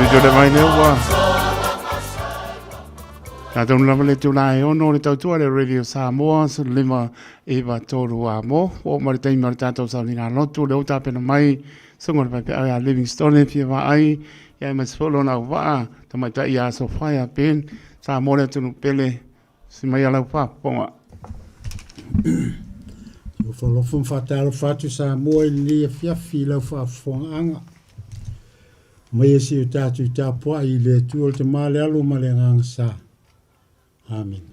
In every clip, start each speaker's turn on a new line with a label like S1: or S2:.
S1: Te le mai nei ua Tātou lava le tūlā e ono le tautua le Radio Samoa, 5 9 3 a mo, o ma le taimi o le tātou sauniga lotu, le o tāpena mai, sunga le pape a Livingstone, fia vaai, ia ma se lona au vaa, tamaitai ia Sofaia Ben, Samoa le atunu pele, si mai a lau faafofoga.
S2: Alofa ma faatalofa atu Samoa i lenei afiafi i lau faafofogaaga. Mai e si o tatou tapuai i le Atua le Tama le Alo ma le Agaga Sa. Amene.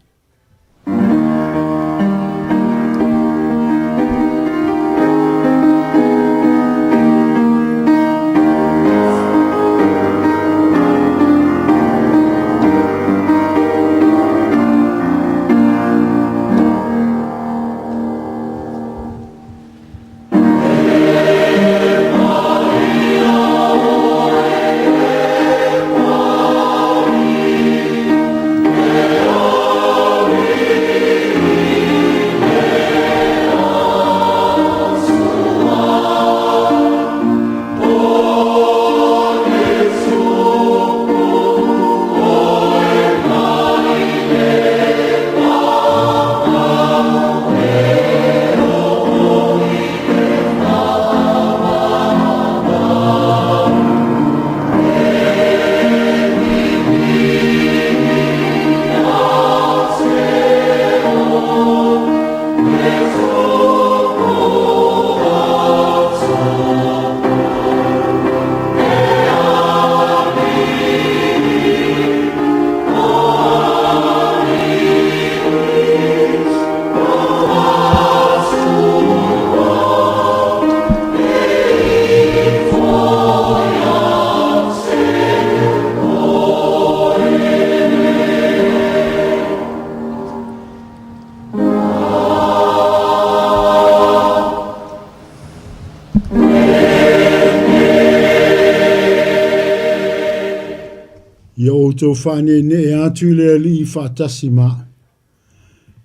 S2: Ia outou faaneenee atu i le Alii faatasi ma au,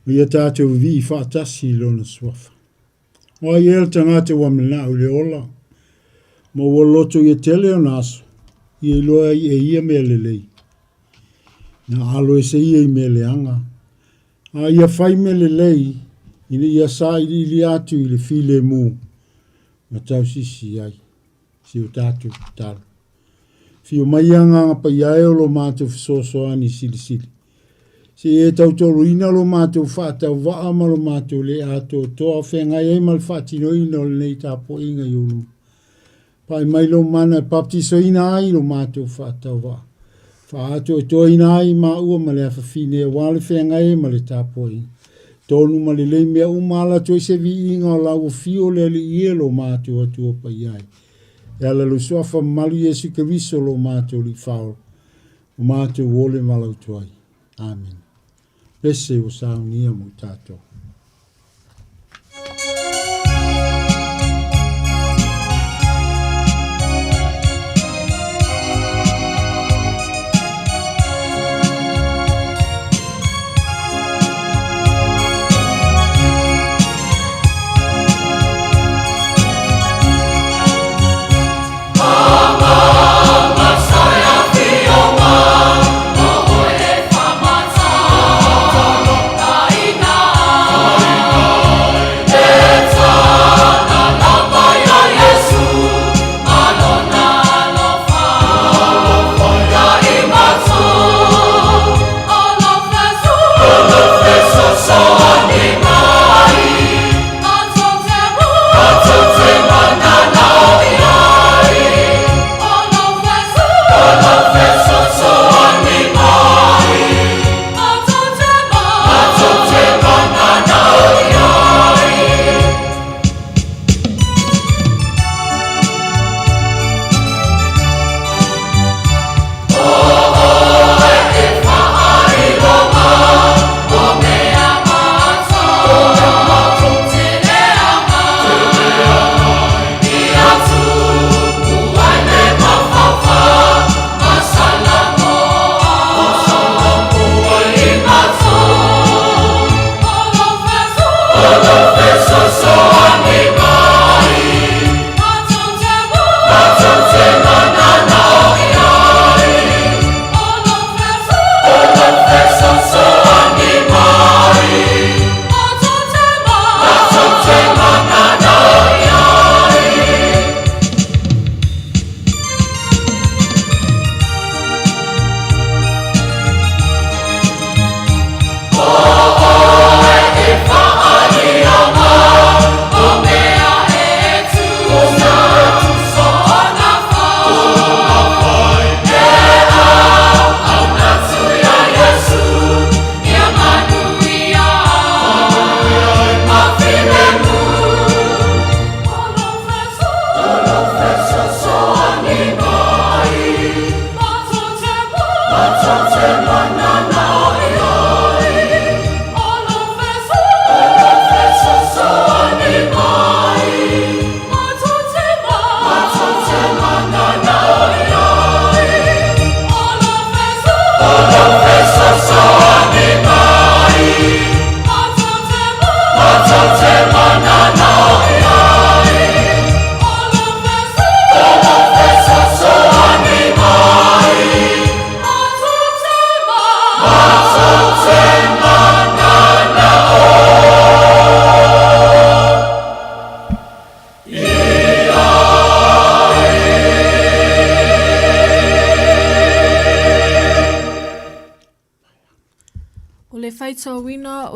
S2: ma ia tatou vivii faatasi i Lona Suafa. O ai ea le tagata ua manao i le ola, ma ua loto ia tele ona aso, ia iloa ai e ia mea lelei. Na alo ese ia i mea leaga, a ia fai mea lelei, ina ia sailiilia atu i le filemu ma tausisi ai si o tatou tatalo. Afio mai Agaga Paia e o lo matou fesoasoani silisili. Se i e tautoaluina lo matou faatauvaa ma lo matou le atoatoa feagai ai ma le faatinoina o lenei tapuaiga i ou luma. Pai mai lou mana e baptisoina ai lo matou faatauvaa. Faaatoatoaina ai maua ma le afafine aua le feagai ai ma le tapuaiga. Tonu ma lelei mea uma ala atu ai se viiga o lau afio le Alii e lo matou Atua Paia e. E ala lou suafa mamalu Iesu Keriso lo matou Alii Faaola, o matou ole ma lautu ai. Amene. Pese ua saunia mo i tatou.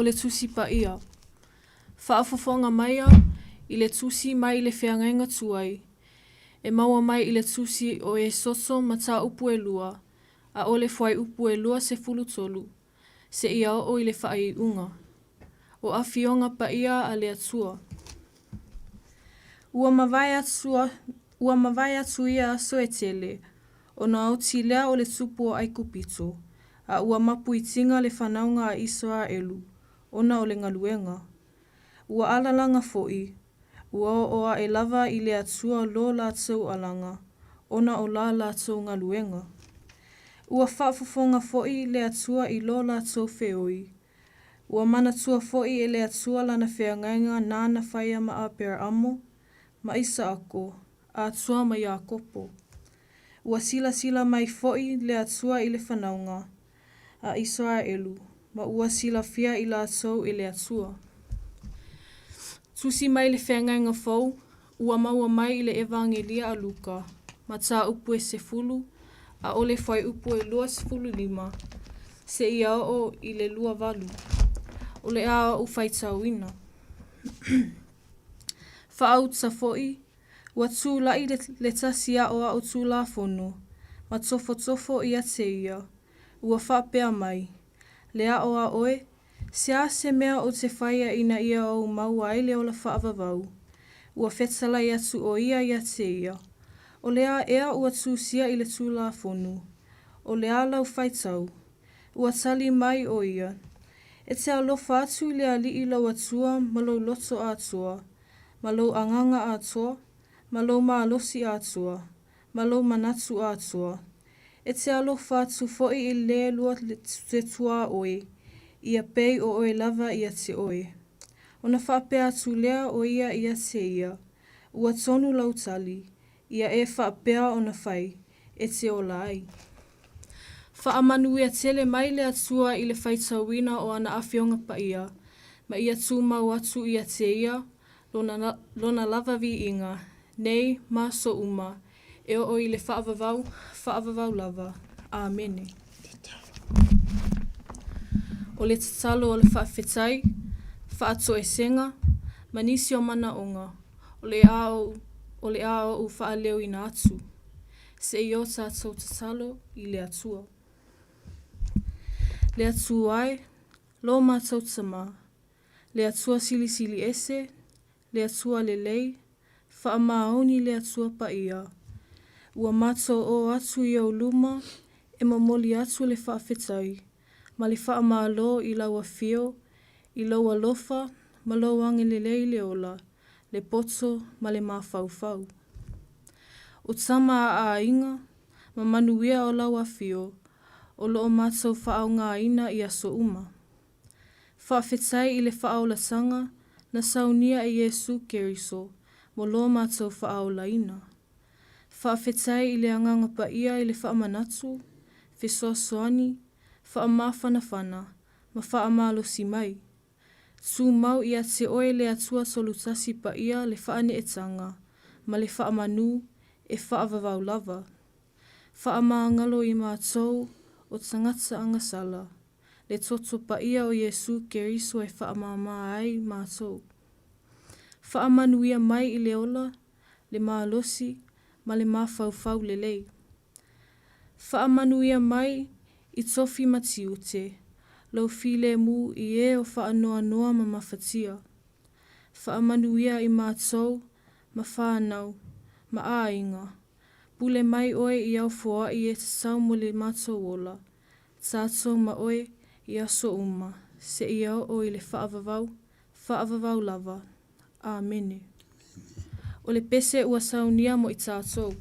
S3: le Tusi Paia. Faafofoga maia i le Tusi mai le Feagaiga Tuai, e maua mai i le Tusi o Esoso mataupu e lua, a o le fuaiupu e 23, seia oo i le faaiuga. O Afioga Paia a le Atua. Ua mavae atu, ua mavae atu ia aso e tele, ona oti lea o le tupu o Aikupito, a ua mapuitiga le fanauga a Isaraelu, ona o le galuega. Ua alalaga foi, ua oo ae lava i le Atua lo latou alaga, ona o la latou galuega. Ua faafofoga foi le Atua i lo latou feoi. Ua manatua foi e le Atua lana feagaiga nāna faia ma Aperaamo, ma Isaako, atoa ma Iakopo. Ua silasila mai foi le Atua i le fanauga a Isaraelu, ma ua silafia i latou e le Atua. Tusi mai le Feagaiga Fou, ua maua mai i le Evagelia a Luka, mataupu e 10, a o le fuaiupu e 25, seia oo i le 28. O le a ou faitauina. Faauta foi, ua tulai le, le tasi aoao Tulafono, ma tofotofo ia te ia, ua faapea mai, Le aʻo a ʻoe, se a se mea ou te faia ina ia ou maua ai le ola faavavau? Ua fetalai atu ʻo ia iā te ia, O le a ea ua tusia i le Tulafono? O le a lau faitau? Ua tali mai ʻo ia, E te alofa atu i le Alii lou Atua ma lou loto atoa, ma lou agaga atoa, ma lou malosi atoa, ma lou manatu atoa. E te alofa atu foi i lē lua te tuaoi, ia pei o oe lava ia te oe. Ona faapea atu lea o ia ia te ia, Ua tonu lau tali, ia e faapea ona fai, e te ola ai. Faamanuia tele mai le Atua i le faitauina o ana Afioga Paia, ma ia tumau atu ia te ia lona, lona lava viiga, nei ma aso uma, e oo i le faavavau, faavavau lava. Amene. O le tatalo o le faafetai, faatoesega, ma nisi o manaoga, o le a ou, o le a ou faaleoina atu. Se i o tatou tatalo i le Atua. Le Atua e, lo matou Tama, le Atua Silisili Ese, le Atua lelei, faamaoni le Atua paia. Ua matou ō atu i ou luma e momoli atu le faafetai ma le faamalo i lau afio, i lou alofa ma lou agelelei i le ola, le poto ma le mafaufau. O tama a aiga ma manuia o lau afio o lo o matou faaaogaina i aso uma. Faafetai i le faaolataga na saunia e Iesu Keriso mo lo matou faaolaina. Faafetai i le Agaga Paia i le faamanatu, fesoasoani, faamafanafana, ma faamalosi mai. Tumau ia te oe le Atua Tolutasi Paia le faaneetaga ma le faamanu e faavavau lava. Faamagalo i matou o tagata agasala, le toto paia o Iesu Keriso e faamama ai matou. Faamanuia mai i le ola, le malosi, ma le mafaufau lelei. Faamanuia mai i tofi ma tiute, lou filemu i e o faanoanoa ma mafatia. Faamanuia i matou ma whanau, ma aiga. Pule mai oe i au foai e tatau mo le matou ola, tatou ma oe i aso uma, seia oo i le faavavau, faavavau lava. Amene. O le pese ua saunia mo i tatou.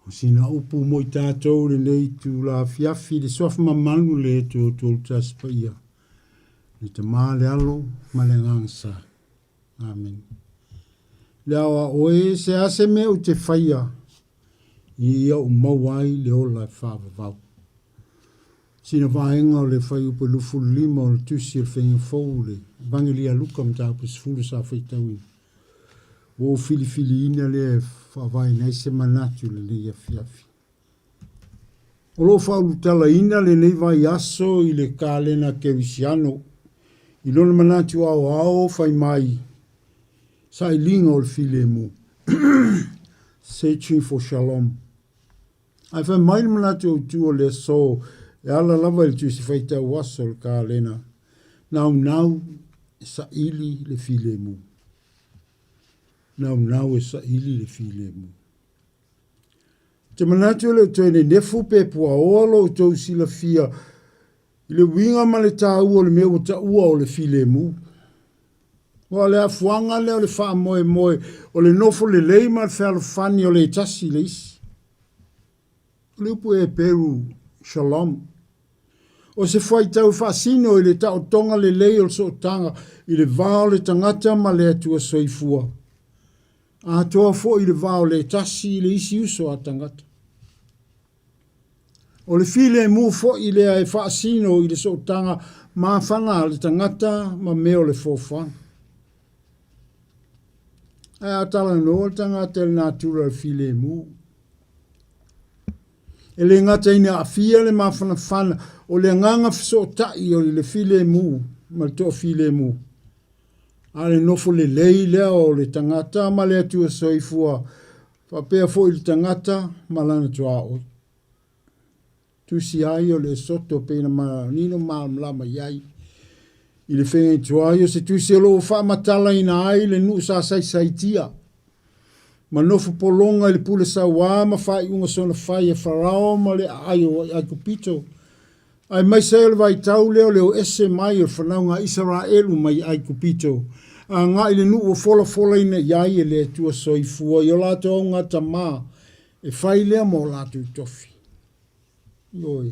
S2: O sina upu mo i tātou lenei itula afiafi, le suafa mamalu le 3, 3, 1 paia. Le Tama, le Alo, ma le Agaga Sa. Amen. Le ao a oe, se a se mea ou te whaia, i ia u maua ai le ola e whaavavau. Sina vaega o le Fuaiupu 25 o le Tusi o le Faiga Fou, le Evagelia a Luka mataupu 10 sa faitauina. Ua ou filifiliina lea e faavaeina ai se manatu i lenei afiafi. O lo o faaulutalaina lenei vaiaso i le kalena kerisiano i lona manatu aoao fai mai sailiga o le filemu, Searching for Shalom. Ae fai mai le manatu autu o le aso e ala lava i le Tusi Faitau Aso o le Kalena, Naunau e saili le filemu. Naunau e saili le filemu. Ou te manatu e le o toe nenefu pe puaoa lo outou silafia i le uiga ma le taua o le mea ua taua o le filemu. Aua o le afuaga lea o le faamoemoe o le nofo lelei ma le fealofani o le tasi i le isi. O le upu Heperu, shalom, o se fuaitau e faasino i le taotoga lelei o le sootaga i le va o le tagata ma le Atua soifua, atoa foi i le va o le tasi i le isi uso a tagata. O le filemu foi lea e faasino i le sootaga mafana a le tagata ma mea o le foafoaga. Ae a talanoa le tagata i le natura o le filemu, e le gata ina aafia le mafanafana o le agaga fesootai o le filemu ma le toafilemu, a o le nofo lelei lea o le tagata ma le Atua soifua faapea foi le tagata ma lana tuaoi. Tusi ai o le Esoto pei ona manino malamalama i ai. I le feagai tuai o se tusi o lo o faamatalaina ai le nuu sa saisaitia ma nofo pologa i le pule sauā ma faaiuga soona fai e Farao ma le aai o Aikupito, aemaise ai o le vaitau lea o le o ese mai o le fanauga a Isaraelu mai Aikupito, agai i le nuu ua folafolaina i ai e le Atua Soifua i o latou augatamā e fai lea ma o latou tofi. Ioe,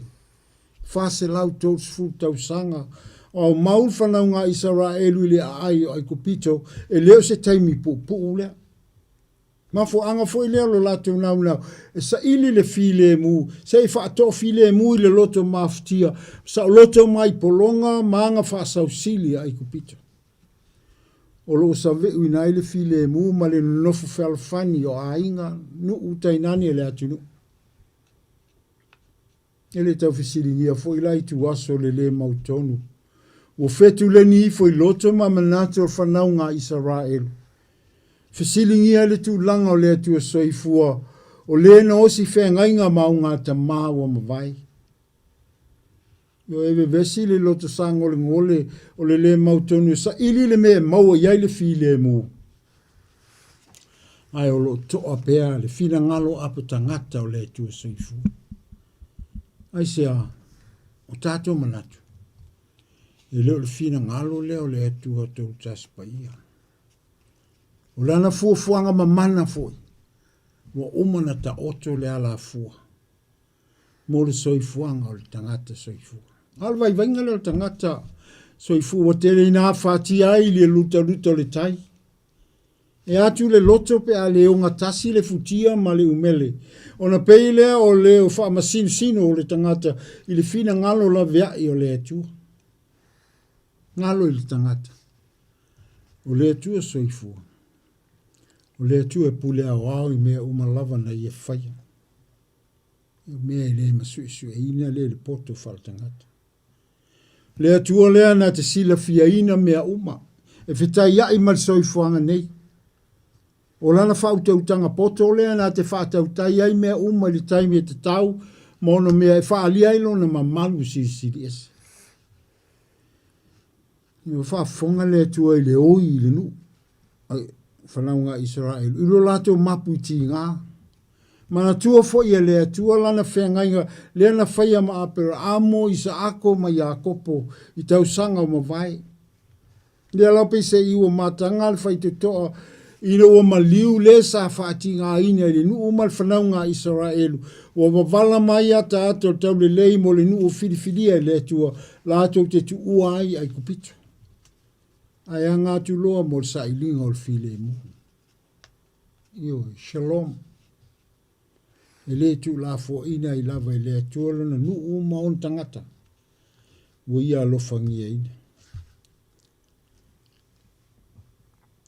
S2: 430 tausaga o aumau le fanauga a Isaraelu i le aai o Aikupito, e le o se taimi puupuu lea. Mafuaaga foi lea o lo latou naunau e saili le filemu, se i faatoafilemu i le loto mafutia, saoloto mai pologa ma aga faasausili a Aikupito. O lo o saveuina ai le filemu ma le nonofo fealofani o aiga, nuu, tainane le atunuu. E le tau fesiligia foi la ituaso le lē mautonu. Ua fetuleni ifo i loto ma manatu o le fanauga a Isaraelu. Fesiligia ai le tulaga o le Atua Soifua, o lē na osi feagaiga ma augatamā ua mavae. Ioe, e vevesi le loto sagolegole o le lē mautonu e saili le mea e maua i ai le filemu, ae o lo o toa pea le finagalo apo tagata o le Atua Soifua. Aisea? O tatou manatu, e le o le finagalo lea o le Atua Tolutasi Paia. O lana fuafuaga mamana foi, ua uma ona taoto le alafua mo le soifuaga o le tagata soifua. A o le vaivaiga lea o le tagata soifua ua tele ina afatia ai i le lutaluta o le tai. E atu le loto pe a le ogatasi le futia ma le umele, ona pei lea o le faamasinosino o le tagata i le finagalo laveai o le Atua. Galo i le tagata, o le Atua soifua, o le Atua e pule aoao i mea uma lava na ia faia. O mea e le masuesueina lea i le poto faaletagata. Le Atua lea na te silafiaina mea uma, e fetaiai ma le soifuaga nei. O lana faautautaga poto lea na te faatautai ai mea uma i le taimi e tatau ma ona mea e faaalia ai lona mamalu silisili ese. Ua faafofoga le Atua i le oi i le nuu, ai, fanauga a Isaraelu, i lo latou mapu i tiga. Manatua foi e le Atua lana feagaiga lea na faia ma Aperaamo, Isaako ma Iakopo i tausaga o mavae. Lea la peiseai ua mataga le faitotoa ina ua maliu le sa faatigaina i le nuu ma le fanauga a Isaraelu, ua wavala mai ataata o le taulelei mo le nuu filifilia e le Atua latou te tuua ai Aikupito. Ae aga atu loa mo le sailiga o le filemu. Ioe, Shalom. E le tuulafoaina ai lava e le Atua lona nuu ma ona tagata ua ia alofagiaina.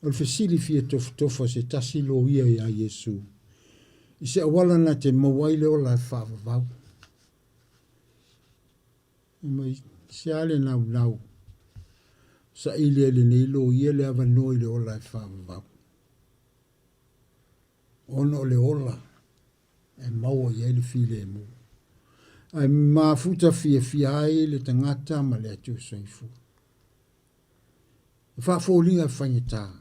S2: O le fesili fia tofotofa se tasi loia iā Iesu, i se auala na te maua ai le ola e faavavau. Fai mai, se a le naunau, saili ai lenei loia le avanoa i le ola e faavavau. Ona o le ola e maua i ai le filemu, ae mafuta fiafia ai le tagata ma le Atua soifua. E faafoliga e faigata,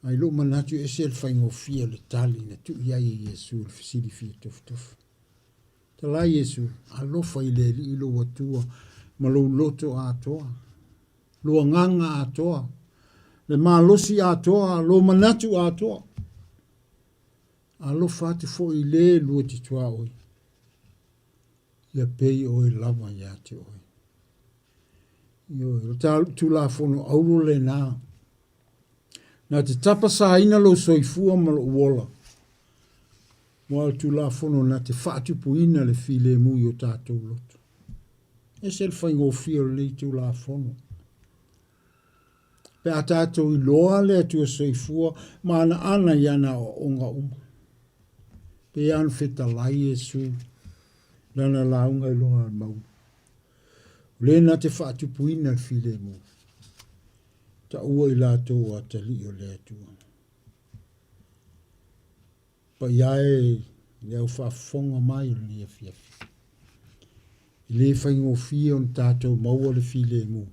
S2: ae i lou manatu e ese le faigofie o le tali na tuu i ai e Iesu i le fesili fia tofutofu. Talai Iesu, alofa i le Alii lou Atua ma lou loto atoa, lou agaga atoa, le malosi atoa, lou manatu atoa. Alofa atu foi i le lua te tuaoi, ia pei oe lava ia te oe. Ioe, o le Tulafono auro lena. Na te tapasaina lou soifua ma lou ola. Aua o le Tulafono na te faatupuina le filemu i o tatou loto. Ese le faigofie o lenei Tulafono. Pe a tatou iloa le Atua soifua ma ana ana i ana aoaoga uma. Pei lava ona fetalai Iesu lana lauga i luga o le mauga. O le na te faatupuina le filemu, taua i latou o atalii o le Atua. Paia e le au faafofoga mai o lenei afiafi. E le faigofie ona tatou maua le filemu.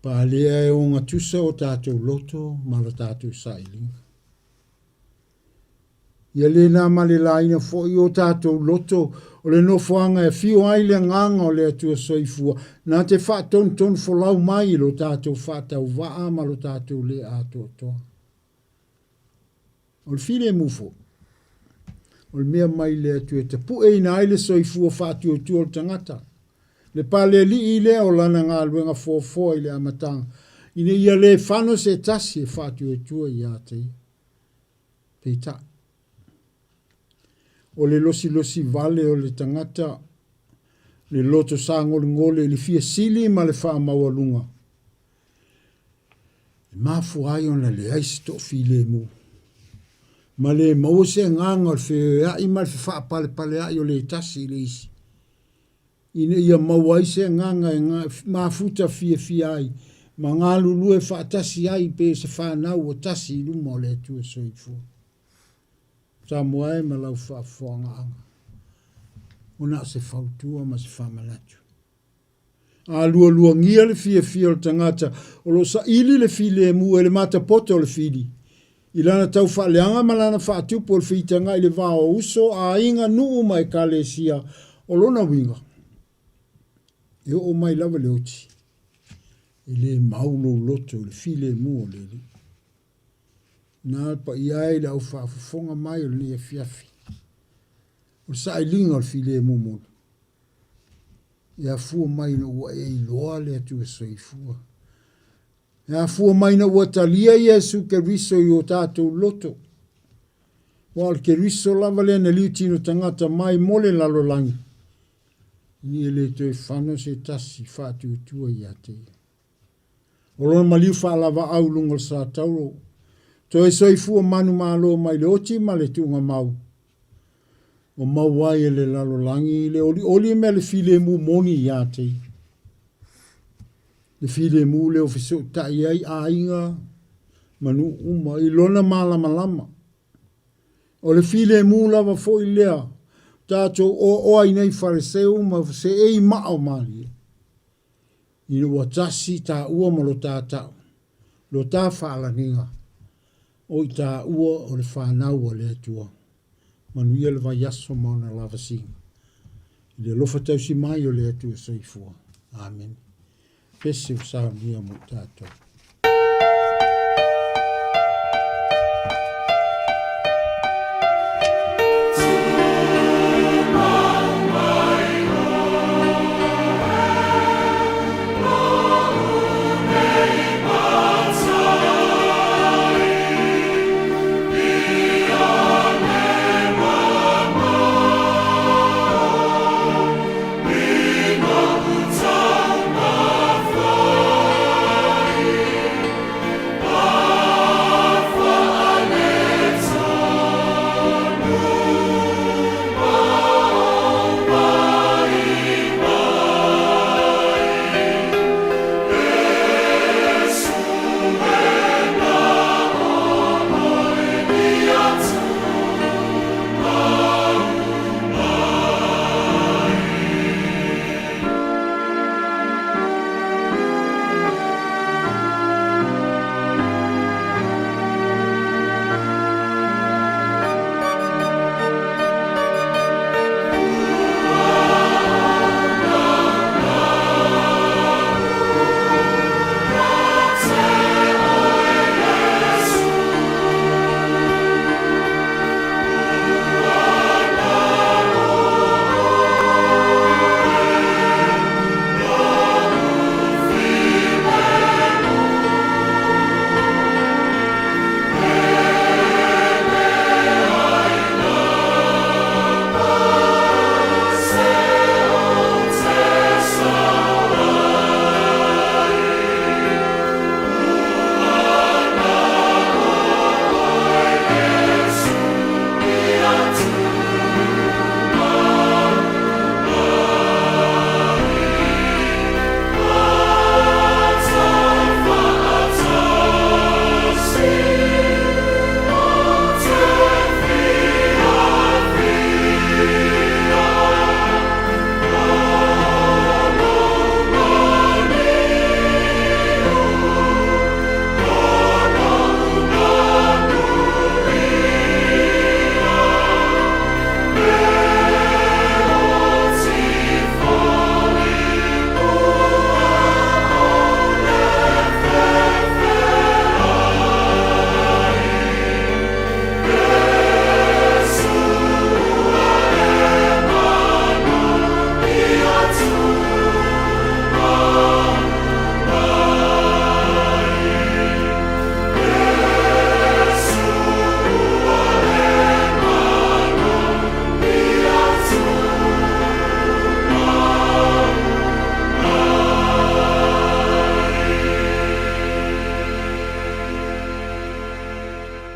S2: Paalea e ogatusa o tatou loto ma la tatou sailiga. Ia le na malelaina foi o tatou loto o le nofoaga e afio ai le agaga o le Atua Soifua na te faatonutonu folau mai i lo tatou faatauvaa ma lo tatou le atoatoa. O le filemu foi, o le mea mai le Atua e tapueina ai le soifua faatuatua o le tagata, le palealii lea o lana galuega foafoa i le amataga, ina ia le fano se tasi e faatuatua ia te ia. Peitai, o le losilosi vale o le tagata, le loto sagolegole i le fia sili ma le faamaualuga, E mafua ai ona leai se toafilemu, ma le maua se agaga o le feoeoeaʻi ma le fefaapalepaleaʻi o le tasi i le isi, ina ia maua ai se agaga e mafuta fiafia ai ma galulue faatasi ai pei o se fanau ua tasi i luma o le Atua Soifua. Samoa e ma lau faafofogaaga, ua na o se fautua ma se faamanatu. A lualuagia le fiafia o le tagata o lo o saili le filemu e le matapoto o le fili, i lana taufaaleaga ma lana faatupu o le feitaga i le va o uso, aiga, nuu ma ekalesia, o lona uiga, e oo mai lava le oti, e le mau lou loto i le filemu o le Alii. Na le paia e i le au faafofoga mai o lenei afiafi, o le sailiga o le filemu moni, e afua mai ina ua e iloa le Atua Soifua. E afua mai ina ua talia Iesu Keriso i o tatou loto. Aua o le Keriso lava lea na liutino tagata mai mo le lalolagi, ina ia le toe fano se tasi faatuatua ia te ia. O lona maliu faalavaau i luga o le satauro, toe soifua manumalo mai le oti ma le tuugamau, ua maua ai e le lalolagi le olioli me le filemu moni ia te ia. Le filemu lea ua fesootai ai aiga ma nuu uma i lona malamalama. O le filemu lava foi lea tatou oaoa ai nei Faleseu ma seei maa o malie. Ina ua tasi taua ma lo ta tau, lo ta faalaniga, o i taua o le fanau a le Atua. Manuia le vaiaso ma ona lavasiga. I le alofa tausi mai o le Atua Soifua. Amene. Pese o saunia mo i tatou.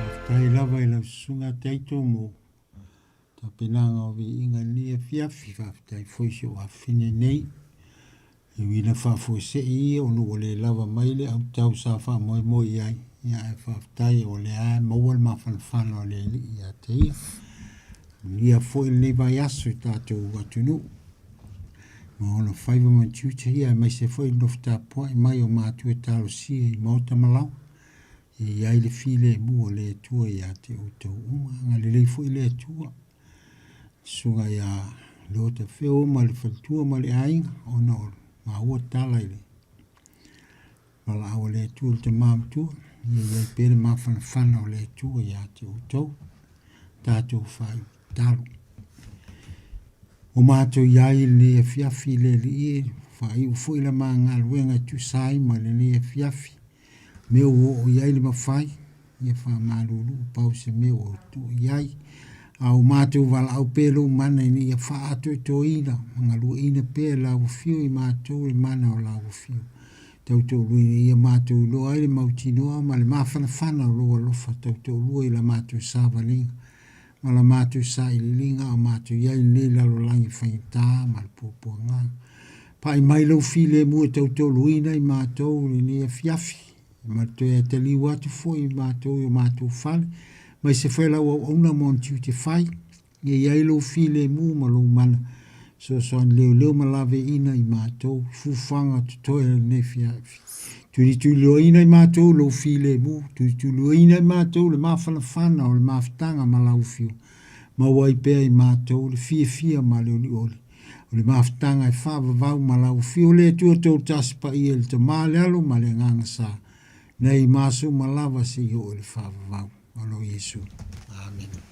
S2: Faafetai lava i lau susuga Taito mo tapenaga o viiga i lenei afiafi. Faafetai foi i si ou afafine nei. E ui ina faafuasei ia ona ua le lava mai le autau sa faamoemoe i ai, ia ae faafetai o lea lava e maua le mafanafana o le Alii ia te ia. Manuia foi lenei vaiaso i tatou atunuu. Ma ona faiva ma tiute ia aemaise foi le nofo tapuai mai o matua talosia i maota ma laoa. E i ai le filemu o le Atua ia te outou uma. Agalelei foi le Atua. Susuga ia Leota Feo ma le faletua ma le aiga ona o maua tala i le valaau a le Atua i le tama matua. Ia i ai pea le mafanafana o le Atua ia te outou. Tatou faaiu tatalo. Ua matou i ai i lenei afiafi le Alii e, faaiu foi la ma galuega e tusa ai ma lenei afiafi. Mea ua oo i ai le mafai, ia faamalulu pau se mea ua tuu i ai. A o matou valaau pea lou mana ina ia faaatoetoina ma galueaiina pea e lau afio i matou le mana o lau afio. Tautoalua ina ia matou iloa ai le mautinoa ma le mafanafana o lou alofa tautoalua i la matou savaliga ma la matou sailiiliga a o matou i ai i lenei lalolagi faigata ma le puapuaga. Pai mai lou filemu e tautoaluaina i matou i lenei afiafi, ma le toe ataliu atu foi i matou i o matou fale, aemaise foi lau auauna ma ona tiute fai, ia i ai lou filemu ma lou mana, fesoasoani leoleo ma laveaiina i matou i fuafuaga totoe o lenei afiafi. Tulituliloaina i matou lou filemu, tulituliloaina i matou le mafanafana o le mafutaga ma lau afio, maua ai pea i matou le fiafia ma le olioli o le mafutaga e faavavau ma lau afio le Atua tou tasi paia i le Tama, le Alo ma le Agaga Sa, nei ma aso uma lava seia oo i le faavavau. Ona o Iesu. Amene.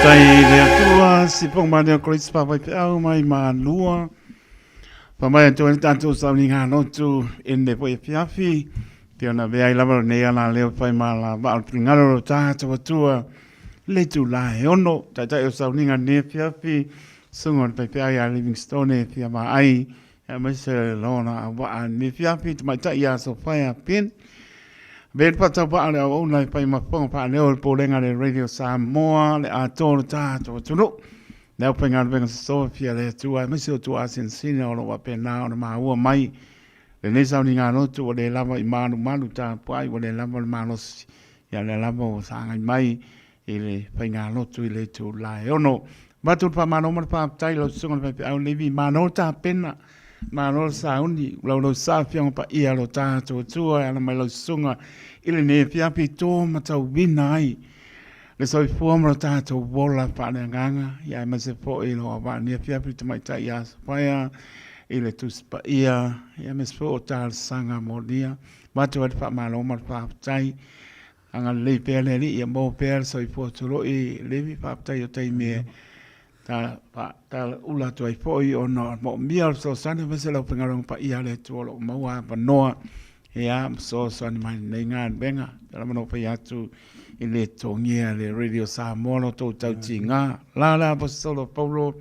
S1: Faafetai le Atua, si pong mai leo Grace pa vai peau mai malua. Pa mai atu ai le tatou sauniga lotu i lenei foi afiafi. Pei ona avea ai lava lenei ala leo e fai ma la vaa o le finagalo o lo tatou Atua i le itula e ono. Taitai o sauniga i lenei afiafi, susuga o le faifeau ia Livingstone e fia vaai aemaise lona auvaa i lenei afiafi, tamaitai ia Sofaia Pin. Avea le faatauvaa o le auauna e fai ma fofoga faaleo o le Pulega a le Radio Samoa, le atoa o le tatou atunuu. Le aufaigaluega sosoo fia le Atua aemaise o tuaasinasina o lo o faapena ona maua mai. Lenei sauniga lotu ua le lava i malumalu tapuai, ua le lava le malosi, ia lea lava ua sagai mai i le faigalotu i le itula e 6. Avatu le faamalo ma le faafetai i lau Susuga i le Faifeau Levi, malo tapena, malo le sauni, ua laulau sa Afioga Paia a lo tatou Atua e ala mai lau Susuga i lenei afiafi i to matauina ai le soifua ma lo tatou ola faaleagaga, ia aemaise foi lo auvaa nei afiafi i le tamaitai ia Sofaia i le Tusi Paia, ia aemaise foi o talosaga molia. Avatu ai le faamalo ma le faafetai. Agalelei pea le Alii ia maua pea le soifua tuloi Levi, faafetai o taimi e ta, ta ula atu ai foi ona o le moomia o le fesoasoani aemaise le aufaigaluega paia a le Atua o lo o maua avanoa ia ma fesoasoani mai lenei galuega. E lava ona fai atu i le togia le Radio Samoa lo tou tautiga. La le Aposetolo Paulo,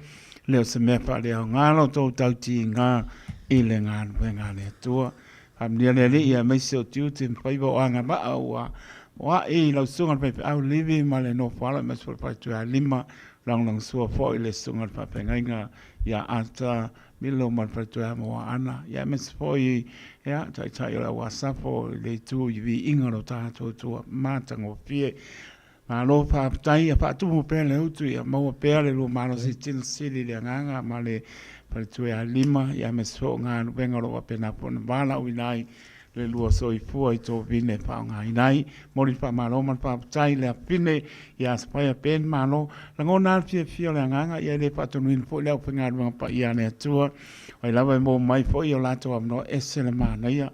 S1: le o se mea faaleaoga lo tou tautiga i le galuega a le Atua. Faamanuia le Alii aemaise o tiute ma faiva o agavaa ua ae i lau susuga i le faifeau Livi ma le nofoalo aemaise foi le faletuialima, lagolagosua foi le susuga i le faafeagaiga ia Arthur Milo ma le faletuiamoaana, ia aemaise foi ia taitai o le au Asafo i le itu i viiga o lo tatou Atua matagofie. Malo faafetai, ia faatumu pea le utu, ia maua pea le lua malosi silisili i le agaga ma le faletuialima, ia aemaise foi o galuega o lo o faapena foi ona valaauina ai le lua soifua i tovine e faaaogaina ai. Momoli le faamalo ma le faafetai i le afine ia Asafaia Ben Malo. Lagona lava le fiafia o le agaga, ia e le faatonuina foi le aufaigaluega paia a le Atua, ai lava e maua mai foi o latou avanoa ese le manaia.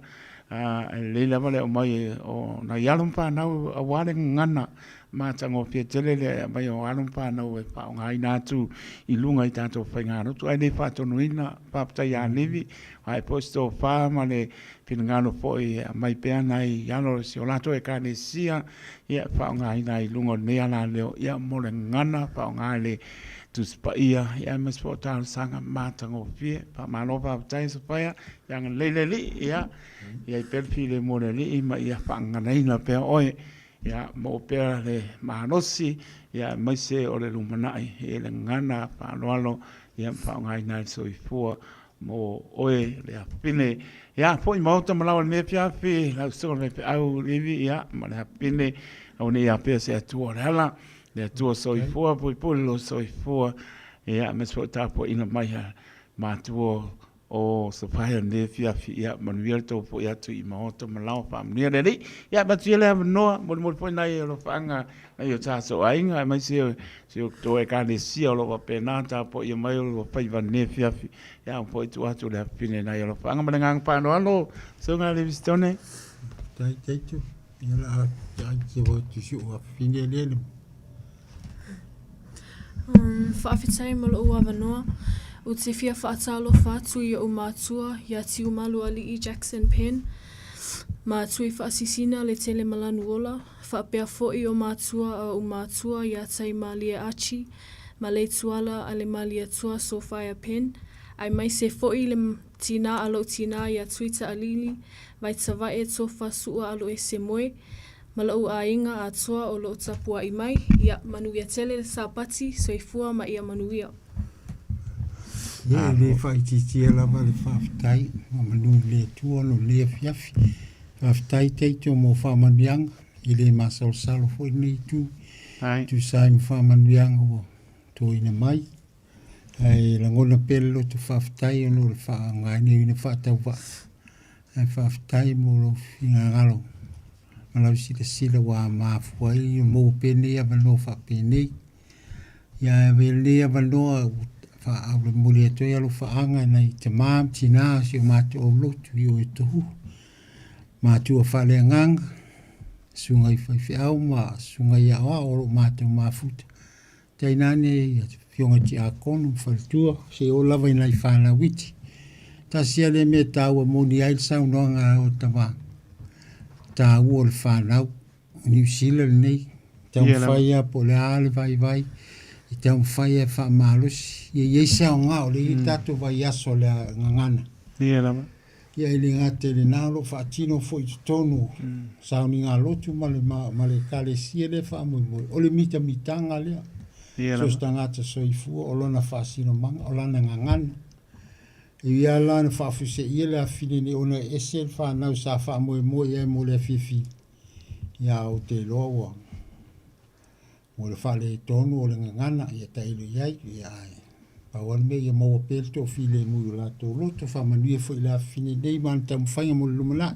S1: E lelei lava le aumai o nai alo ma fanau aua le gagana matagofie tele le aumai o alo ma fanau e faaaogaina atu i luga i tatou faigalotu, ae le faatonuina. Faafetai ia Levi, ae foi se tofa ma le finagalo foi e aumai pea nai alo o si o latou Ekalesia e faaaogaina ai i luga o lenei alaleo mo le gagana, faaaoga i le Tusi Paia, aemaise foi o talosaga matagofie. Faamalo faafetai Sofaia, ia agalelei le Alii, ia i ai pea le filemu o le Alii ma ia faagaganaina pea oe, ia maua pea le malosi, ia aemaise o le lumanai i le gagana faaaloalo, ia ma faaaogaina ai le soifua mo oe le afafine. Ia, foi maota ma laoa i lenei afiafi, lau susuga i le faifeau Livi, ia, ma le afafine, aua ne i afea se Atua o le ala, le Atua soifua, puipui lo soifua, ia, aemaise foi o tapuaiga mai a matua o Sofaia i lenei afiafi, ia, manuia le tou foi atu i maota ma laoa, faamanuia le Alii. Ia, avatu ia le avanoa, molimoli foi nai alofaaga nai o tatou aiga, aemaise o si o tou Ekalesia o lo o faapena ona tapuaia mai o lua faiva i lenei afiafi. Ia, ua foi tuu atu le afafine nai alofaaga ma le agaga faaaloalo, Susuga Livingstone.
S2: Faafetai Taito. Ia la a te wa tu si o afafine lea le
S3: Faafetai mo lou avanoa. Ou te fia faatalofa atu i oʻu matua iā Tiumalualii Jackson Penn ma Tuifaasisina Letele Malanuola, faapea foʻi o matua a oʻu matua iā Taimalie Archie ma Leituala Alemaliatua Sophia Penn, aemaise foʻi le tinā a loʻu tinā iā Tuitaalili Vaitavae Tofa Suʻa Aloese Moe Ma loʻu aiga atoa o loʻu tapuaʻi mai, ia, manuia tele le Sapati, soifua ma ia manuia.
S2: Ia, e le faaitiitia lava le faafetai ma manu i le Atua ona o lenei afiafi. Faafetai Taito mo faamanuiaga, e le masalosalo foi lenei itu, e tusa ai ma faamanuiaga ua toina mai. Ae lagona pea le loto faafetai ona o le faaaogaina faatauvaa. Ae faafetai mo lou finagalo ma lau silasila ua mafua ai ona maua pea lenei avanoa faapenei. Ia ae avea lenei avanoa e momoli atu ai alofaaga i nai tama ma tina o si o matou aulotu i o e tohu, matua faaleagaga, susuga i faifeau ma susuga i aoao o lo o matou mafuta. Tainane ia afioga i tiakono ma faletua, seia oo lava i nai fanau iti. Tasi lava lea mea e taua moni ai le saunoaga a o tama, taua o le fanau. O Niu Sila lenei, taumafai lava po o le a le vaivai, e taumafai lava e faamalosi. Ia i ai se aoga, o lea e i ai tatou vaiaso o le gagana.
S1: Ia lava.
S2: Ia e le gata i lena, o lo o faatino foi i totonu o sauniga lotu ma le, ma le ekalesia lea faamoemoe, o le mitamitaga lea.
S1: Ia
S2: So
S1: lava.
S2: se tagata soifua, o lona faasinomaga, o lana gagana. E ui lava la ina faafuiseia le afafine nei ona e ese le fanau sa faamoemoe i ai mo le afiafi, ia ou te iloa ua mo le faaletonu o le gagana, ia tailo i ai, ia ae pau lava le mea ia maua pea le toafilemu i o latou loto. Faamanuia foi i le afafine nei ma ana taumafaiga mo le lumanai.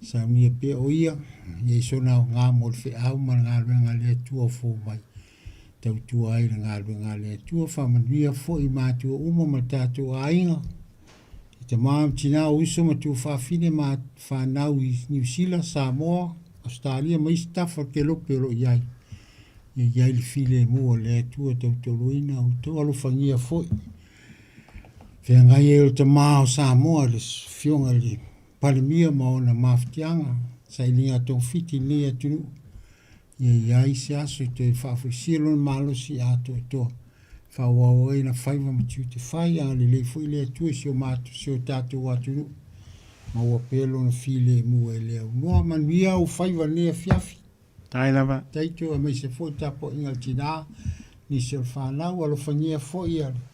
S2: Saunia pea o ia, ia i sona aoga mo le feau ma le galuega a le Atua o fou mai. Tautua ai i le galuega a le Atua. Faamanuia foi i matua uma ma le tatou aiga, i tama ma tina, o uso ma tuafafine ma fanau i Niu Sila, Samoa, Ausetalia ma isi tafa o le kelope o lo o i ai. Ia i ai le filemu o le Atua e tautoaluaina outou. Alofagia foi feagai ai o le tama o Samoa, le Afioga i le Palemia ma ona mafatiaga, sailiga togafiti i lenei atunuu. Ia i ai se aso i toe faafoisia lona malosi atoatoa, faaauau ai ana faiva ma tiute fai, agalelei foi le Atua i si o matou, si o tatou atunuu, maua pea lona filemu e le aunoa. Manuia ou faiva i lenei afiafi.
S1: Tai lava.
S2: Taito aemaise foi le tapuaiga a le tina, nisi o le fanau, alofagia foi a le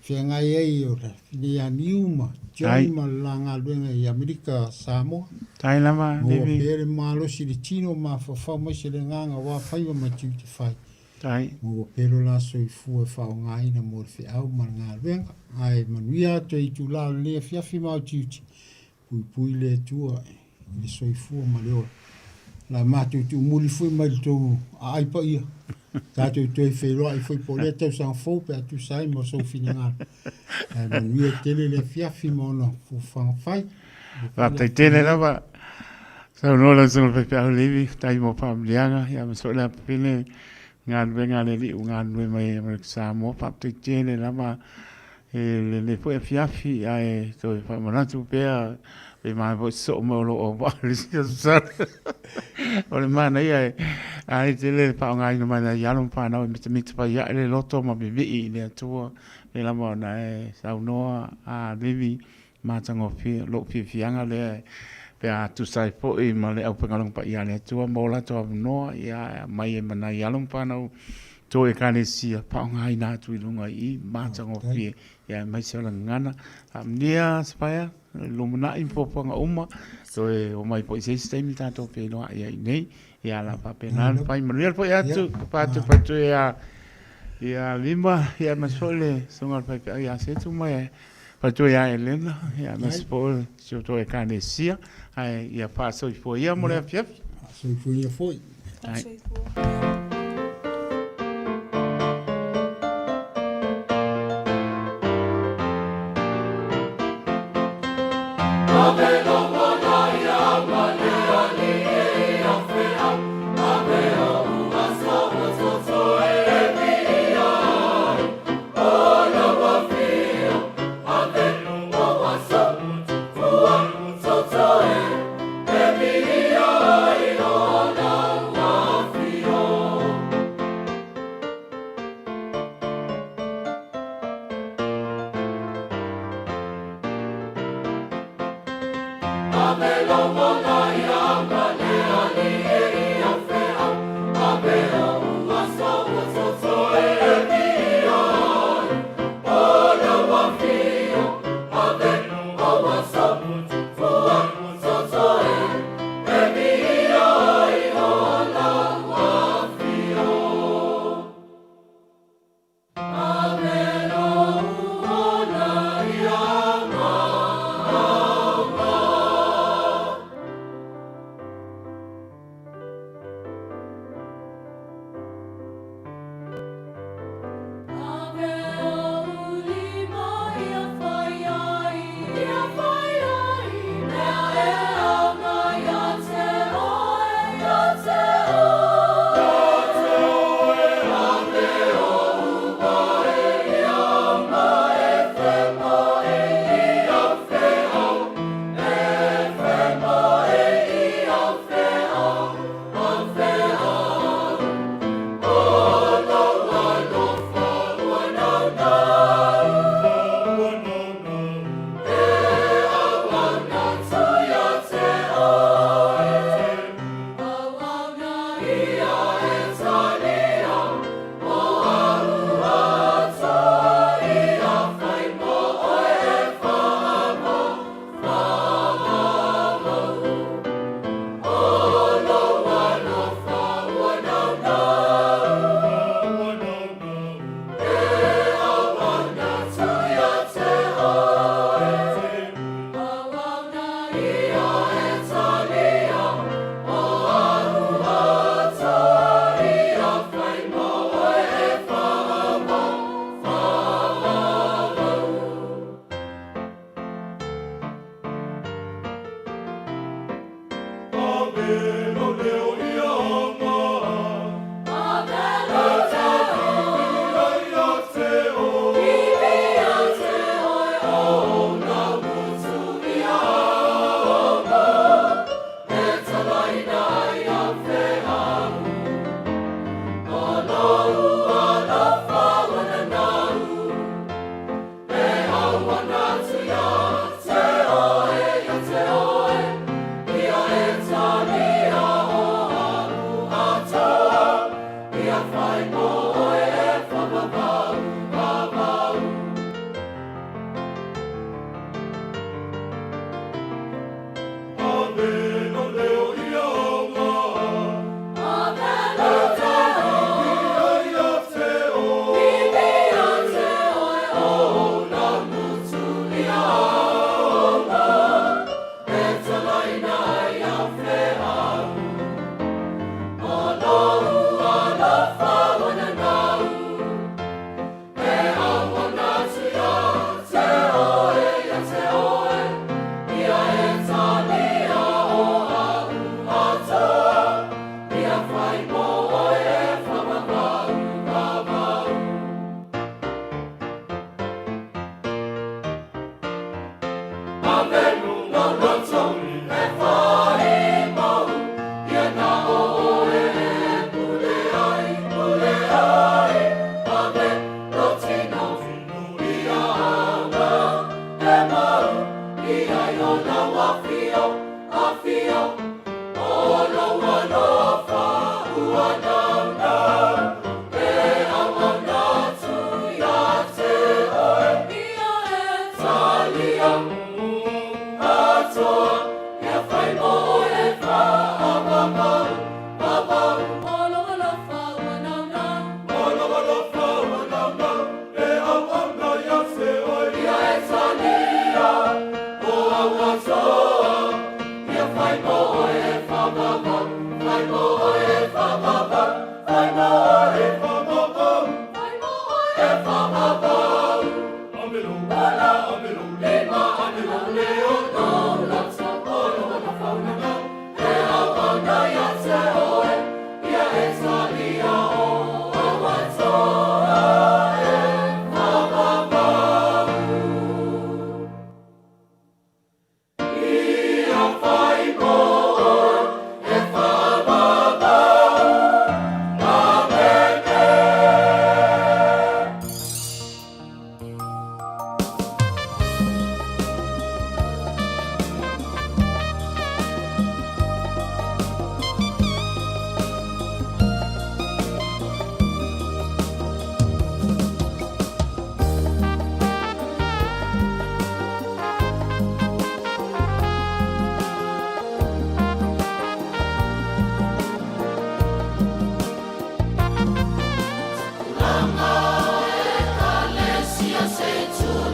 S2: feagai ai o le Finei Niu ma John ma le la galuega i Amerika Samoa.
S1: Tai lava,
S2: Maua pea le malosi i le tino mafaufau maise le agaga aua faiva ma tiute fai.
S1: Tai.
S2: Maua pea lo la soifua e faaaogaina mo le feau ma le galuega. Ae manuia atu e itula o lenei afiafi ma utiuti. Puipui le Atua i le soifua ma le ola. La matou tuumuli foi mai le tou aai paia. Tatou toe feiloai foi po o lea tausaga fou pe a tusa ai ma sou finagalo. Ae manuia tele le afiafi ma ona fuafuaga fai.
S1: Faafetai tele lava. Saunoa lau Susuga i le Faifeau Levi, faafetai mo faamanuiaga, ia ma soo le apapine galuega a le Alii ua galulue mai ai ma Samoa. Faafetai tele lava i lenei foi afiafi, ae toe faamanatu pea pe manaia foi sosoo mai o lo o vaa le isi aso Sala. O le manaia e ai tele le faaaogaina mai nai alo ma fanau e mitamita fai ae le loto ma vivii i le Atua. Pei lava ona e saunoa a Levi matagofie lou fiafiaga lea pe a tusa ai foi ma le aufaigaluega paia a le Atua ma o latou avanoa, ia e aumai ai ma nai alo ma fanau tou Ekalesia faaaogaina atu i luga i i matagofie, ia aemaise o le gagana. Faamanuia Sapaea, lumanai ma fuafuaga uma, toe omai foi i se isi taimi tatou feiloai ai i inei. Ia la faapena ona fai manuia le foi atu, pa atu faletua ia ia Lima, ia aemaise foi le susuga i le faifeau ia Setu ma le faletua ia Elena, ia aemaise foi si o tou Ekalesia, ae ia faasoifua ia mo le afiafi.
S2: Faasoifua ia foi.
S3: Faasoifua.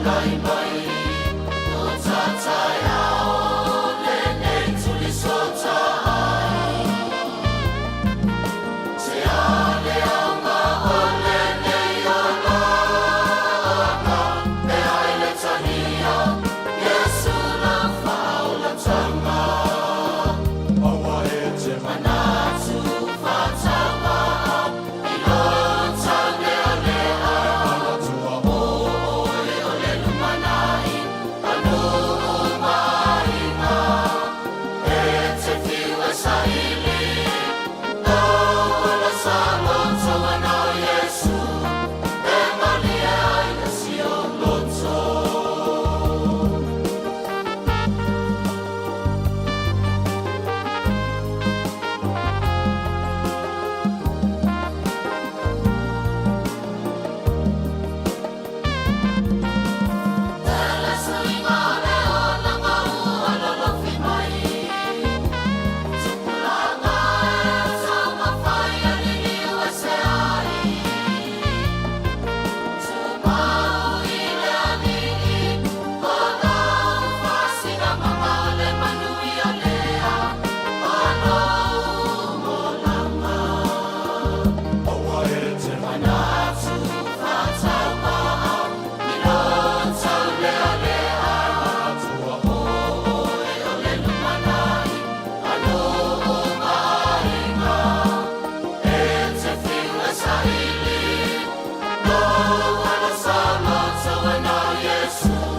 S4: Ia Iesu.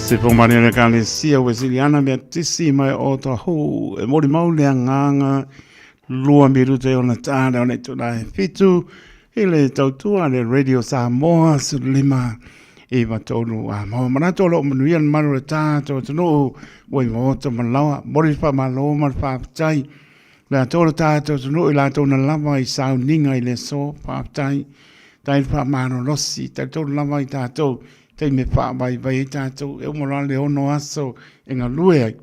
S1: Se pōmare o le Ekalesia Wesiliana Metotisi mai o Ōtāhuhu e molimau le agaga lua miruta i ona tāne o nei tūnā he whitu i le tautua le Radio Samoa 15 93 a maua manatu o loo manuia le malu o le tātou atunuu ua i maota ma laoa moli le faamalo ma le faafetai le atoa o le tātou atunuu i latou na lava i sauniga i le aso faafetai tai le faamalolosi talitonu lava i tātou taimi e faavaivai ai tātou e uma loa le ono aso e galue ai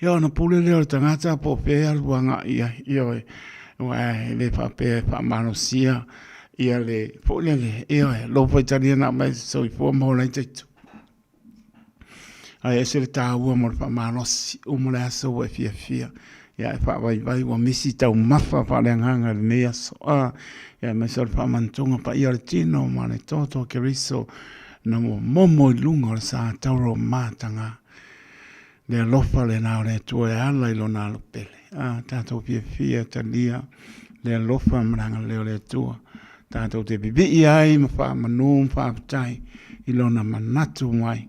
S1: Ia ona pule lea o le tagata po o fea e alu agai i ai, ioe, aua e le faapea e faamalosia ia le foi lele, ioe, lou faitalia na aumai se soifua ma ola ai taitu. Ae ese le taua mo le faamalosi, uma le aso ua e fiafia, ia e faavaivai ua misi taumafa faaleagaga i lenei aso. A, ia aemaise o le faamanatuga paia o le tino ma le toto o Keriso na momomo i luga o le sa tauro o mataga. Le alofa lena o le Atua e ala i lona alo pele. A, tatou fiafia talia le alofa ma le agalelei o le Atua. Tatou te pipii ai ma faamanu ma faafetai i lona manatu mai.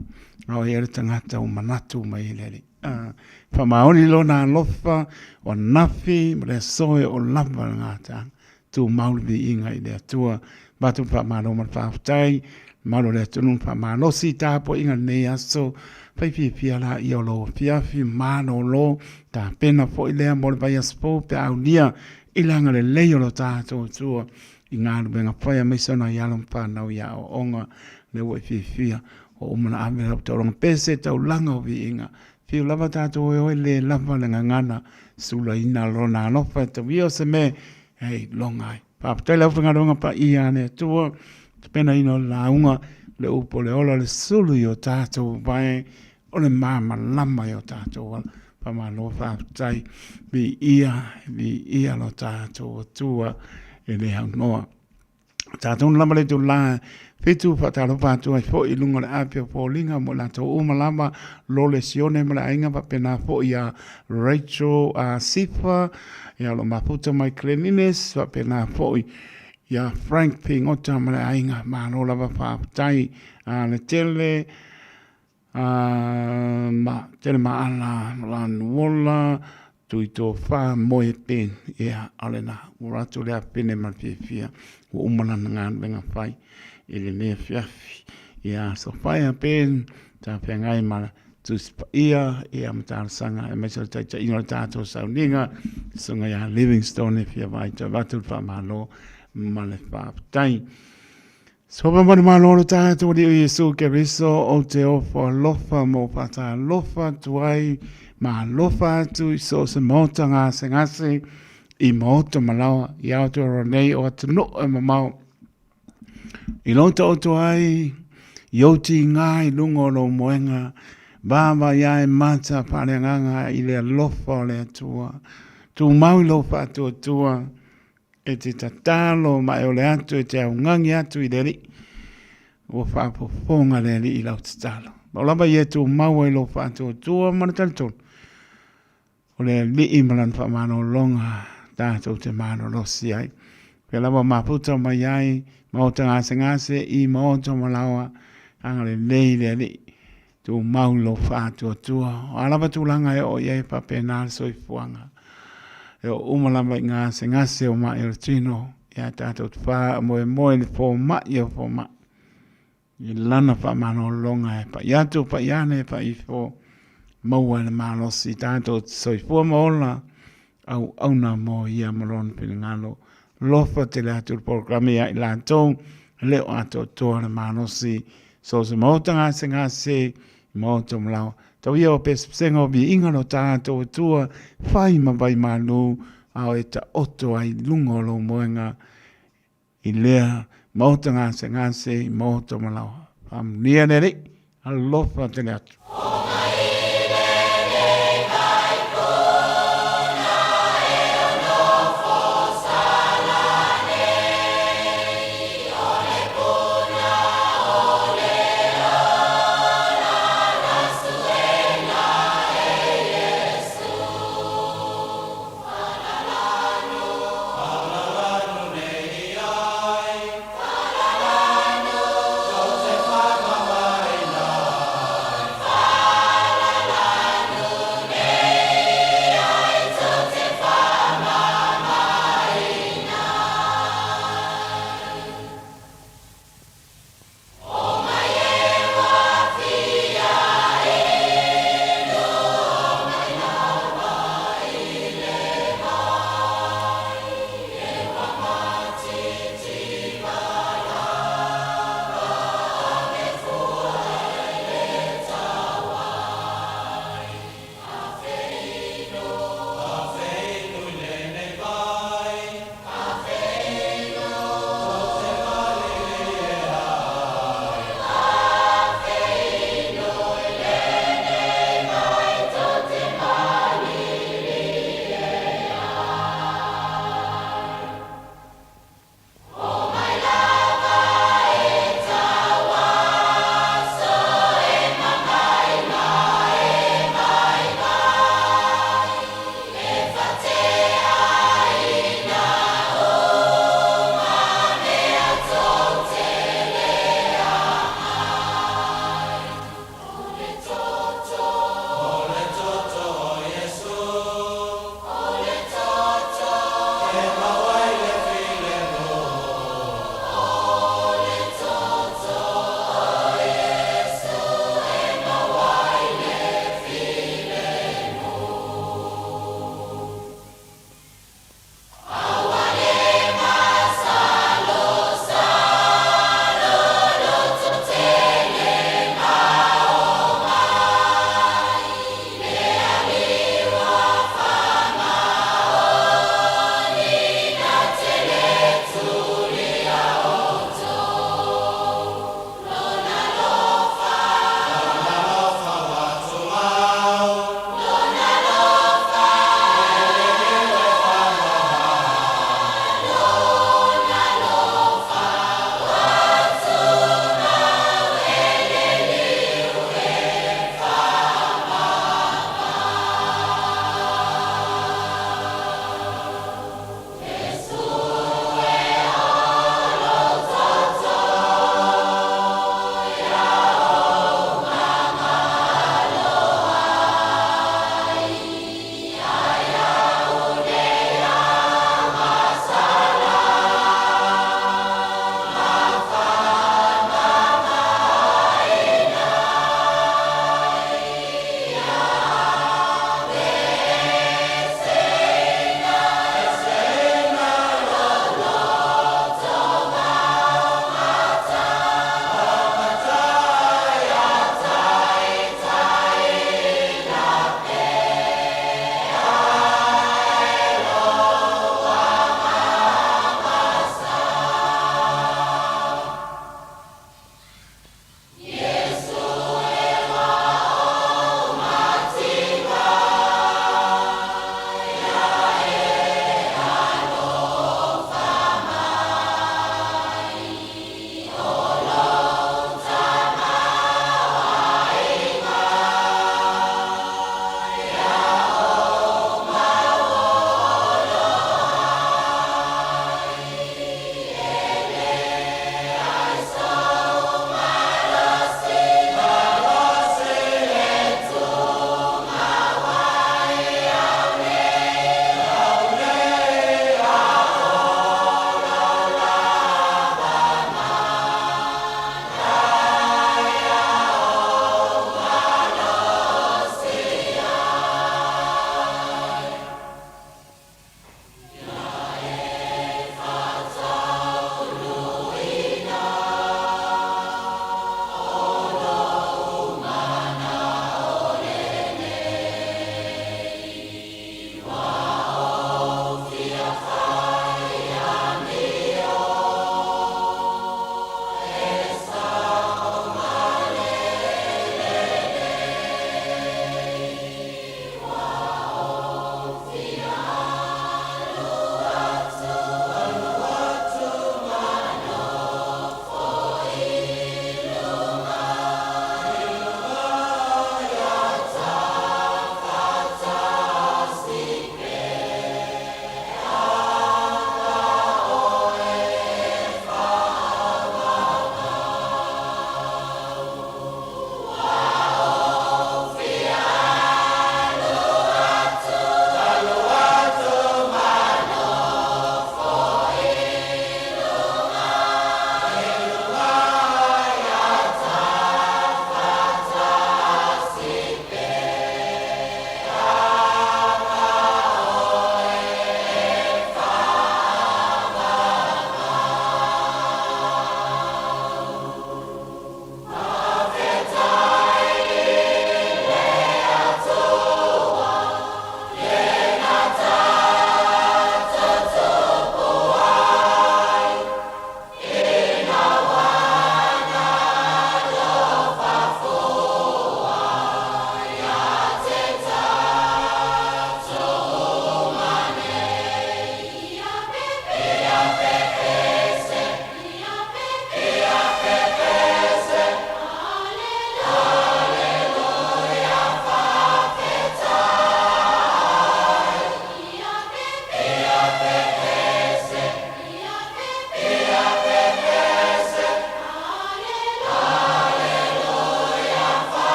S1: A o ia le tagata ua manatu mai i le Alii. A, faamaoni lona alofa o anafi ma le aso e oo lava le gataaga. Tumau le viiga i le Atua. Avatu le faamalo ma le faafetai, mamalu o le atunuu faamalosi i tapuaiga i lenei aso. Fai fiafia laia o lou afiafi malolo, tapena foi lea mo le vaiaso fou pe a aulia i le agalelei o lo tatou Atua i galuega fai aemaise ona i alo ma fanau i aoaoga. Lea ua e fiafia ua uma ona ave lau taulaga pese taulaga o viiga. Fiu lava tatou e oe le lava le gagana sulaina lona alofa e tauia o se mea e iloga ai. Faafetai le aufaigaluega paia a le Atua, tapenaina o le lauga, le upu o le ola, le sulu i o tatou vae, o le malamalama i o tatou ala. Faamalo faafetai, viia, viia lo tatou Atua e le aunoa. Tatou lava le itula fitu faatalofa atu ai foi i luga o le api o foliga mo i latou uma lava Lole Sione ma le aiga faapena foi ia Rachel Sifa ia o lo o mafuta mai Cleanliness faapena foi ia Frank Pigota ma le aiga. Malo lava faafetai a le tele ma tele maala Lanuola Tuitofa Moe Ben ia o lena ua atu le afene ma le fiafia ua uma lana galuega fai i lenei afiafi ia Sofaia Ben sa feagai ma Tusi Paia ia ma talosaga aemaise o le taitaiga o le tatou sauniga susuga ia Livingstone e fia vaai toe avatu le faamalo ma le faafetai. Sopa manumalo lo tatou Alii o Iesu Keriso, ou te ofo alofa ma ou faatalofa atu ai ma alofa atu i so o se maota gasegase i maota malaoa i Aotearoa nei o atunuu e mamao. I lou taoto ai i ou tiga i luga o lou moega, vaavaai ae mata faaleagaga i le alofa o le Atua. Tumau i lou faatuatua E te tatalo ma e ole atu e te augani atu i le Alii. Ua faafofoga le Alii i lau tatalo. Ma o lava ia e tumau ai lou faatuatua ma le talitonu. O le Alii ma lana faamalologa tatou te malolosi ai. Pea lava mafuta mai ai maota gasegase i maota malaoa agalelei le Alii. Tumau lou faatuatua. O a lava tulaga e oo i ai, e faapena le soifuaga. E oo uma lava i gasegase o mai o le tino, ia tatou te faamoemoe i le fomai o fomai. I lana faamalologa e pai atu, pai ane, pai ifo, maua i le malosi tatou te soifua ma ola, auauna mo ia ma lona finagalo. Alofa tele atu le polokalame ia i latou, e le o atoatoa le malosi, so o se maota gasegase, maota malaoa. Tau ia o pesepesega o viiga lo tatou Atua, fai ma vai malu, a o e taoto ai i luga o lou moega, i lea maota gasegase, i maota malaoa. Faamanuia le Alii, alofa tele atu.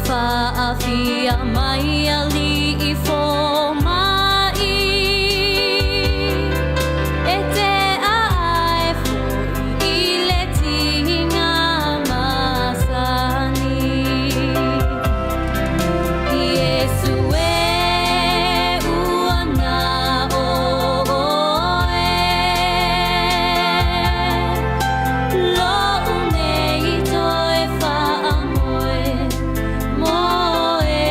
S4: Faafia mai alii fomai E te aae foi i le tiga masani Iesu e ua na o oe Lo'u nei toe faamoe moe.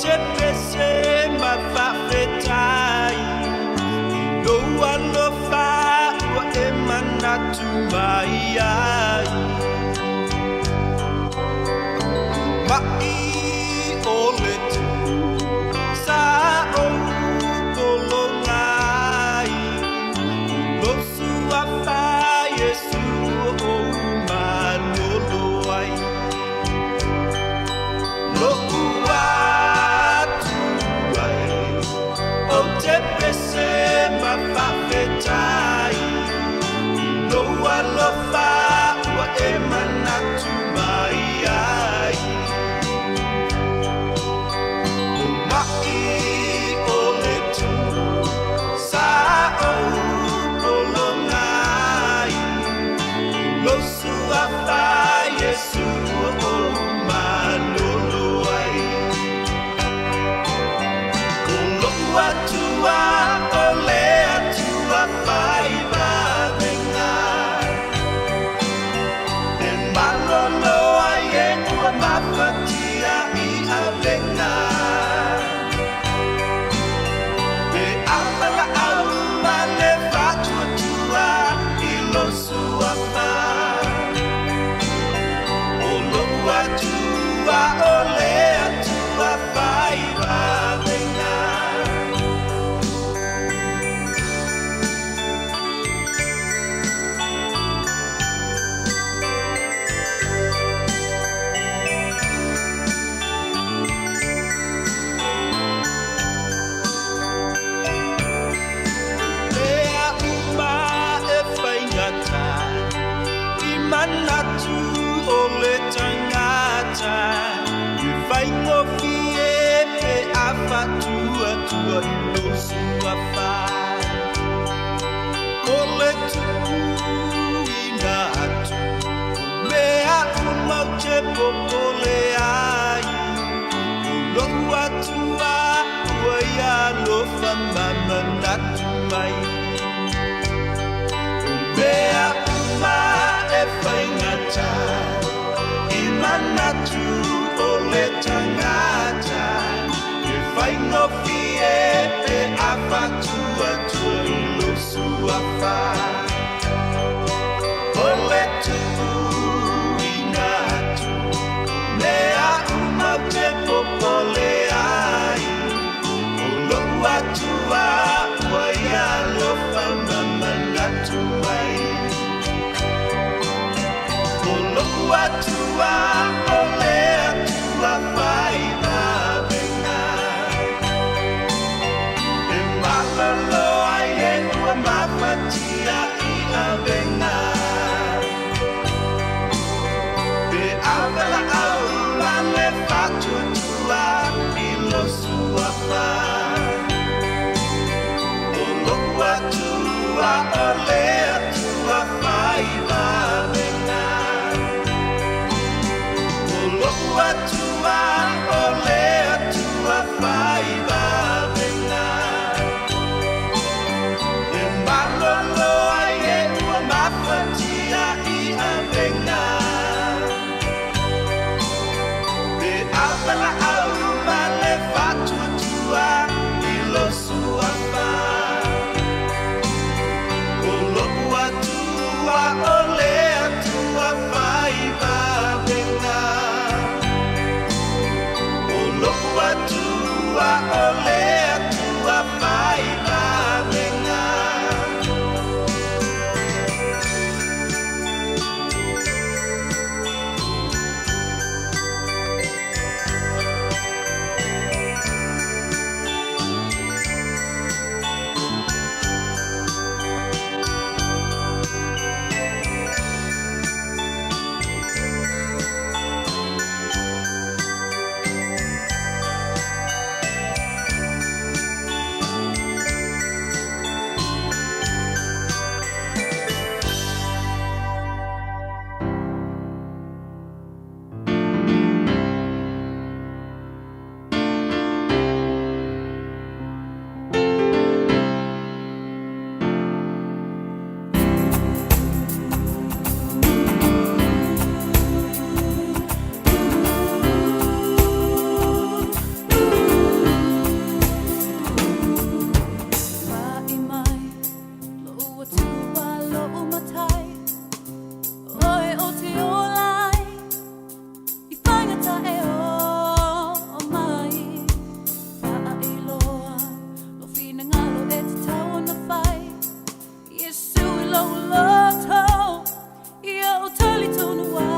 S5: te pese ma faafetai i lou alofa ua e manatu mai ai. Ma'i o le tu sa ou pologa ai, lou suafa Iesu ou malolo ai. Lo'u Atua e, ou te pese ma faafetai i lou alofa ua e manatu mai ai. O ma'i o le tu sa ou pologa ai, lou suafa Iesu ou malolo ai. O lo'u Atua o le Atua fai vavega, e malolo ai e ua mafatia i avega. Pe a valaau ma le faatuatua i lou suafa, o lo'u Atua o le Atua fai vavega. Mea uma e faigata i manatu o le tagata, e faigofie pe a faatuatua i lou suafa. O le tuuina atu o mea uma ou te popole ai, o lo'u Atua ua ia alofa ma manatu mai. O mea uma e faigata i manatu o le tagata, e faigofie pe a faatuatua i lou suafa. O le tuuina atu mea uma ou te popole ai, o lo'u Atua ua ia alofa ma manatu mai. O lo'u Atua o le Atua fai vavega, e malolo ai e ua mafatia i avega. Pe a valaau ma le faatuatua i lou suafa, o lo'u Atua o le Atua fai vavega. O lo'u Atua o le Atua fai vavega, e malolo ai e ua mafatia i avega. Pe a valaau ma le faatuatua i lou suafa, o
S4: Atua lo'u matai, Oe o te ola ai, i faigata e oo mai. Faailoa lou finagalo e tatau ona fai, Iesu i lou loto, ia ou talitonu ai.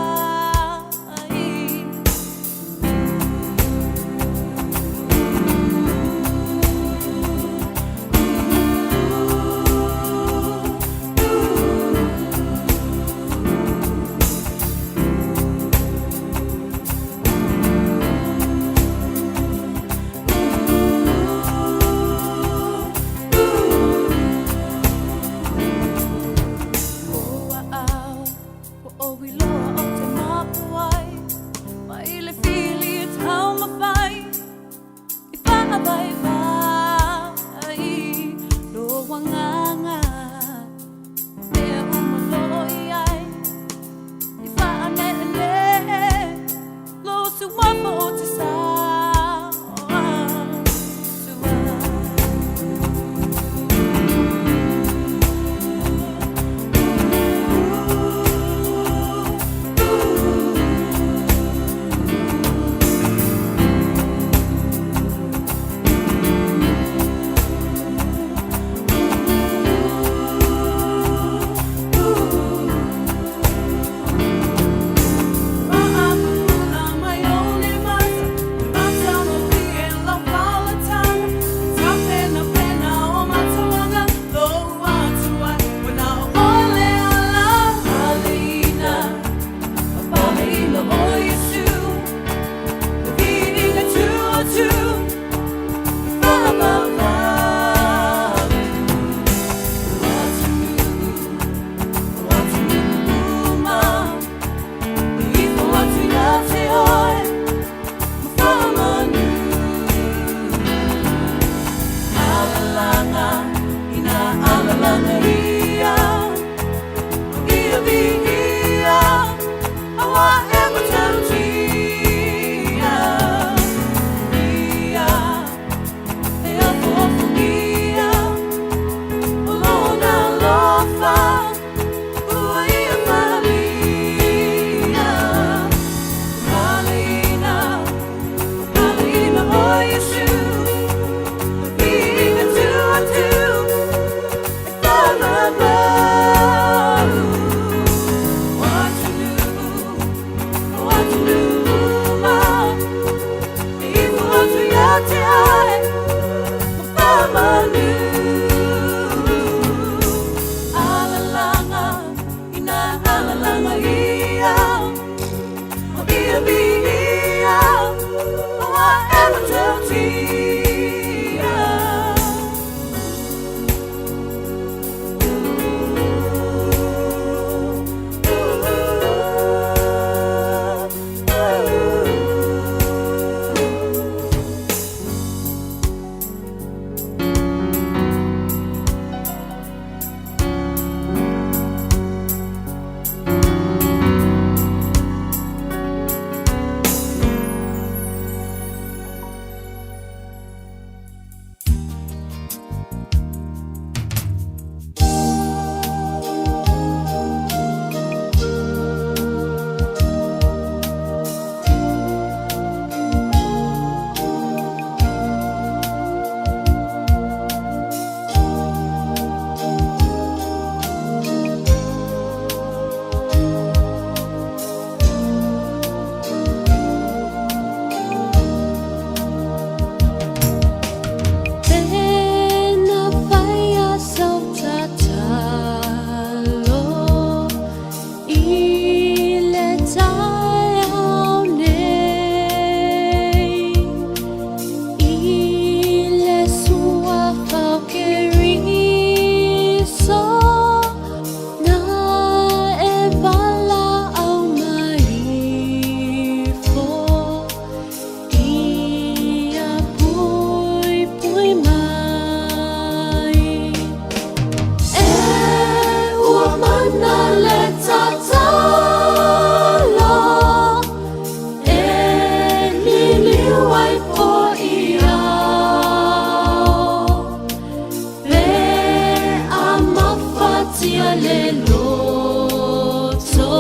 S4: le loto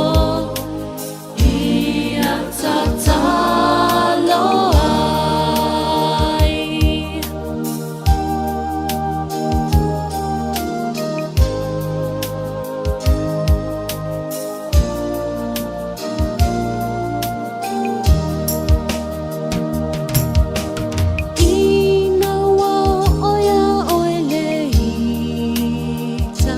S4: ia tatalo ai. Ina ua oo iā ʻoe le ita.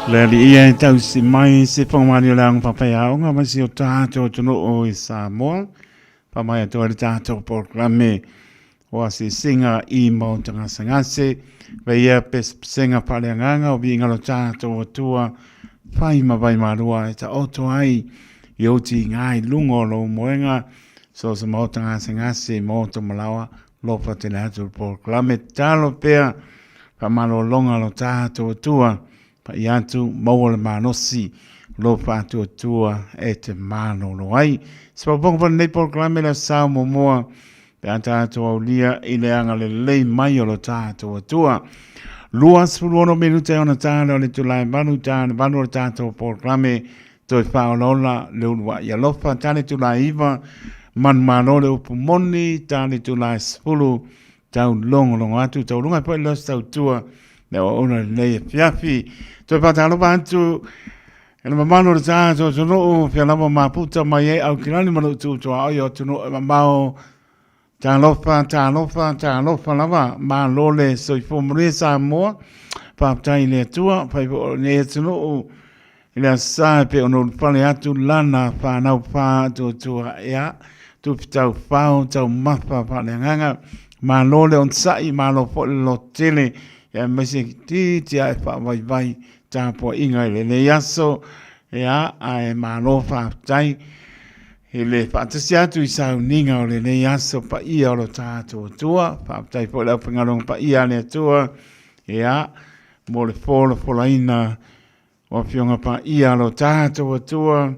S1: Le alii ia e tausi mai se whangamani o le aonga whapaiaonga mai si o tātou atunuu i Samoa. Whamai atu ai le tātou polokalame o asisinga i Maota Gasegase. Vei ia pesepesenga whaaleagaga o viiga lo tātou Atua whai ma vai malua e taoto ai i ou tiga i luga o lou moega so se Maota Gasegase i Maota Malawa lofa tele atu le polokalame. Tatalo pea Faamalologa lo tatou Atua, pai atu, maua le malosi, lo faatuatua e te malolo ai. Se paopaoga foi lenei polokalame le Aso Sa muamua, pe a tatou aulia i le agalelei mai o lo tatou Atua. 26 minute ona ta lea o le itula e 8 ta le 8 o le tatou polokalame toe faaolaola le uluai alofa, ta le itula e 9, manumalo le upu moni, ta le itula e 10, Tau logologo atu, tau luga foi le tautua le auauna lenei afiafi. Toe faatalofa atu e le mamalu o le tatou atunuu, fia lava maputa mai ai Aukilani ma lou tutuaoi o atunuu e mamao. Talofa, talofa, talofa lava, malo le soifua manuia Samoa. Faafetai i le Atua, fai foi o lenei atunuu I le Aso Sa e pei ona ulufale atu lana fanau faatuatua ea, tupe taufao, taumafa faaleagaga, malo le onosai, malo foi le lototele, aemaise itiiti ae faavaivai tapuaiga i lenei aso, ea, ae malo faafetai i le faatasi atu i sauniga o lenei aso paia o lo tatou Atua. Faafetai foi i le aufaigaluega paia a le Atua, ea, mo le folafolaina O Afioga Paia a lo tatou Atua,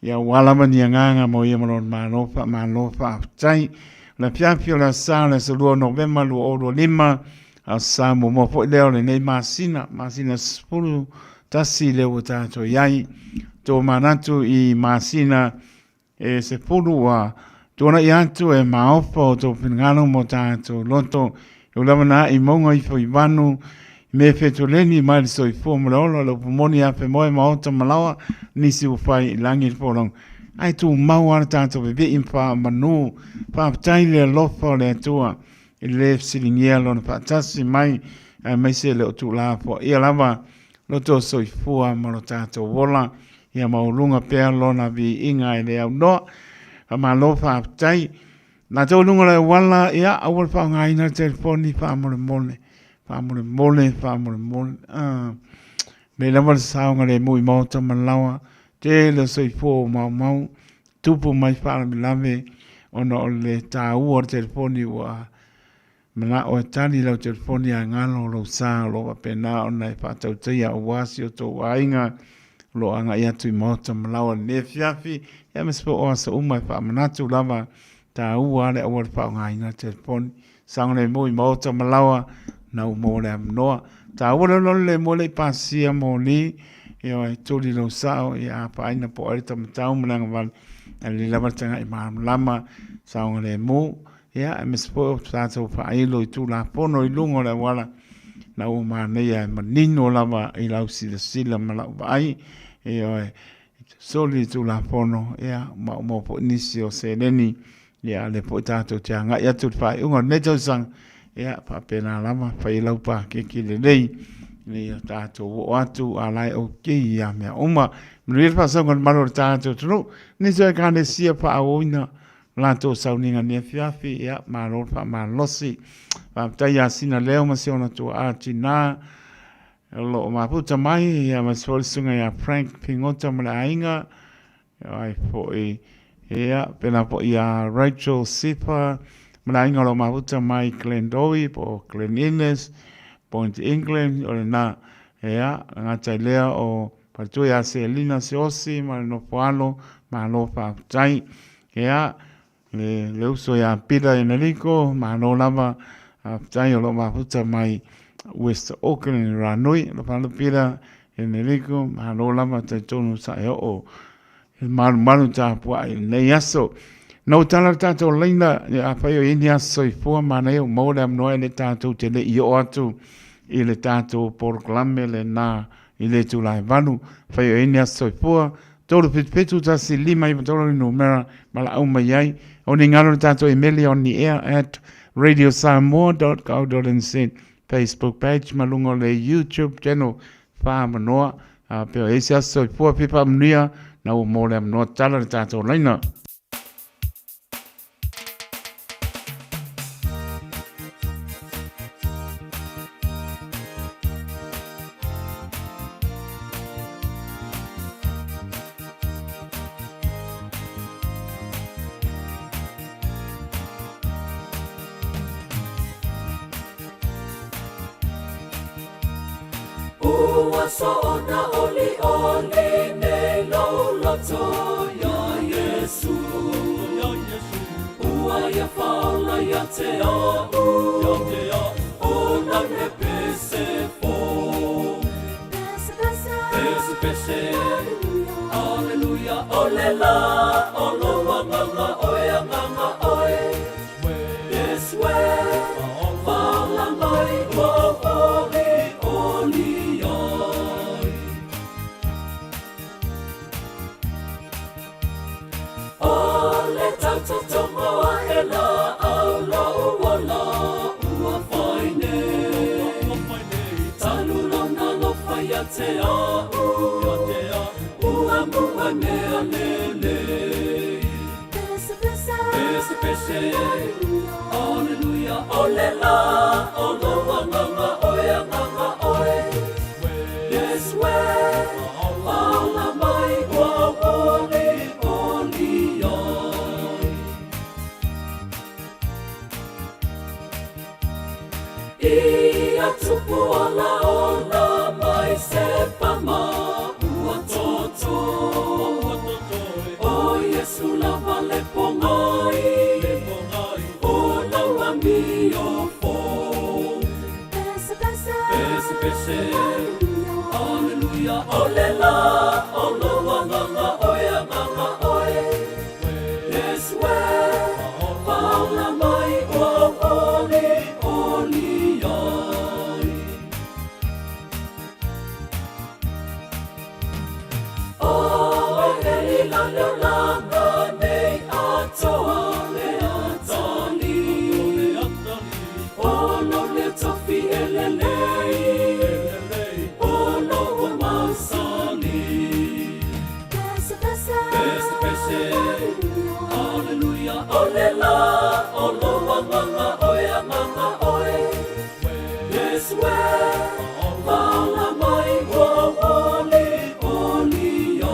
S1: ia aua lava ni agaga mo ia ma lona Malo, faamalo faafetai. O le afiafi o le Aso Sa o le aso 2 o Novema 2025, Aso Sa muamua foi lea o lenei masina, masina 11 lea ua tatou i ai. Tomanatu i masina E 10 ua tuanai atu e maofa o tou finagalo mo tatou loto. E ui lava na i mauga ifo i vanu, i mea fetoleni mai le soifua ma le ola, le upu moni afemoe maota ma laoa, nisi ua fai i lagi le folauga. Ae tumau lava le tatou vevei ma faamanu. Faafetai i le alofa o le Atua i le le fesiligia Lona faatasi mai, aemaise le o tuulafoaia lava lo tou soifua ma lo tatou ola. Ia maualuga pea lona viiga e le aunoa. Faamalo faafetai. Matou i luga o le auala, ia, aua le faaaogaina le telefoni faamolemole, faamolemole, faamolemole. Ah, nei lava le saogalemu i maota ma laoa, tele o soifua ua maumau, tupu mai faalavelave ona o le taua o le telefoni ua Mana'o e tali lau telefoni ae galo lou sa o lo o faapena ona e faatautaia aua si o tou aiga o lo o agai atu i maota ma laoa i lenei afiafi aemaise foi o aso uma e faamanatu lava taua a le auala faaaogaina le telefoni. Saogalemu i maota ma laoa na ua maua le avanoa. Taua le lolo le moe le i pasia moli ioe tuli lou sao ia afaina po o ai le taumatau ma le agavale ae lelei lava le tagai malamalama saogalemu. Ia, aemaise foi o tatou faailo i Tulafono i luga o le auala, na ua manaia e manino lava i lau silasila ma lau vaai, ioe, soli le Tulafono, ia, maumau foi nisi o seleni, ia, a o lea foi tatou te agai atu i le faaiuga o lenei tausaga, ia, faapena lava, fai lau paketi lelei, ina ia tatou oo atu a o la e okay ia mea uma. Manuia le faasauga a le malu o le tatou atunuu, nisi o Ekalesia faaauauina latou sauniga nei afiafi, ia, malo le faamalosi. Faafetai ia Sina Leo ma si ona tuaa tinā, o lo o mafuta mai, ia, ma se foi le susuga ia Frank Pigota ma le aiga, ai foi, ia, pēlā foi ia Rachel Sifa ma le aiga o lo o mafuta mai Glendowie po o Glen Innes, Point England, o lena, ia, le gata i lea o Faletua ia Selina Siaosi ma le nofo alo, malo faafetai. Ia, le, le uso ia Pita Enerico, malo lava, faafetai o lo o mafuta mai West Auckland i Ranui. Alofa atu Pita Enerico, malo lava, talitonu sa e oo i le malumalu tapuai i lenei aso. Na ou tala le tatou laina, afai o i ai ni aso soifua, manaia ua maua le avanoa e le tatou te le i oo atu i le tatou polokalame lena i le itula e 8, fai o i ai ni aso soifua, 377 1 5 3 le numera valaau mai ai. O ni galo le tatou imeli on the air at radiosamoa.co.nz, Facebook page ma luga o le YouTube channel. Whaamanoa, a pea e se aso soifua fia faamanuia, na ua mo le avanoa tatala le tatou laina.
S4: Ua soona olioli nei lou loto iā Iesu. Ua ia faaola ia te a'u, o lau le pese fou. Pese, pese, Aleluia, o le la o lou agaga oe, agaga oe. Yes, we, faaola mai ua ou olioli ai. O le tautotogo aʻela au loʻu ola ua fai nei. Talu lona alofa ia te aʻu, ua mua mea lelei. Pese, pese, Aleluia, o le la o lou agaga oe, agaga oe. Yes, we, faaola mai ua ou olioli ai. Ia tupu ola ola mai se pama ua toto. O Iesu lava le pogai, o lau amio fou. Pese, pese, Aleluia, o le la o lou agaga oe, agaga oe. Yes, we, faaola mai ua ou olioli ai. O e la le olaga nei atoa le atalii. O lou lea tofi e lelei, o lou mausali. Pese, pese, Aleluia, o le la o lou agaga oe, agaga oe. Yes, we, faaola mai ua ou olioli ai.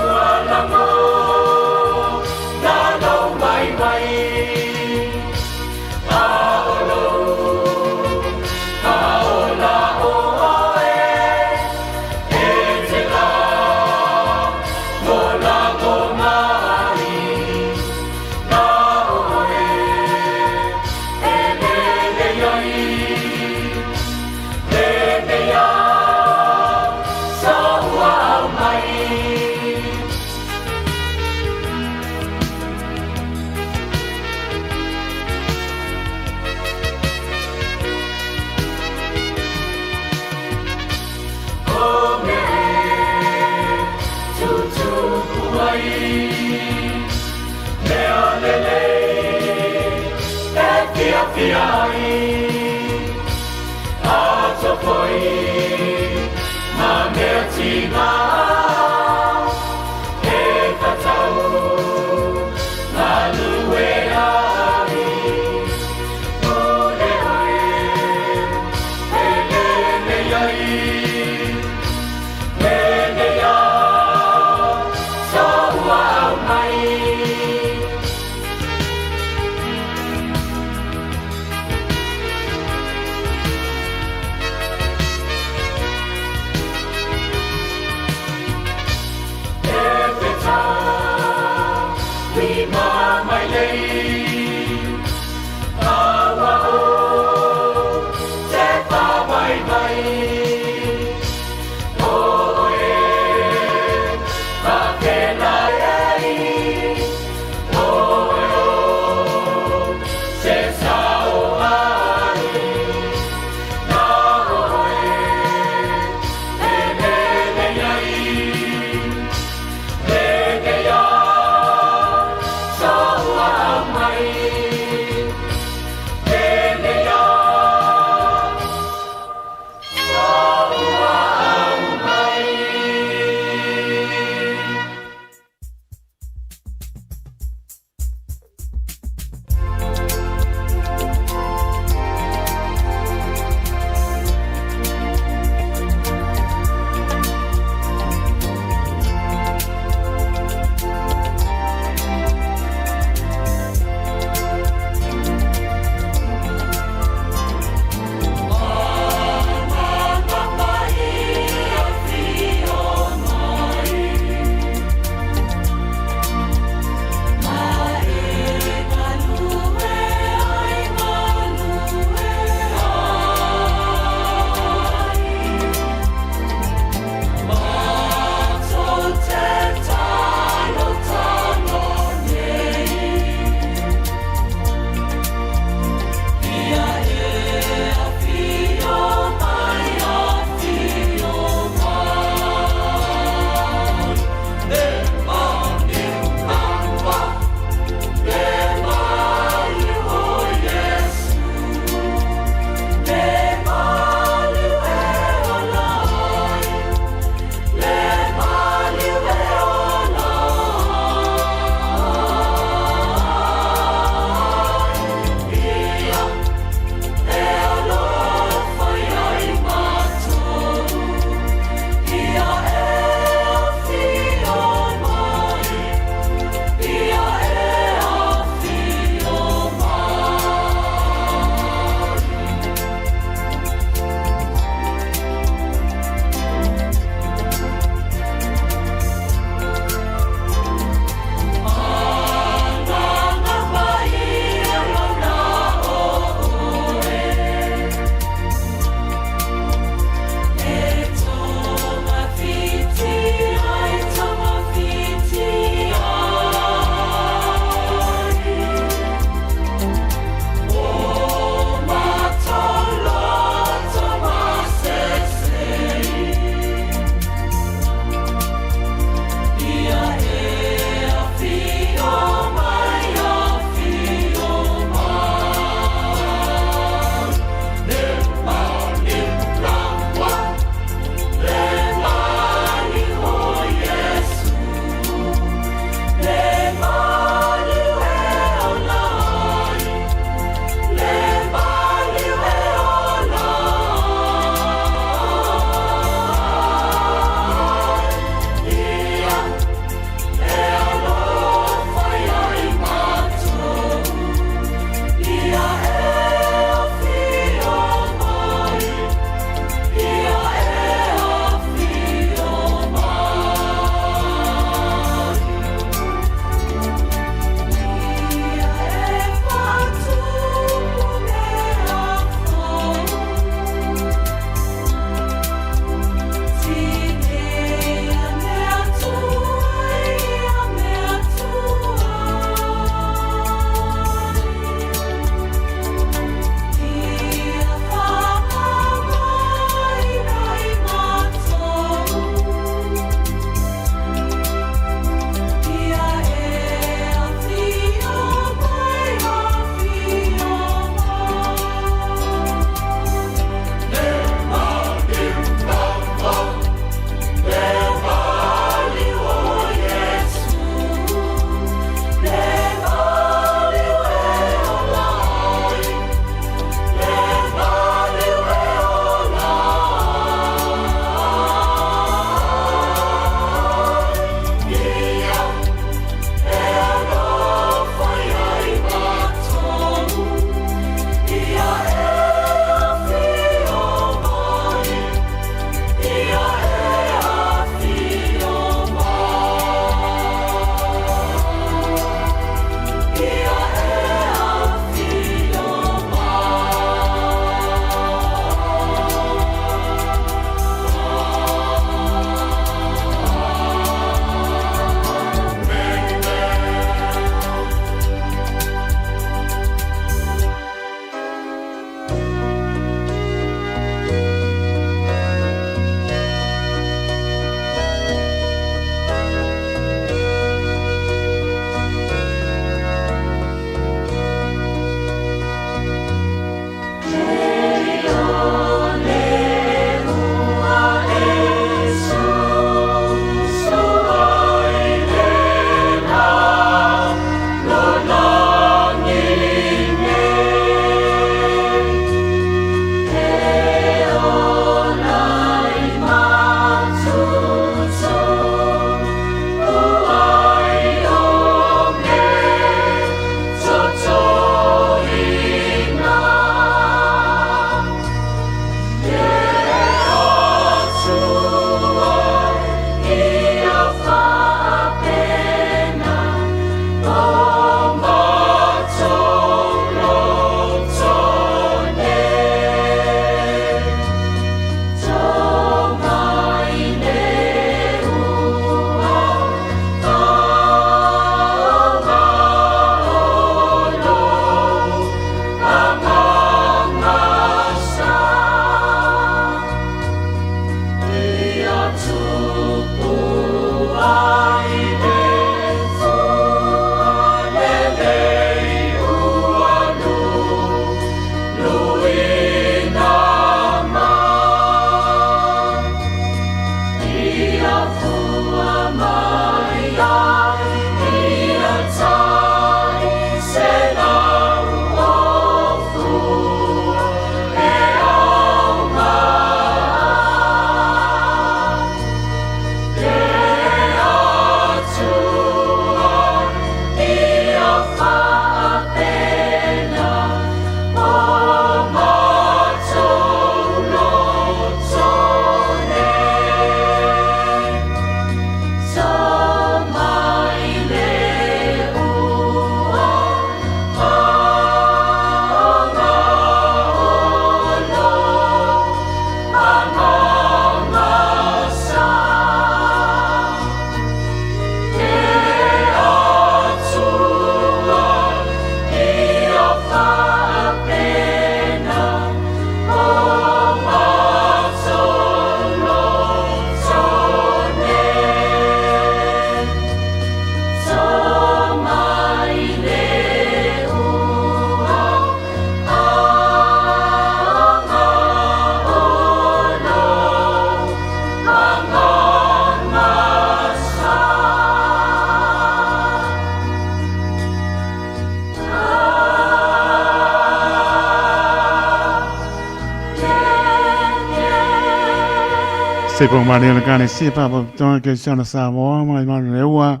S1: Se po mare le kane se pa po toa ke se ona Samoa mai manu le ua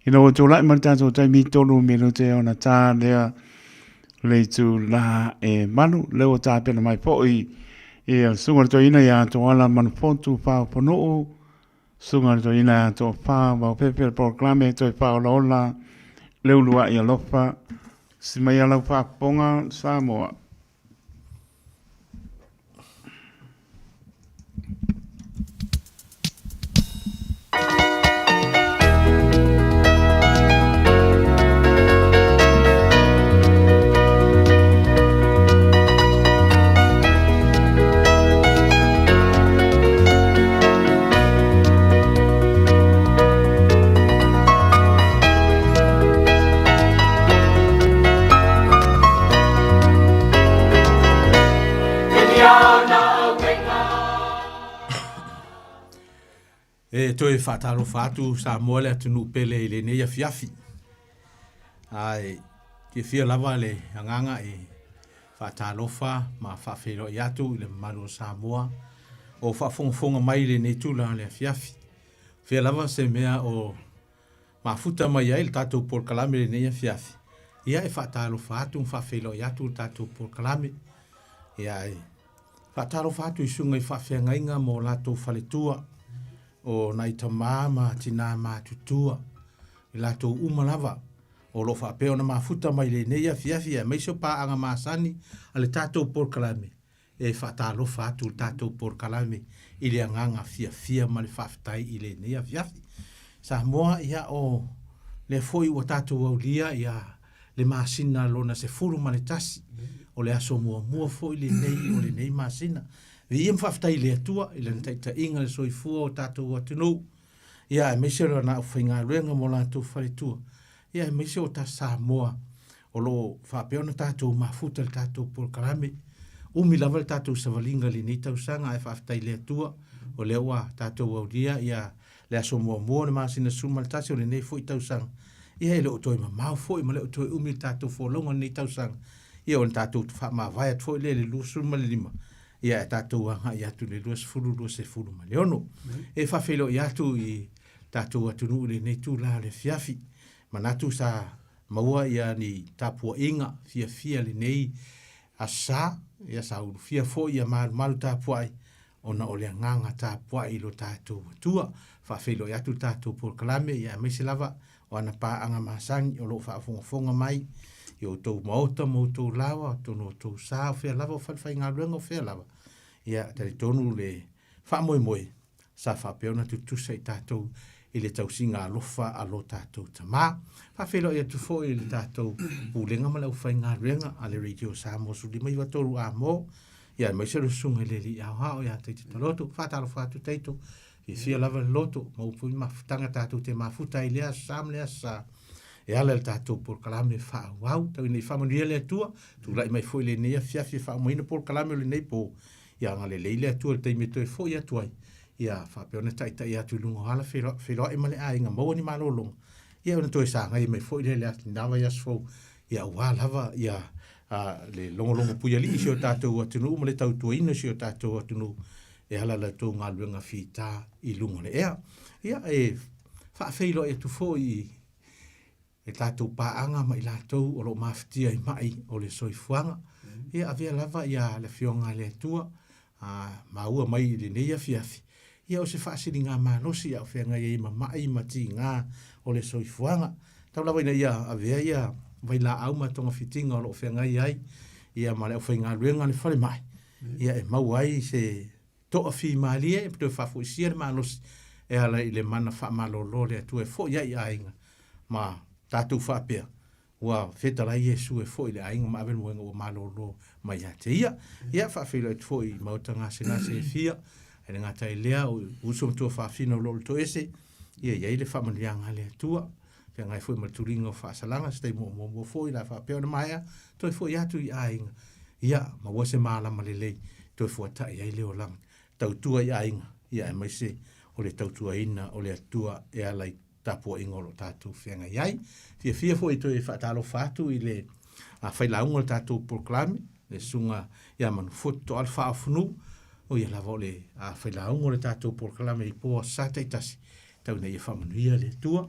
S1: ina ua tūlai mai le tātou taimi tolu minute ona tā lea le itu la e manu le ua tāpena mai fo'i i a sunga le toina i a Toala Manufotu Whaoponuu sunga le toina i a Toa Wha Wao Pepe le polokalame toe whaolaola le uluai alofa si mai alau whaafonga Samoa.
S6: E toe faatalofa atu Samoa le atunuu pele i lenei afiafi. Ae fiafia lava le agaga e faatalofa ma faafeiloai atu i le mamalu o Samoa o faafogafoga mai i lenei tula o le afiafi. Fea lava se mea o mafuta mai ai le tatou polokalame i lenei afiafi, ia e faatalofa atu ma faafeiloai atu le tatou polokalame. Ia e faatalofa atu i susuga i faafeagaiga ma o latou faletua, o nai tama ma tinā matutua, i latou uma lava o lo o faapea ona mafuta mai lenei afiafi aemaise o paaga masani a le tatou polokalame, e faatalofa atu le tatou polokalame i le agaga fiafia ma le faafetai i lenei afiafi. Samoa, ia o lea foi ua tatou aulia ia le masina lona 11, o le aso muamua foi lenei o lenei masina. Viia ma faafetai i le Atua i lana taitaiga i le soifua o tatou atunuu, ia aemaise o lana aufaigaluega ma o latou faletua, ia aemaise o ta Samoa o lo o faapea ona tatou mafuta i le tatou polokalame. Umi lava le tatou savaliga i lenei tausaga ae faafetai i le Atua o lea ua tatou aulia ia le aso muamua o le masina 11 o lenei foi tausaga. Ia e le o toe mamao foi ma le o toe umi le tatou folauga i lenei tausaga. Ia ona tatou faamavae atu foi lea i le 25 ia ae tatou agai atu i le 2026. E faafeiloai atu i tatou atunuu i lenei itula o le afiafi. Manatu sa maua ia ni tapuaiga fiafia lenei aso sa, ia sa ulufia foi ia malumalu tapuai ona o le agaga tapuai i lo tatou Atua. Faafeiloai atu le tatou polokalame ia aemaise lava o ana paaga masani o lo o faafogafoga mai i outou maota ma outou laoa, atonu o outou sa, o fea lava o falefaigaluega o fea lava. Ia talitonu le faamoemoe sa faapea ona tutusa i tatou i le tausiga alofa a lo tatou Tama. Faafeiloai atu foi i le tatou Pulega ma le aufaigaluega a le Radio Samoa 1593 Amo, ia aemaise le susuga i le Alii Aoao ia Taito Taloto. Faatalofa atu Taito, fiafia lava le loto, maua foi mafutaga tatou te mafuta ai i lea aso sa ma lea aso sa e ala i le tatou polokalame faaauau. Tau ina i faamanuia le Atua, tulai mai foi lenei afiafi e faaumaina polokalame o lenei po, Ia agalelei le Atua i le taimi e toe foi atu ai, ia faapea ona taitai atu i luga o ala feiloai ma le aiga, maua ni malologa, ia ona toe sagai mai foi lea i lena vaiaso fou, ia aua lava ia le logologo puialii i si o tatou atunuu ma le tautuaina o si o tatou atunuu e ala i la outou galuega fita i luga o le ea. Ia e faafeiloai atu foi i e tatou paaga ma i latou o lo o mafatia i mai o le soifuaga. Ia avea lava ia le Afioga a le Atua a maua mai i lenei afiafi, ia o se faasiligamalosi a o feagai ai ma mai ma tiga o le soifuaga. Tau lava ina ia avea ia vailaau ma togafitiga o lo o feagai ai ia ma le aufaigaluega a le falemai, ia e maua ai se toafimalie e toe faafoisia le malosi e ala i le mana faamalolo o le Atua e foi ai i aiga ma tatou faapea ua fetalai Iesu e foi i le aiga ma ave le moega ua malolo mai ia te ia. Ia faafeiloai atu foi i maota gasegase e fia, e le gata i lea o uso ma tuafafine o lo o le toese, ia i ai le faamanuiaga a le Atua. Feagai foi ma le tuliga o faasalaga, se taimi muamua foi la faapea ona maea, toe foi atu i aiga, ia, maua se malama lelei, toe fuatai ai le olaga, tautua i aiga, ia aemaise o le tautuaina o le Atua e ala i tapuaiga o lo o tatou feagai ai. Fiafia foi e toe faatalofa atu i le failauga o le tatou polokalame, le Susuga ia Manufotu Toalefaaofonuu. O ia lava o le failauga o le tatou polokalame i po aso Sa taitasi, tau ina ia faamanuia le Atua,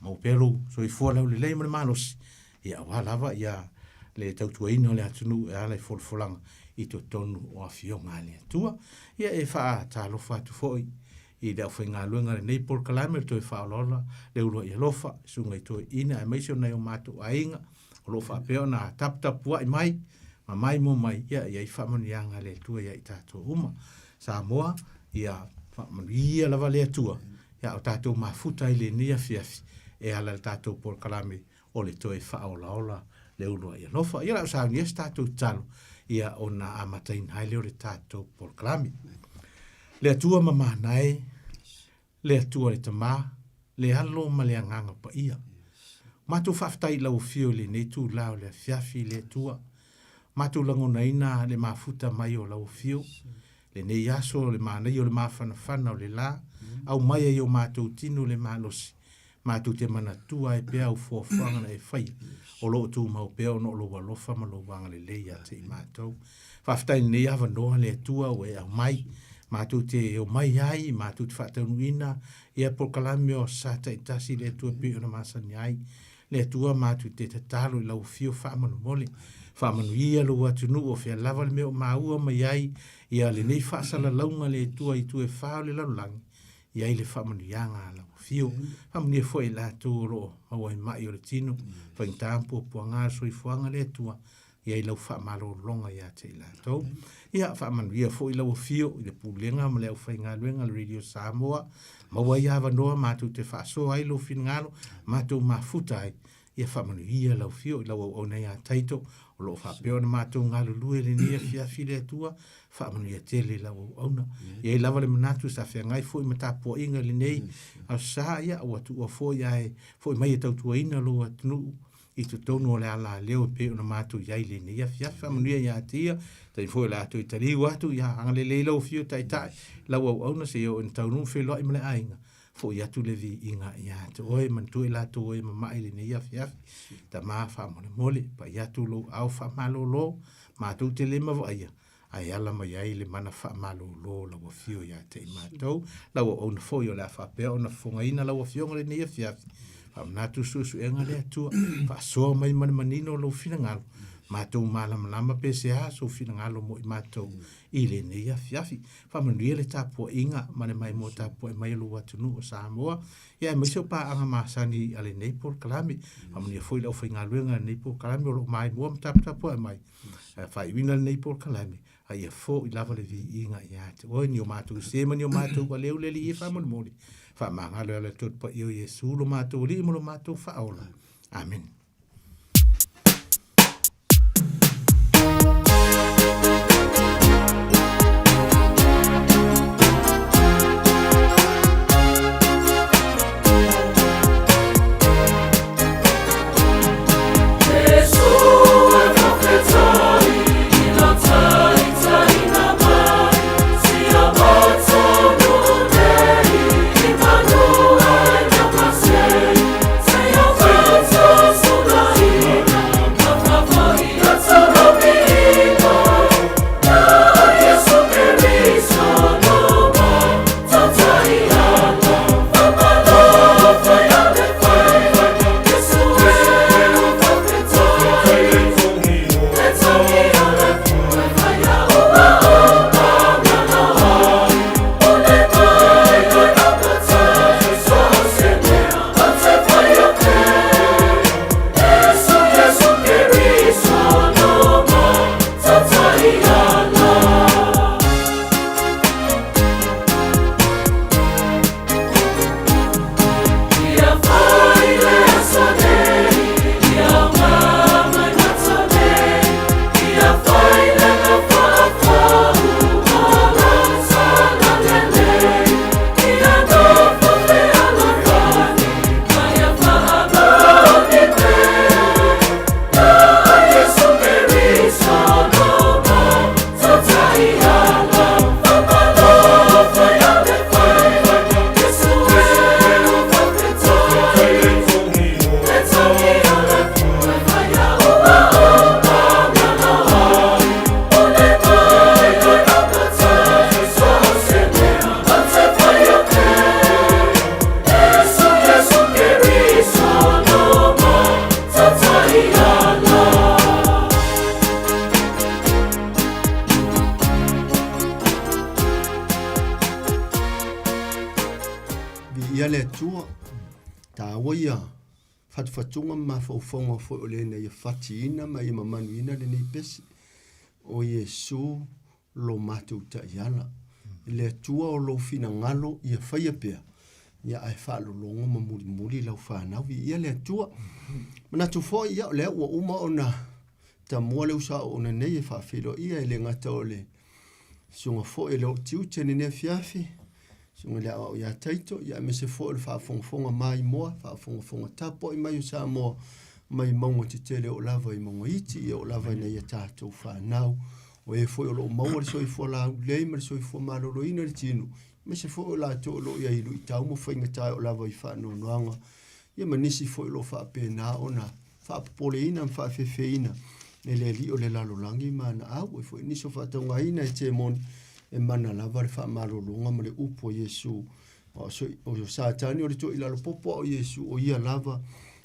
S6: maua pea lou soifua laulelei ma le malosi, ia aua lava ia le tautuaina o le atunuu e ala i folafolaga i totonu o Afioga a le Atua. Ia e faatalofa atu foi i le aufaigaluega a lenei polokalame o le toe faaolaola le uluai alofa, susuga i toeaiina aemaise o nai o matou aiga o lo o faapea ona taputapuai mai ma maimoa mai, ia i ai faamanuiaga a le Atua ia i tatou uma. Samoa, ia faamanuia lava le Atua ia o tatou mafuta ai lenei afiafi e ala i le tatou polokalame o le toe faaolaola le uluai alofa. Ia o le a ou saunia se tatou tatalo ia ona amataina ai lea o le tatou polokalame. Le Atua mamana e, le Atua le Tama, le Alo ma le Agaga Paia. Matou faafetai i lau afio i lenei itula o le afiafi le Atua. Matou lagonaina le mafuta mai o lau afio, lenei aso o le manaia o le mafanafana o le la, aumai ai o matou tino le malosi Matou te manatua ai pea au fuafuaga na e faia, o lo o tumau pea ona o lou alofa ma lou agalelei ia te i matou. Faafetai i lenei avanoa le Atua ua e aumai, matou te omai ai, matou te faataunuuina ia polokalame o sa taitasi le Atua e pei ona masani ai. Le Atua matou te tatalo i lau afio faamolemole. Faamanuia lou atunuu o fea lava le mea o maua mai ai ia lenei faasalalauga le Atua i itu e fa o le lalolagi. I ai le faamanuiaga a lau afio. Faamanuia foi i latou o lo o maua ai mai o le tino, faigata ma puapuaga le soifuaga le Atua, i ai lau faamalologa ia te i latou. Ia, faamanuia foi lau afio i le pulega ma le aufaigaluega a le Radio Samoa, maua ai avanoa matou te faasoa ai lou finagalo, matou mafuta ai. Ia faamanuia lau afio i lau auauna ia Taito, o lo o faapea ona matou galulue i lenei afiafi le Atua, faamanuia tele i lau auauna. E i ai lava le manatu sa feagai foi ma tapuaiga i lenei Aso Sa, ia ua tuua foi ae foi mai e tautuaina lou atunuu i totonu o le alaleo e pei ona matou i ai i lenei afiafi. Faamanuia ia te ia, taimi foi o le a toe taliu atu, ia agalelei lau afio Taitai, lau auauna seia oo ina taunuu ma feiloai ma le aiga. Foi atu le viiga ia te oe, manatua i latou e mama'i i lenei afiafi. Tama faamolemole, pai atu lou ao faamalolo, matou te le mavaia, ae ala mai ai le mana faamalolo o lau afio ia te i matou. Lau auauna foi o le a faapea ona fofogaina lau afioga i lenei afiafi. Faamanatu suesuega le Atua, faasoa mai ma le manino lou finagalo, matou malamalama pe se a sou finagalo mo i matou i lenei afiafi. Faamanuia le tapuaiga ma le maimoa tapuai mai a lou atunuu o Samoa, ia aemaise o paaga masani a lenei polokalame. Faamanuia foi le aufaigaluega a lenei polokalame o lo o maimoa ma taputapuai mai. Ae faaiuina lenei polokalame, a ia foi lava le viiga ia te oe, ni o matou sē ma ni o matou aleu le Alii e faamolemole. Faamagalo e ala i le Toto Paia o Iesu lo matou Alii ma lo matou Faaola. Amene.
S7: le Atua, taua ia fatufatuga ma mafaufauga foi o le ina ia fatiina ma ia mamanuina lenei pese. O Iesu lo matou taiala. Le Atua o lou finagalo ia faia pea, ia ae faalologo ma mulimuli lau fanau. Viia le Atua. Manatu foi, ia o lea ua uma ona tamua le uso auauna nei e faafeiloaia e le gata o le susuga foi e le o tiute lenei afiafi, susuga i le aoao ia Taito, ia aemaise foi o le faafogafoga maimoa, faafogafoga tapuai mai o Samoa mai mauga tetele oo lava i mauga iti, ia oo lava ina ia tatou fanau, o e foi o lo o maua le soifua laulelei ma le soifua maloloina i le tino, aemaise foi o latou o lo o i ai i luitau ma faigata e oo lava i faanoanoaga, ia ma nisi foi o lo o faapena ona faapopoleina ma faafefeina e le alii o le lalolagi ma ana au. E foi nisi o faataugaina e temoni e mana lava le faamalologa ma le upu a Iesu. O Satani o le toilalo popo a o Iesu o ia lava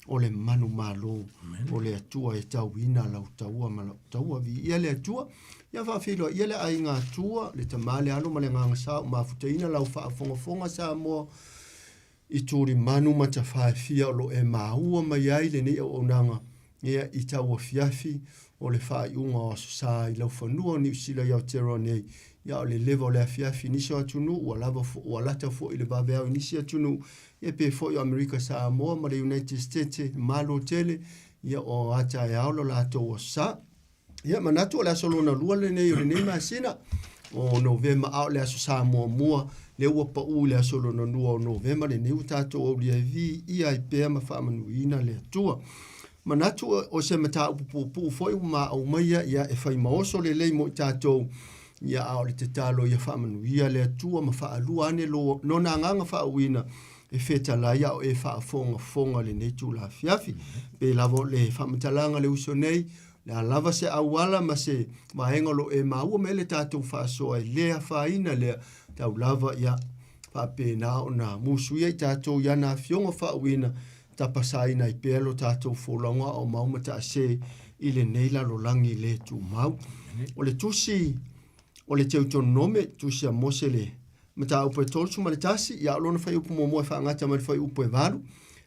S7: o le manumalo o le Atua e tauina lau taua ma lau taua. Viia le Atua. Ia faafeiloai ia le aiga Atua, le Tama, le Alo ma le Agaga Sa o mafutaina lau faafogafoga Samoa i tulimanu ma tafaefia o lo o e maua mai ai lenei auaunaga ia i tauafiafi o le faaiuga o Aso Sa i laufanua o Niu Sila i Aotearoa nei, ia o le leva o le afiafi i nisi o atunuu, ua lava ua lata foi i le vaveao i nisi atunuu, ia pe foi o Amerika Samoa ma le United States, Malo tele, ia o a taeao lo latou Aso Sa. Ia, manatu o le aso lona lua lenei o lenei masina o Novema, a o le aso Sa muamua lea ua pau i le aso lona lua o Novema lenei ua tatou aulia e viia ai pea ma faamanuiina le Atua. Manatu o se mataupu puupuu foi ua ma aumaia, ia e fai ma oso lelei mo i tatou, ia a o le tatalo ia faamanuia le Atua ma faalua ane lona agaga faauuina e fetalai a o e faafogafoga lenei itula afiafi. Pei lava o le faamatalaga a le uso nei, Le a lava se auala ma se vaega o lo o e maua mai ai le tatou faasoa e le afaina lea, tau lava ia faapena ona musuia i tatou i ana afioga faauuina, tapasaina ai pea lo tatou folauga a o mau ma taase i lenei lalolagi le tumau. O le tusi o le Teutonome, tusi a Mose le Mataupu e 31, ia o lona fuaiupu muamua e faagata mai le fuaiupu e 8,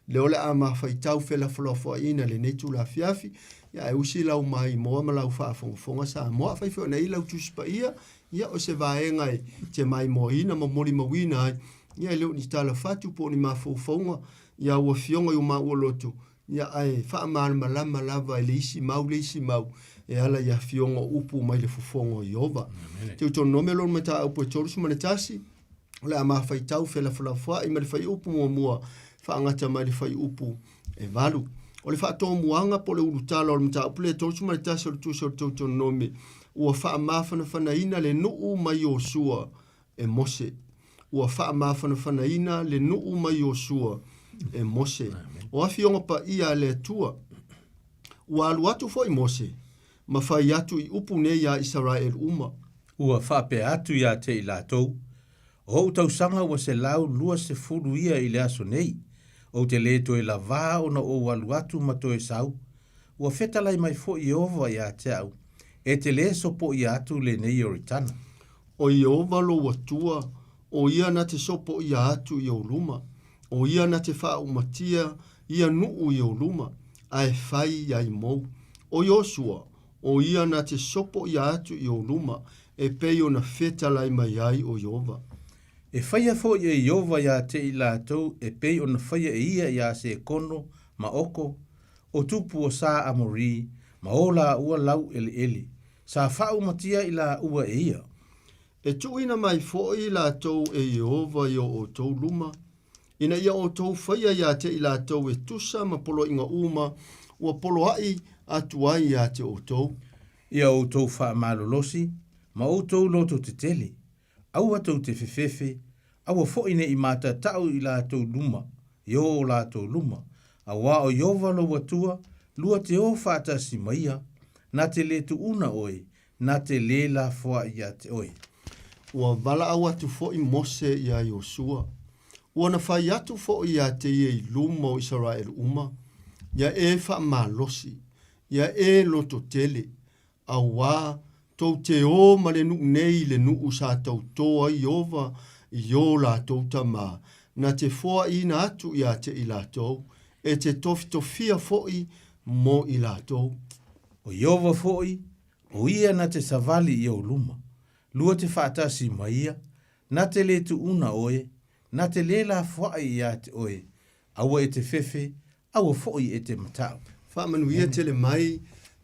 S7: lea o le a ma faitau felafolafoaiina i lenei itula afiafi, ia ae usi lau maimoa ma lau faafogafoga Samoa. Afai foi ona i ai lau Tusi Paia, ia o se vaega e te maimoaina ma molimauina ai, ia e le o ni tala fatu po o ni mafaufauga i au afioga i o maua loto, Ia, ae faamalamalama lava e le isi mau le isi mau e ala i afioga o upu mai le fofoga o Ieova. Teutonome lona mataupu e 31, o le a mafaitau felafolafoai ma le fuaiupu muamua faagata mai le fuaiupu e 8. O le faatomuaga po o le ulutala o le mataupu lea e 31 o le tusi o le Teutonome, ua faamafanafanaina le nuu mai Iosua e Mose. Ua faamafanafanaina le nuu mai Iosua e Mose. O afioga paia a le Atua. Ua alu atu foi Mose ma fai atu i upu nei iā Isaraelu uma.
S6: Ua faapea atu ia te i latou, O ou tausaga ua 120 ia i le aso nei, ou te lē toe lavā ona ou alu atu ma toe sau. Ua fetalai mai foi Ieova ia te au, E te lē sopoia atu lenei Ioritana.
S7: O Ieova lou Atua, o ia na te sopoia atu i ou luma, o ia na te faaumatia ia nuu i ou luma, ae fai ai mou. O Iosua, o ia na te sopoia atu i ou luma, e pei ona fetalai mai ai o Ieova.
S6: E faia foi e Ieova iā te i latou e pei ona faia e ia iā Sekono ma Oko, o tupu o Sa Amori, ma o lāua lau eleele, Sa faaumatia i lāua e ia.
S7: E tuuina mai foi latou e Ieova i o outou luma, ina ia outou faia ia te i latou e tusa ma poloaiga uma ua poloai atu ai ia te outou.
S6: Ia outou faamalolosi ma outou loto tetele, Aua tou te fefefe, aua foi ne i matatau i latou luma, i o latou luma, auā o Ieova lou Atua, lua te o faatasi ma ia, na te lē tuuna oe, na te lē lafoai iā te oe.
S7: Ua valaau atu foi Mose iā Iosua, ua na fai atu foi iā te ia i luma o Isaraelu uma, ia e faamalosi, ia e lototele, Auā, tou te ō ma le nuu nei i le nuu sa tautō ai Ieova i ō latou tamā, Na te foaʻiina atu iā te i latou, e te tofitofia foʻi mo i latou.
S6: O Ieova foʻi, o ia na te savali i ou luma, lua te faatasi ma ia, na te le tuʻuna oe, na te le lafoaʻi iā te oe, aua e te fefe, aua foʻi e te mataʻu.
S7: Faamanuia tele mai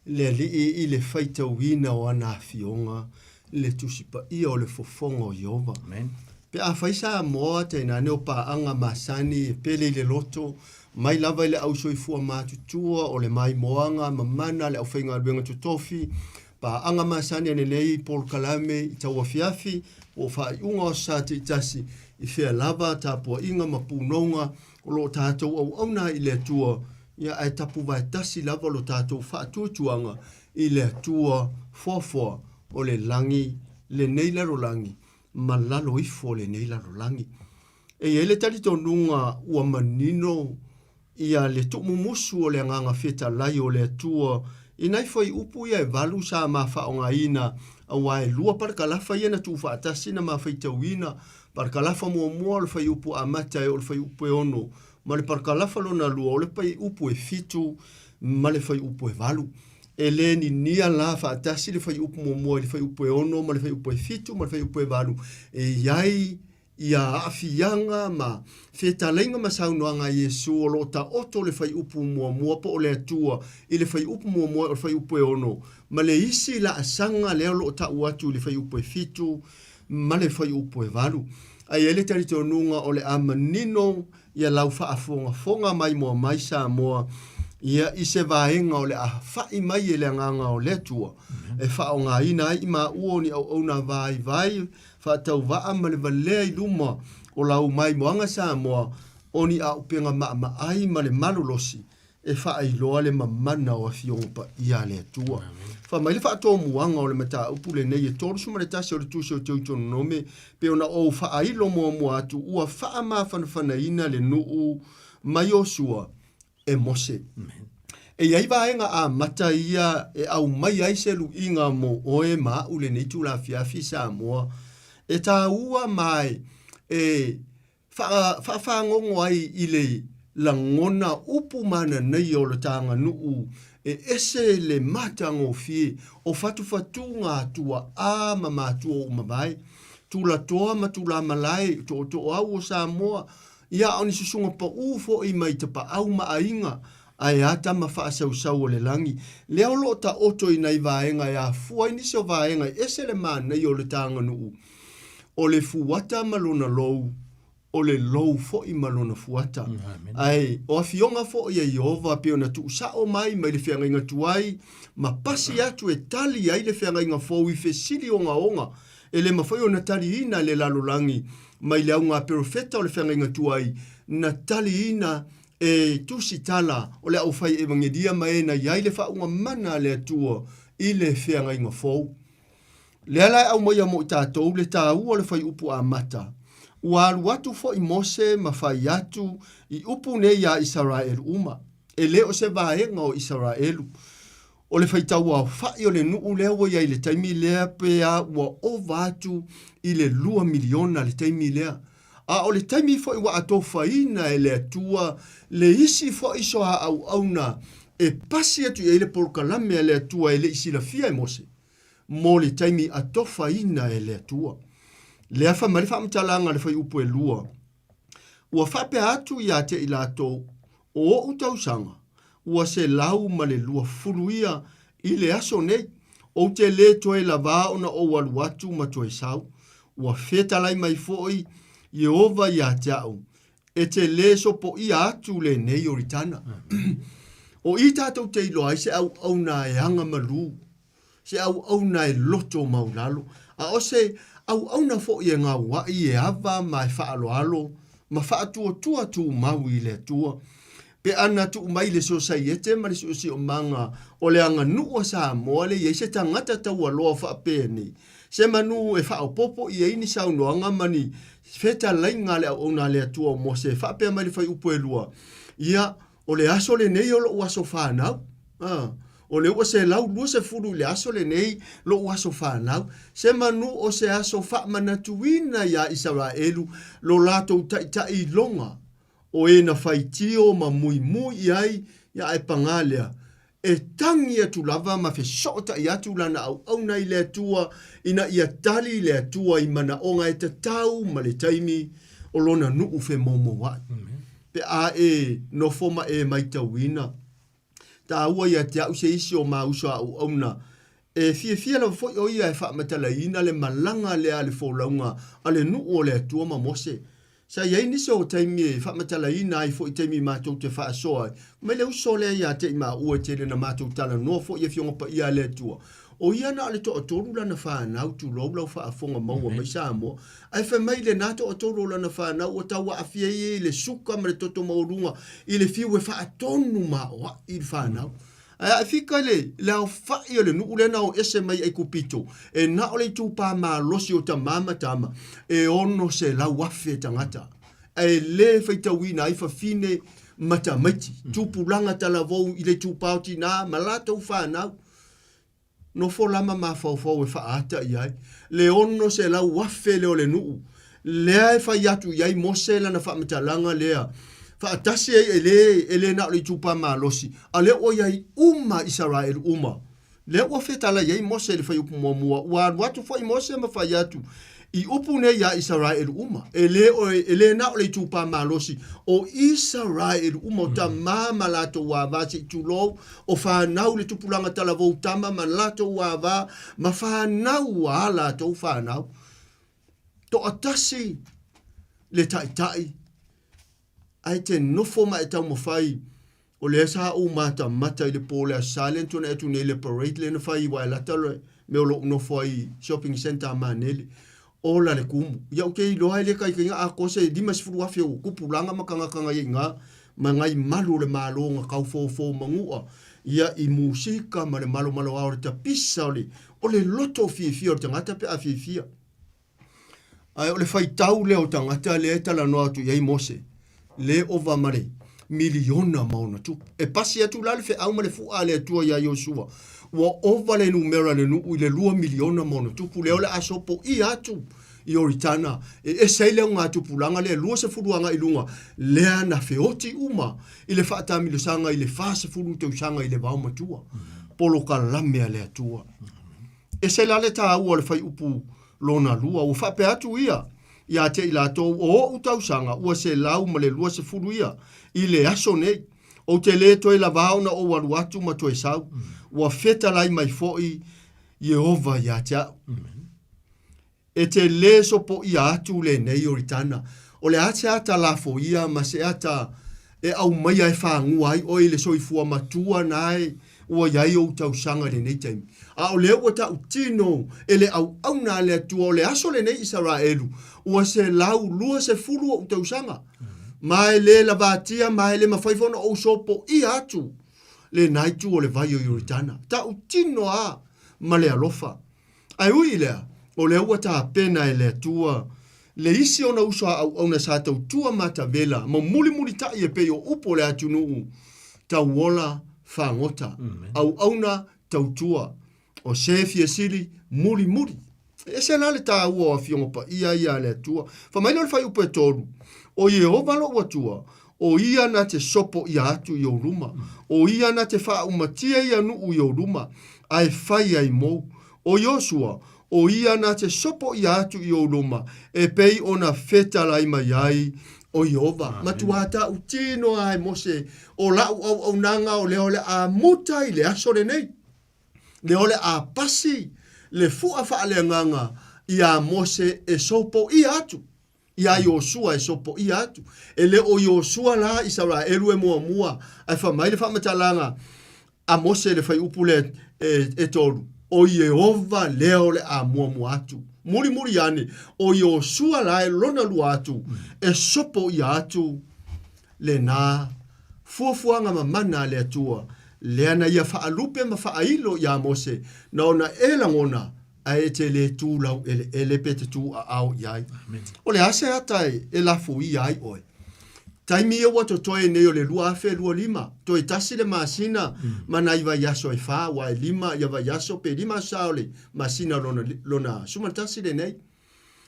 S7: le Alii i le faitauina o ana afioga le Tusi Paia o le Fofoga o Ieova.
S6: Amen.
S7: Pe afai Samoa tainane o paaga masani e pele i le loto, mai lava i le ausoifua matutua o le maimoaga mamana a le aufaigaluega totofi, paaga masani a lenei polokalame i tauafiafi po o faaiuga o aso Sa taitasi i fea lava tapuaiga ma punouga o lo o tatou auauna ai i le Atua, ia ae tapuvae tasi lava lo tatou faatuatuaga i le Atua foafoa o le lagi lenei lalolagi ma lalo ifo o lenei lalolagi. E i ai le talitonuga ua manino ia le tuumumusu o le Agaga Fetalai o le Atua i nai fuaiupu ia e valu sa ma faaaogaina, aua e lua parakalafa ia na tuufaatasi na ma faitauina Parakalafa muamua o le fuaiupu amata e o le fuaiupu e ono, ma le parakalafa lona lua o le fuaiupu e fitu ma le fuaiupu e valu. E le ninia la faatasi le fuaiupu muamua i le fuaiupu e ono ma le fuaiupu e fitu ma le fuaiupu e valu e i ai ia aafiaga ma fetalaiga ma saunoaga a Iesu o lo o taoto le fuaiupu muamua po o le Atua i le fuaiupu muamua o le fuaiupu e ono ma le isi laasaga lea o lo o tau atu i le fuaiupu e fitu ma le fuaiupu e valu. Ae i ai le talitonuga o le a manino ia lau faafogafoga mai moa mai Samoa ia i se vaega o le a fa'i mai e le Agaga o le Atua e faaaogaina ai i maua o ni auauna vaivai faatauvaa ma le valea i luma o lau maimoaga Samoa o ni aupega maamaai ma le malolosi e faailoa le mamana o Afioga Paia a le Atua. Fai mai le faatomuaga o le mataupu lenei e 31 o le Tusi o Teutononome, pei ona ou faailo muamua atu, ua faamafanafanaina le nuu ma Iosua e Mose. E i ai vaega amata ia e aumai ai se luiga mo oe ma aʻu lenei itula afiafi Samoa e taua ma e faafagogo ai i le lagona upu mananaia o le taganuu e ese le matagofie o fatufatuga a tuaa ma matua ua mavae, tulatoa ma tulamalae, tootooau o Samoa, ia a o ni susuga paū foi mai tapaau ma aiga, ae a tama faasausau o le lagi, lea o lo o taoto i nai vaega e afua ai nisi o vaega e ese le manaia o le taganuu. O le fuata ma lona lou, o le lou foi ma lona fuata. Ae o afioga foi a Ieova pei ona tuusao mai mai le feagaiga tuai ma pasi atu e tali ai le feagaiga fou i fesili ogaoga e le mafai ona taliina e le lalolagi mai le auga perofeta o le feagaiga tuai na taliina e tusitala o le aufai evagelia ma e na i ai le faauuga mana a le Atua i le feagaiga fou. Lea la e aumaia mo i tatou le taua o le fuaiupu amata. Ua alu atu foi Mose ma fai atu i upu nei iā Isaraelu uma, e le o se vaega o Isaraelu. O le faitauaofaʻi o le nuu lea ua i ai i le taimi lea pe a ua ova atu i le lua miliona le taimi lea. A o le taimi foi ua atofaina e le Atua le isi foi soaauauna e pasi atu i ai le polokalame a le Atua e le i silafia e Mose, mo le taimi atofaina e le Atua. Lea fai mai le faamatalaga a le fuaiupu e lua, Ua faapea atu ia te i latou, O oʻu tausaga, ua 120 ia i le aso nei, ou te lē toe lavā ona ou alu atu ma toe sau. Ua fetalai mai foi Ieova iā te aʻu, E te lē sopoia atu lenei Ioritana. O i tatou te iloa ai se auauna e aga malū, se auauna e loto maulalo, a o se auauna foi e gauaʻi e ava ma e faaaloalo ma faatuatua tumau i le Atua. Pe ana tuu mai le Sosaiete ma le Siosiomaga o le Aganuu a Samoa le i ai se tagata taualoa faapenei, se manu e faaopoopo i ai ni saunoaga ma ni fetalaiga a le auauna a le Atua o Mose e faapea mai le fuaiupu e lua, Ia, o le aso lenei o loʻu aso fanau. A, O lea ua 120 i le aso lenei loʻu aso fanau, se manu o se aso faamanatuina iā Isaraelu lo latou taʻitaʻi iloga o e na faitio ma muimui i ai, ia ae pagā lea, e tagi atu lava ma fesootaʻi atu lana auauna i le Atua ina ia tali le Atua i manaʻoga e tatau ma le taimi o lona nuʻu femoumouaʻi. Pe a e nofo ma e maitauina, Taua ia te a'u se isi o ma uso a auauna. E fiafia lava foi o ia e faamatalaina le malaga lea a le folauga a le nuu o le Atua ma Mose. Sa i ai nisi o taimi e faamatalaina ai foi taimi matou te faasoa ai mai le uso lea ia te i maua e tele na matou talanoa foi i Afioga Paia a le Atua. O ia na o le toatolu lana fanau, tulou lau faafofoga maua mai Samoa, ae fai mai lena toatolu o lana fanau ua tau aafia ia i le suka ma le toto maualuga i le fiu e faatonu maoaʻi i le fanau. Ae aafika i le, le aofaʻi o le nuu lea na o ese mai Aikupito, e na o le itupa malosi o tamā ma tama, e 600,000 tagata, ae le faitauina ai fafine ma tamaiti, tupulaga talavou i le itupa o tinā ma latou fanau. Nofo la ma mafaufau e faaata i ai le 600,000 lea o le nuu lea e fai atu i ai Mose lana faamatalaga lea, faatasi ai e le, e le na o le itupa malosi, a lea ua i ai uma Isaraelu uma. Lea ua fetala i ai Mose i le fuaiupu muamua, ua alu atu foi Mose ma fai atu i upu nei iā Isaraelu uma, e le o, e le na o le itupa malosi, o Isaraelu uma, o tamā ma latou ava se i tulou, o fanau le tupulaga talavou tama ma latou ava ma fanau a latou fanau. Toatasi le taʻitaʻi, ae te nofo ma e taumafai O lea sa ou matamata i le po o le Aso Sa lea na tuanai atu nei i le parade lea na fai i Waelata le mea o lo o nofo ai i shopping centre a Manele. Ola le kumu. Ia ou te iloa e le taitaiga atoa se 50,000 o tupulaga ma tagata na i ai i ina ma nai malu o le Malo na tau fofo manua ia i musika ma le malomaloa o le tapisa o le o le loto fiafia o le tagata pe a fiafia. Ae o le faitau lea o tagata lea e talanoa atu i ai Mose, le ova ma le miliona ma ona tupu. E pasi atu la le feau ma le fuʻa a le Atua iā Iosua, ua ova le numera o le nuu i le 2 miliona ma ona tupu, lea o le a sopoia atu i Ioritana e ese ai le augatupulaga lea 20 agai i luga, lea na feoti uma i le faatamilosaga i le 40 tausaga i le vaomatua. Polokalame a le Atua. Ese la le taua o le fuaiupu lona lua, ua faapea atu ia ia te i latou, o oʻu tausaga ua 120 ia i le aso nei, ou te lē toe lavā ona ou alu atu ma toe sau, ua fetalai mai foi Ieova ia te aʻu. E te lē sopoia atu lenei Ioritana, o le a se ata lafoia ma se ata e aumaia e fagua ai oe i le soifua matua nae ua i ai ou tausaga i lenei taimi. A o lea ua tautino e le auauna a le Atua o le aso lenei Isaraelu, ua 120 ou tausaga, ma e lē lavatia ma e lē mafai foi ona ou sopoia atu lena itu o le vai o Ioritana. Tautino a ma le alofa. Ae ui i lea, o lea ua tapena e le Atua le isi ona uso a auauna sa tautua matavela ma mulimulitaʻi e pei o upu o le atunuu, Tauola fagota, auauna tautua, o se fia sili mulimuli. E ese la le taua o Afioga Paia ia a le Atua. Fai mai lea o le fuaiupu e tolu, O Ieova loʻu Atua, o ia na te sopoia atu i ou luma, o ia na te faaumatia ia nuu i ou luma, ae fai ai mou. O Iosua, o ia na te sopoia atu i ou luma, e pei ona fetalai mai ai o Ieova. Matua tautino a e Mose, o laʻu auaunaga o lea o le a muta i le aso lenei. Lea o le a pasi le fuʻa faaleagaga iā Mose e sopoia atu. Iā Iosua e sopoia atu. E le o Iosua la Isaraelu e muamua, ae fai mai le faamatalaga a Mose i le fuaiupu lea e tolu, O Ieova lea o le a muamua atu. Mulimuli ane, o Iosua la e lona lua atu, e sopoia atu lena fuafuaga mamana a le Atua, lea na ia faalupe ma faailo iā Mose, na ona e lagona ae e te lē tu laueleele pe te tu aao i ai. O le a se ata e lafoia ai oe? Taimi ia ua totoe nei o le 2025, toe tasi le masina ma nai vaiaso e fa, aua e lima ia vaiaso pe lima aso sa o le masina lona, lona 11 lenei.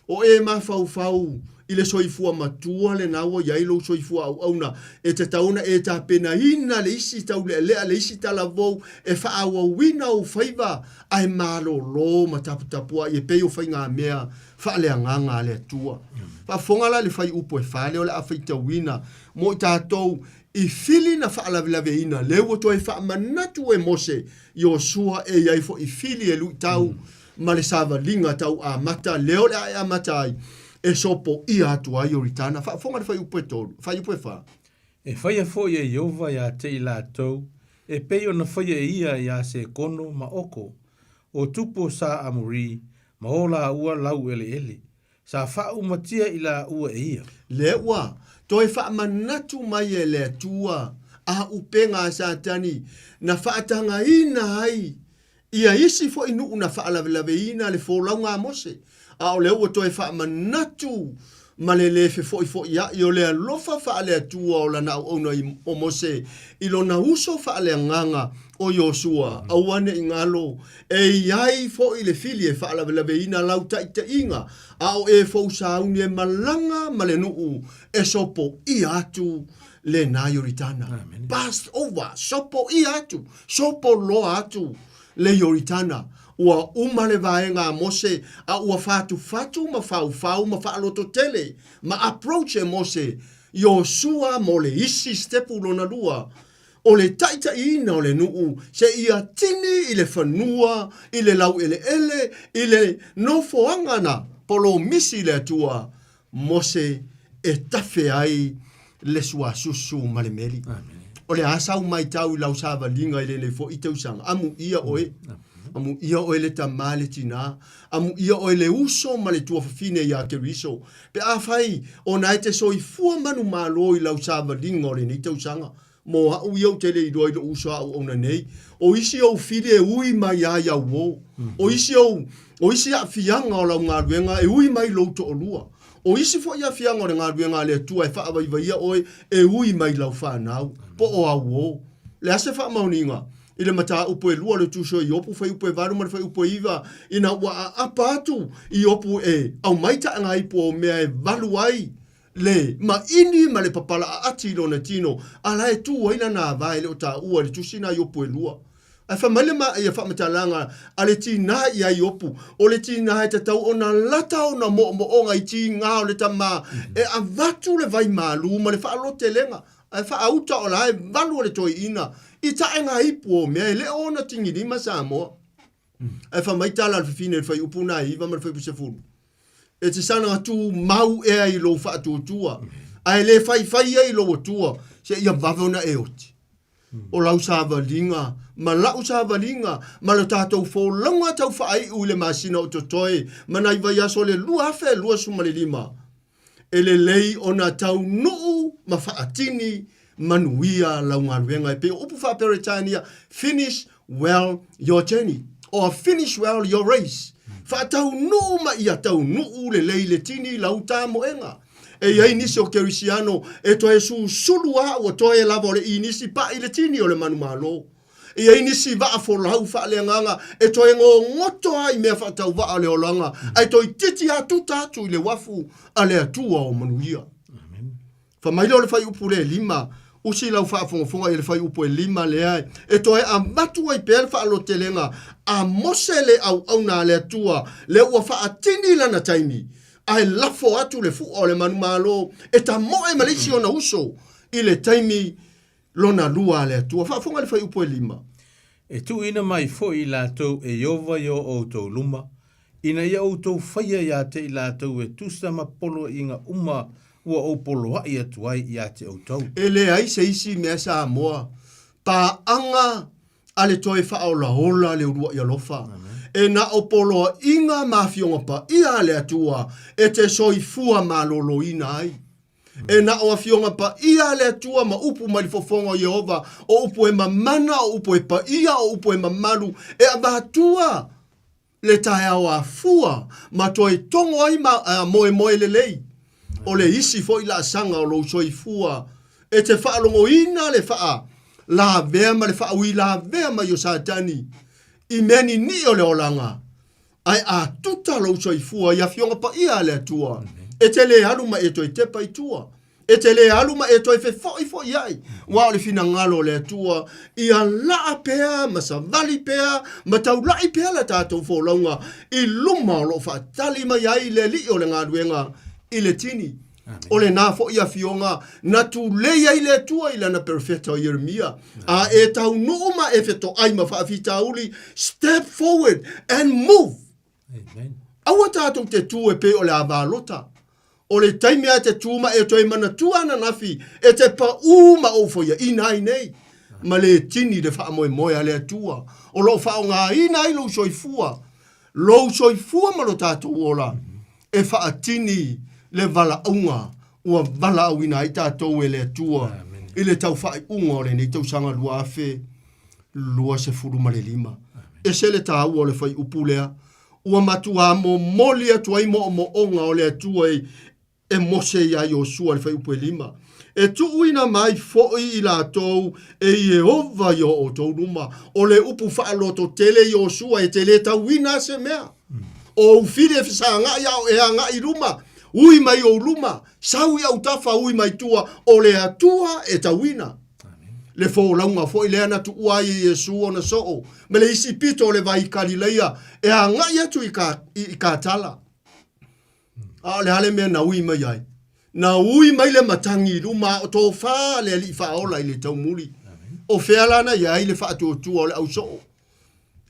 S7: O e mafaufau i le soifua matua lena ua i ai lou soifua auauna, e tatau ona e tapenaina le isi taulealea, le isi talavou e faaauauina ou faiva ae malolo ma taputapuai e pei o faigamea faaleagaga a le Atua. Faafofoga la i le fuaiupu e fa lea o le a faitauina mo i tatou i fili na faalavelaveina, lea ua toe faamanatu e Mose Iosua e i ai foi fili e luitau ma le savaliga tau amata lea o le a e amata ai e sopoia atu ai Ioritana. Faafofoga i le fuaiupu e tolu, fuaiupu e fa.
S6: E faia foi e Ieova ia te i latou e pei ona faia e ia iā Sekono ma Oko, o tupu o Sa Amori, ma o lāua laueleele, sa faaumatia i lāua e ia.
S7: Lea ua toe faamanatu mai e le Atua a upega a Satani na faatagaina ai ia isi foi nuu na faalavelaveina le folauga a Mose, a o lea ua toe faamanatu ma le lē fefo'ifo'ia'i o le alofa faale-Atua o lana auauna o Mose i lona uso faaleagaga o Iosua, aua ne i galo, e i ai fo'i le fili e faalavelaveina lau taʻitaʻiga, a o e fou sauni e malaga ma le nuu e sopoia atu lenā Ioritana. Pass over, sopoia atu, sopo loa atu le Ioritana. Ua uma le vaega a Mose, a ua fatufatu ma faufau ma faalototele ma approach e Mose Iosua mo le isi sitepu lona lua o le taʻitaʻiina o le nuu seia tini i le fanua, i le laueleele, i le nofoaga na polomisi le Atua Mose e tafe ai le suasusu ma le meli. O le a sau maitau i lau savaliga i lenei foʻi tausaga? Amuia oe. Amuia oe le tamā le tinā. Amuia oe le uso ma le tuafafine iā Keriso. Pe afai ona e te soifua manumalo i lau savaliga o lenei tausaga, mo aʻu ia ou te le iloa i loʻu uso a auauna nei, o isi ou fili e ui mai lava i au uō. O isi ou, o isi aafiaga o lau galuega e ui mai i lou toalua. O isi foi aafiaga o le galuega a le Atua e faavaivaia oe e ui mai i lau fanau, po o au uō. Le a se faamaoniga? I le mataupu e lua o le tusi o Iopu, fuaiupu e valu ma le fuaiupu e iva, ina ua aapa atu Iopu e aumai taʻegaipu o mea e valu ai le maʻini ma le papala aati i lona tino, a la e tu ai lana ava e le o taua i le tusi na Iopu e lua. Ae fai mai le ia faamatalaga a le tinā iā Iopu, o le tinā e tatau ona lata ona moomooga i tigā o le tamā, e avatu le vai malū ma le faalotelega, ae faaauta o la e valu o le toeaina i taʻega ipu o mea e le o ona tigilima Samoa. Ae fai mai tala a le fafine i le fuaiupu na e iva ma le fuaiupu sefulu, E te saga tumau ea i lou faatuatua, ae le faifai ia i lou Atua, seia vave ona e oti. O lau savaliga ma la'u savaliga ma lo tatou folauga tau faaiu i le masina o totoe ma nai vaiaso o le 2025, E lelei ona taunuu ma faatini manuia lau galuega e pei o upu faa-Peretania, finish well your journey or finish well your race. Faataunuu ma ia taunuu lelei le tini lau tamoega. E i ai nisi o Kerisiano e toe susulu a ua toe lava o le inisi paʻi le tini o le manumalo. E i ai nisi vaa folau faaleagaga e toe gogoto ai mea faatauvaa o le olaga, ae toeitiiti a tuta atu i le uafu a le Atua o manuia. Fai mai lea o le fuaiupu le lima, usi lau faafogafoga i le fuaiupu e lima lea e toe avatu ai pea le faalotelega a Mose le auauna a le Atua, lea ua faatini lana taimi, ae lafo atu le fua o le manumalo e tamoe ma le isi ona uso i le taimi lona lua a le Atua. Faafofoga i le fuaiupu e lima.
S6: E tuuina mai foi i latou e Ieova i o outou luma, ina ia outou faia ia te i latou e tusa ma poloaiga uma ua ou poloai atu ai ia te outou.
S7: E leai se isi mea Samoa, paaga a le toe faaolaola le uluai alofa. E na o poloaiga ma afioga paia a le Atua e te soifua maloloina ai. E na o afioga paia a le Atua ma upu mai le fofoga o Ieova, o upu e mamana, o upu e paia, o upu e mamalu, e avatua le taeao afua ma toe togo ai ma moemoe lelei. O le isi foi laasaga o lou soifua e te faalogoina le faa lavea ma le faauilavea mai o Satani i mea ninii o le olaga, ae a tuta lou soifua i Afioga Paia a le Atua, e te le alu ma e toe tepa i tua. E te le alu ma e toe fefo'ifo'ia'i, uā o le finagalo o le Atua, ia la'a pea ma savali pea ma taula'i pea la tatou folauga i luma o lo'o fa'atali mai ai le Ali'i o le galuega i le tini. O lenā fo'i afioga na tulei ai le Atua i lana perofeta o Ieremia, A e taunu'u ma e feto'ai ma fa'afitauli, step forward and move!
S6: Amen.
S7: Aua tātou te tū e pei o le avalota. O le taimi a te tū ma e toe manatua ananafi e te paʻū ma ou foiaʻina ai nei. Ma le tini le faamoemoe a le Atua o lo o faaaogaina ai lou soifua, lou soifua ma lo tatou ola e faatini le valaauga ua valaauina ai tatou e le Atua i le tau faaiuga o lenei tausaga 2025. Ese le taua o le fuaiupu lea ua matuā momoli atu ai moomooga o le Atua e Mose iā Iosua i le fuaiupu e 5, E tuuina mai foi i latou e Ieova i o outou luma. O le upu faalototele Iosua e te lē tauina se mea. O ou fili e fesagaʻi a o e agaʻi i luma, ui mai ou luma, sau i autafa, ui mai tua, o le Atua e tauina. Le folauga foi lea na tuua ai e Iesu ona soo ma le isi pito o le vai Kalileia e agaʻi atu i ka, i, i Katala. A o le a le mea na ui mai ai? Na ui mai le matagi i luma a o tofā le Alii Faaola i le taumuli. O fea la na i ai le faatuatua o le ausoo?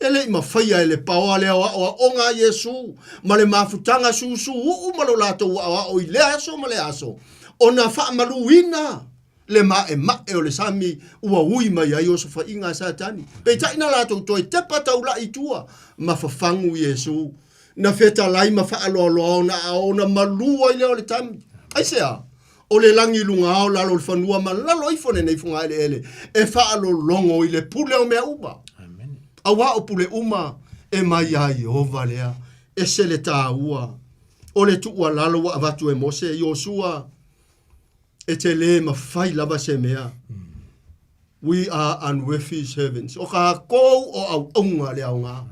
S7: E le i mafaia e le paoa le aoaoga a Iesu ma le mafutaga susū ma lo latou aoao i lea aso ma lea aso, ona faamaluina le maʻemaʻe o le sami ua ui mai ai osofaiga a Satani. Peitai na latou toe tepa taulaʻi i tua ma fafagu Iesu, na fetalai ma faaloaloa ona aao ona malū ai lea o le tami. Aisea? O le lagi i luga ao lalo o le fanua ma lalo ifo lenei fogaeleele e faalologo i le pule o mea uma. Auā o pule uma e mai iā Ieova lea, ese le tāua o le tuualalo ua avatu e Mose, Iosua, e te lē mafai lava se mea. We are unworthy servants. O kākou o auaunga le aoga.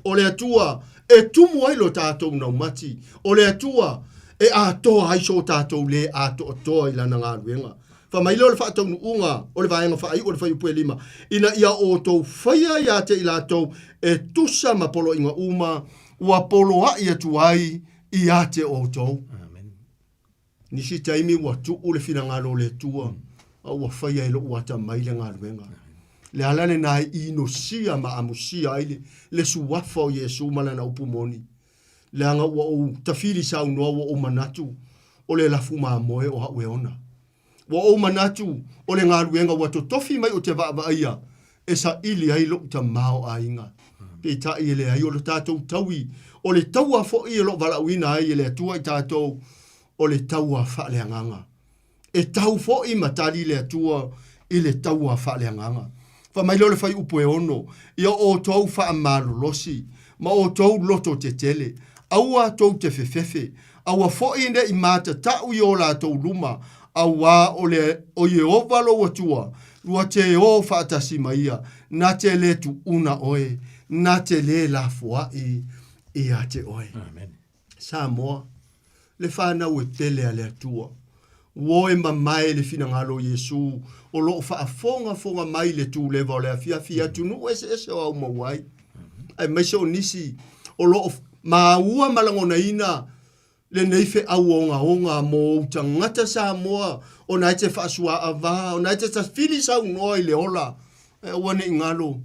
S7: O le Atua e tumu ai lo tātou naumati. O le Atua e atoa ai so tātou lē atoatoa i lana galuega. Fai mai lea o le faataunuuga o le vaega faaiu o le fuaiupu e 5, ina ia outou faia ia te i latou e tusa ma poloaiga uma ua poloai atu ai ia te outou.
S6: Amen.
S7: Nisi taimi ua tuu le finagalo o le Atua, a ua faia e lou atamai le galuega. Le ala lena e inosia ma amusia ai le, le suafa o Iesu ma lana upu moni. Leaga ua ou tafili saunoa ua ou manatu o le lafu mamoe o a'u e ona. Ua ou manatu o le galuega ua totofi mai ou te vaavaaia e saili ai lo'u tamaoaiga. Peitai e leai o le tatou taui, o le taua foi o lo o valaauina ai e le Atua i tatou, o le taua faaleagaga. E tau foi ma tali le Atua i le taua faaleagaga. Fai mai lea o le fuaiupu e 6, Ia outou faamalolosi ma outou loto tetele, aua tou te fefefe, aua foi ne i matatau i o latou luma, auā o le o Ieova lou Atua, ua te ō faatasi ma ia, na te lē tuuna oe, na te lē lafoaʻi ia te oe.
S6: Amen.
S7: Samoa, le fanau e pele a le Atua. Ua e mamae le finagalo o Iesu o lo o faafogafoga mai le tuleva o le afiafi i atunuu eseese o aumau ai, aemaise o nisi o lo o maua ma lagonaina lenei feau ogaoga mo ou tagata Samoa ona e te faasuaava, ona e te tafili saunoa i le ola, ae aua ne i galo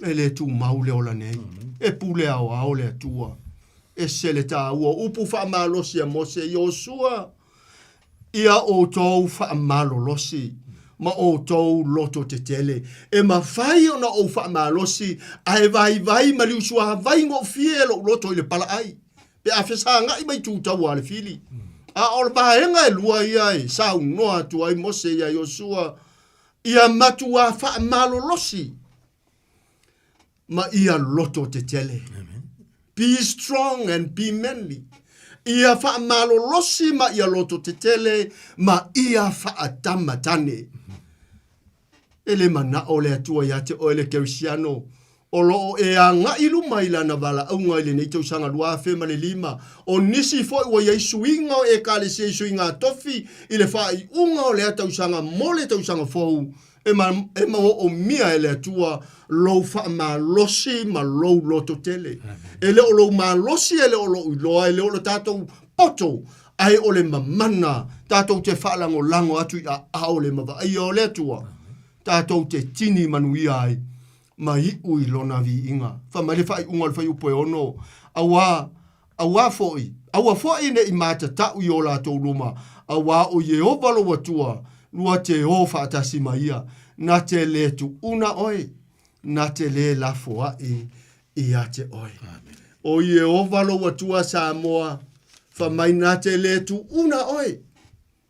S7: e le tumau le ola nei. E pule aoao le Atua. Ese le taua o upu faamalosi a Mose, Iosua, ia outou faamalolosi ma outou loto tetele. E mafai ona ou faamalosi ae vaivai ma liusuavai gofie lou loto i le palaai, pe a fesagaʻi mai tu taua a le fili. A o le vaega e lua ia e saunoa atu ai Mose iā Iosua, ia matuā faamalolosi ma ia loto tetele. Be strong and be manly. Ia faamalolosi ma ia lototetele ma ia faatamatane. E le manao le Atua ia te oe le Kerisiano o lo o e agai i luma i Lana valaauga i lenei tausaga 2005. O nisi foi ua i ai suiga o Ekalesia i suiga tofi i le faaiuga o lea tausaga mo le tausaga fou, e ma, e maoomia e le Atua lou faamalosi ma lou lototele. E le o lou malosi, e le o lou iloa, e le o le tatou poto, ae o le mamana tatou te faalagolago atu i aao le mavaaia o le Atua, tatou te tini manuia ai ma iu i lona viiga. Fai mai le faaiuga o le fuaiupu e 6, Auā, auā foi, aua foi ne i matatau i o latou luma, auā o Ieova lou Atua, lua te ō faatasi ma ia, na te lē tuuna oe, na te lē lafoaʻi ia te oe. O Ieova lou Atua Samoa, fai mai na te lē tuuna oe.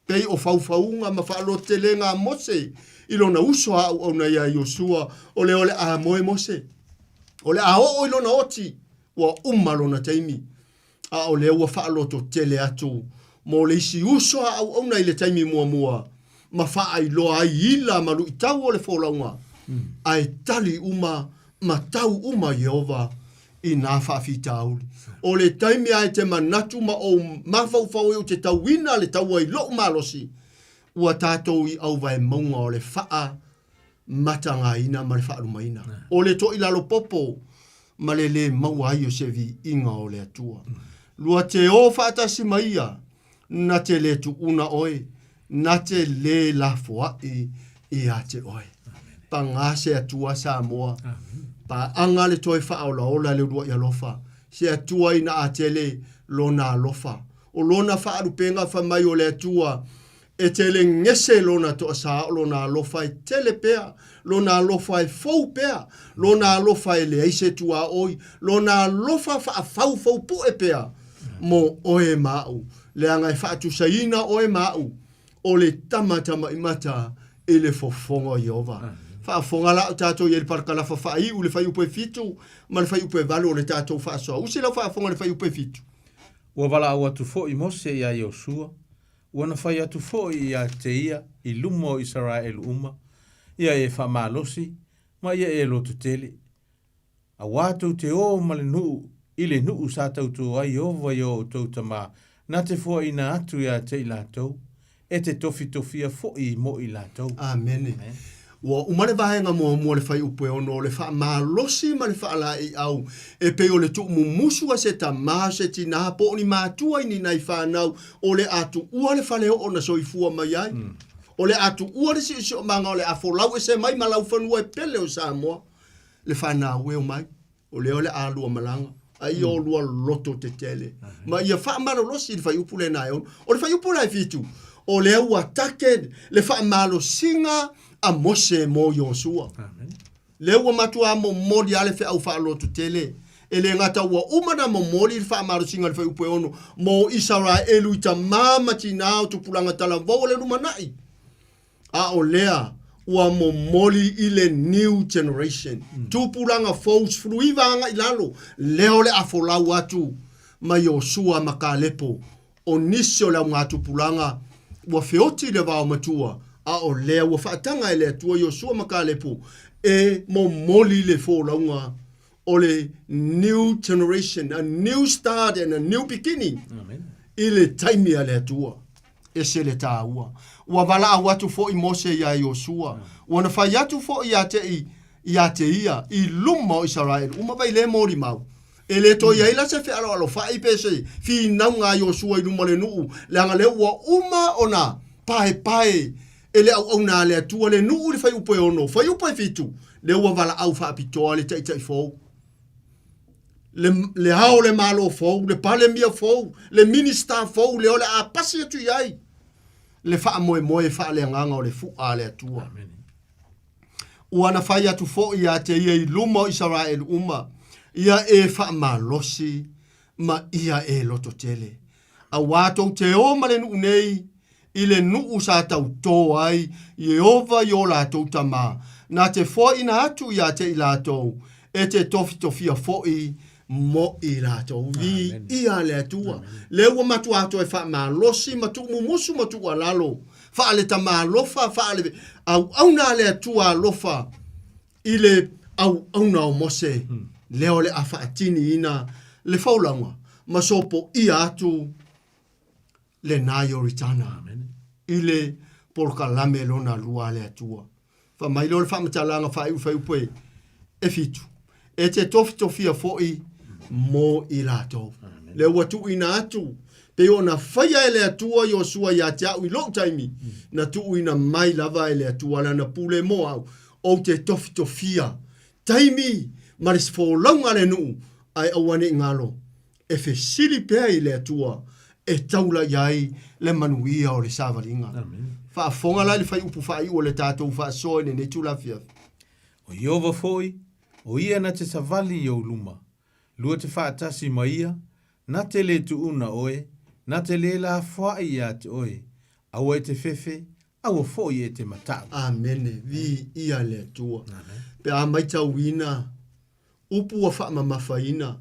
S7: Pei o faufauga ma faalototelega a Mose i lona uso a auauna iā Iosua, o lea o le a moe Mose. O le a oo i lona oti, ua uma lona taimi. A o lea ua faalototele atu mo le isi uso a auauna i le taimi muamua, ma faailoa ai ila ma luitau o le folauga, ae tali uma ma tau uma Ieova i nā faafitauli. O le taimi a e te manatu ma ou mafaufau ai ou te tauina le taua i loʻu malosi, ua tatou i auvaemauga o le faa matagaina ma le faalumaina. O le toilalo popo ma le lē maua ai o se viiga o le Atua. Lua te ō faatasi ma ia, na te lē tuuna oe, na te lē lafoaʻi ia te oe. Pagā se Atua Samoa, paaga le toe faaolaola le uluaʻi alofa, se Atua ina a tele lona alofa. O lona faalupega fai mai o le Atua, e tele gese lona toasā o lona alofa e tele pea, lona alofa e fou pea, lona alofa e leai se tuaoi, lona alofa faafaufaupuʻe pea mo oe ma aʻu. Leaga e faatusaina oe ma aʻu, o le tama tamaimata i le fofoga o Ieova. Faafofoga la o tatou i ai le parakalafa faaiu i le fuaiupu e 7 ma le fuaiupu e 8 o le tatou faasoa. Usi lau faafofoga i le fuaiupu e 7.
S6: Ua valaau atu foi Mose iā Iosua, ua na fai atu foi ia te ia i luma o Isaraelu uma, ia e faamalosi ma ia e lototele. Auā tou te ō ma le nuu i le nuu sa tautō ai Ieova i o outou tamā, na te foaina atu ia te i latou, e te tofitofia foʻi mo i latou.
S7: Amene. Ua uma le vaega muamua o le fuaiupu e 6 o le faamalosi ma le faalaeiau e pei o le tuumumusu a se tamā o se tinā po o ni matua i ni nai fanau o le a tuua le fale oo na soifua mai ai. O le a tuua le siosiomaga o le a folau ese mai ma laufanua e pele o Samoa. Le fanau e omai, o lea o le a lua malaga, a ia o lua loto tetele. Ma ia faamalolosi le fuaiupu lena e 6. O le fuaiupu la e 7, o lea ua take le faamalosiga a Mose mo Iosua. Lea ua matuā momoli lava le feau faalototele. E le gata ua uma ona momoli le faamalosiga i le fuaiupu e 6 mo Isaraelu i tamā ma tinā o tupulaga talavou o le lumanai. A o lea ua momoli i le new generation, tupulaga fou 19 agai lalo, lea o le a folau atu ma Iosua ma Kalepo, o nisi o le augatupulaga ua feoti i le vao matua, a o lea ua faataga e le Atua Iosua ma Kalepo e momoli le folauga o le new generation, a new start and a new beginning. Amen. I le taimi a le Atua. Ese le tāua. Ua valaau atu foi Mose iā Iosua. Ua na fai atu foi ia te i, ia te ia, i luma o Isaraelu uma vai le molimau. E le toe i ai la se fealoalofaʻi pe se finauga a Iosua i luma o le nuu, leaga lea ua uma ona paepae e le auauna a le Atua le nuu i le fuaiupu e 6, fuaiupu e 7, lea ua valaau faapitoa le taitai fou, le, le ao o le Malo fou, le Palemia fou, le Minista fou, lea o le a pasi atu i ai le faamoemoe faaleagaga o le fuʻa a le Atua. Amen. Ua na fai atu foi ia te ia i luma o Isaraelu uma, ia e faamalosi ma ia e lototele. Auā tou te ō ma le nuu nei, i le nuu sa tautō ai Ieova i ō latou tamā, na te foaina atu ia te i latou, e te tofitofia foʻi Mo i latou. Viia le Atua. Lea ua matuā toe faamalosi ma tuumumusu ma tuualalo faale-tama alofa, faale-auauna a le Atua alofa i le auauna o Mose, lea o le a faatiniina le folauga ma sopoia atu lena Ioritana i le polokalame lona lua a le Atua. Fai mai lea o le faamatalaga faaiu fuaiupu e fitu, E te tofitofia foi mo i latou. Lea ua tuuina atu, pei ona faia e le Atua Iosua ia te au i lou taimi, na tuuina mai lava e le Atua lana pule mo au, ou te tofitofia taimi ma le folauga a le nuu, ae aua ne i galo, e fesili pea i le Atua e taula i ai le manuia o le savaliga. Faafofoga la i le faiupu faaiu o le tatou faasoa i lenei itula afiafi.
S6: O Ieova foi, o ia na te savali i ou luma, lua te faatasi ma ia, na te le tuuna oe, na te le lafoai ia te oe, aua e te fefe, aua foi e te matau.
S7: Amene. Viia le Atua. Pe a maitauina upu ua faamamafaina,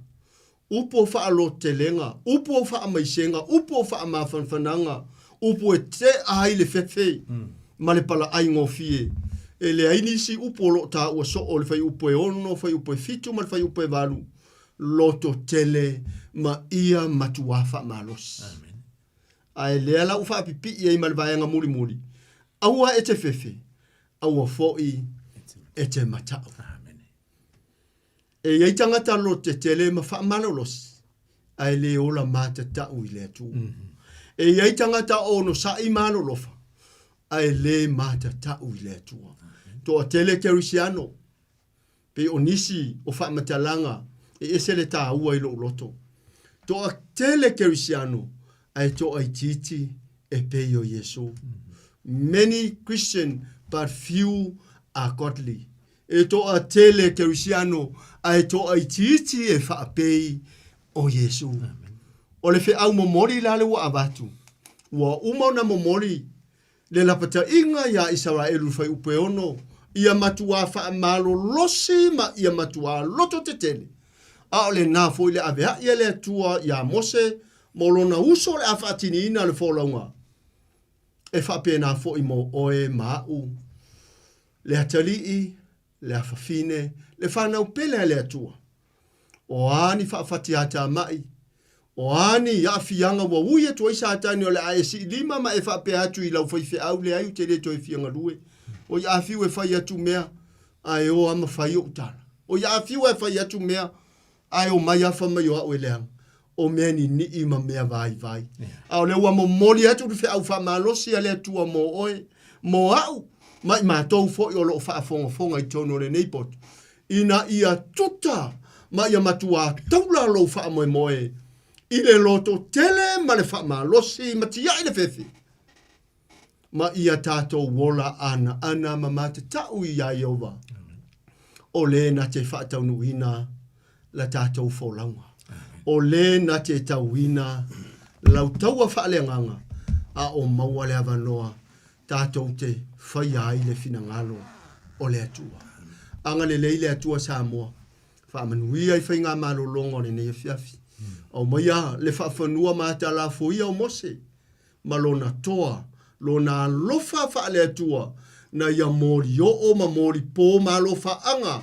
S7: upu o faalotelega, upu o faamaisega, upu o faamafanafanaga, upu e tea ai le fefe ma le palaai gofie. E leai nisi upu o lo o taua soo o le fuaiupu e 6, fuaiupu e 7 ma le fuaiupu e 8, lototele ma ia matuā faamalosi. Ae lea la ua faapipii ai ma le vaega mulimuli, aua e te fefe, aua foi e te matau. E i ai tagata lototetele ma faamalolosi, ae le ola matatau i le Atua. E i ai tagata onosai ma alolofa, ae le matatau i le Atua. Toatele Kerisiano, pei o nisi o faamatalaga e ese le taua i lou loto. Toatele Kerisiano, ae toaitiiti e pei o Iesu. Many Christian but few are godly. E toatele Kerisiano ae toaitiiti e faapei o Iesu. O le feau momoli la le ua avatu, ua uma ona momoli le lapataiga iā Isaraelu i le fuaiupu e ono, ia matuā faamalolosi ma ia matuā lototetele. A o lenā foi le aveaʻi a le Atua iā Mose mo lona uso o le a faatiniina le folauga, e faapena foi mo oe ma aʻu, le atalii, le afafine, le fanau pele a le Atua. O a ni faafatiatamai, o a ni aafiaga ua ui atu ai Satani o le a e sii lima ma e faapea atu i lau faifeau, Leai, ou te le toe fia galue. Oi a fiu e fai atu mea, ae o a ma fai ou tala. Oi a fiu e fai atu mea, ae omai a fai mai o au e leaga. O mea ninii ma mea vaivai. A o lea ua momoli atu le feau faamalosi a le Atua mo oe, mo au, ma i matou foi o lo o faafogafoga i totonu o lenei poto, ina ia tuta ma ia matuā taula lou faamoemoe i le lototele ma le faamalosi ma tiai le fefe, ma ia tatou ola anaana ma matatau iā Ieova, o le na te faataunuuina la tatou folauga, o le na te tauina lau taua faaleagaga, a o maua le avanoa tatou te faia ai le finagalo o le Atua. Agalelei le Atua Samoa, faamanuia i faigamalologa o lenei afiafi. Aumaia le faafanua ma atalafoia o Mose, ma lona toa, lona alofa faale-Atua, na ia molioo ma molipo ma alofaaga,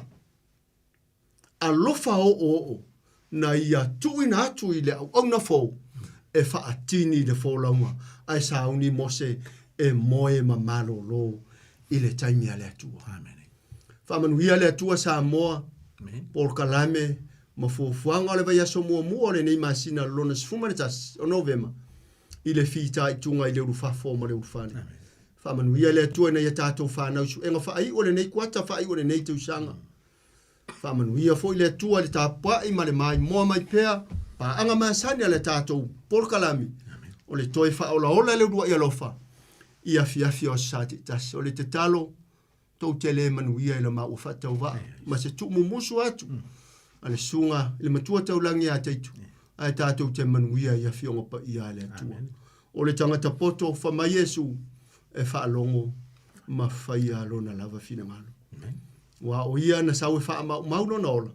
S7: alofa oooo, na ia tuuina atu i le auauna fou e faatini le folauga, ae sauni Mose e moe ma malolo i le taimi a le Atua. Amene. Faamanuia le Atua Samoa, polokalame ma fuafuaga o le vaiaso muamua o lenei masina lona 11 o Novema i le fitaituga i le ulufafo ma le ulufale. Faamanuia le Atua i nai a tatou fanau i suega faaiu o lenei kuata faaiu o lenei tausaga. Faamanuia foi le Atua i le tapuai ma le maimoa mai pea paaga masani a le tatou polokalame o le toe faaolaola i le uluai alofa i afiafi o aso Sa taitasi. O le tatalo, tou te le manuia i la maua faatauvaa ma se tuumumusu atu a le susuga i le Matua Taulagi ia Taitu, ae tatou te manuia i Afioga Paia a le Atua. O le tagata poto, fa mai Iesu e faalogo ma faia lona lava finagalo. Aua o ia na sau e faamaumau lona ola.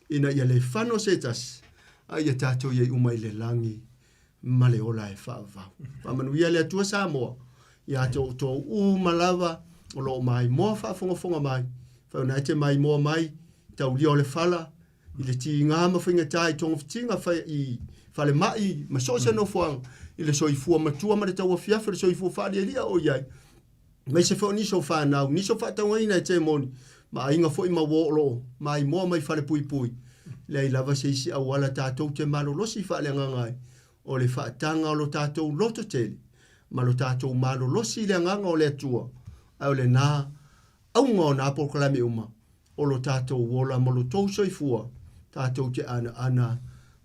S7: ina ia le fano se tasi, a ia tatou i ai uma i le lagi ma le ola e faavavau. Faamanuia le Atua Samoa ia te outou uma lava o lo o maimoa faafogafoga mai, fai ona e te maimoa mai taulia o le fala i le tiga ma faigata i togafitiga fai i falemai ma so o se nofoaga i le soifua matua ma le tauafiafi o le soifua faalialia o i ai, aemaise foi o nisi o fanau, nisi o faataugaina e te moni, ma aiga foi ma uo o lo o maimoa mai falepuipui. Leai lava se isi auala tatou te malolosi faaleagaga ai, o le faataga o lo tatou loto tele ma lo tatou malolosi i le agaga o le Atua, ae o lena auga o nā polokalame uma o lo tatou ola ma lo tou soifua, tatou te anaana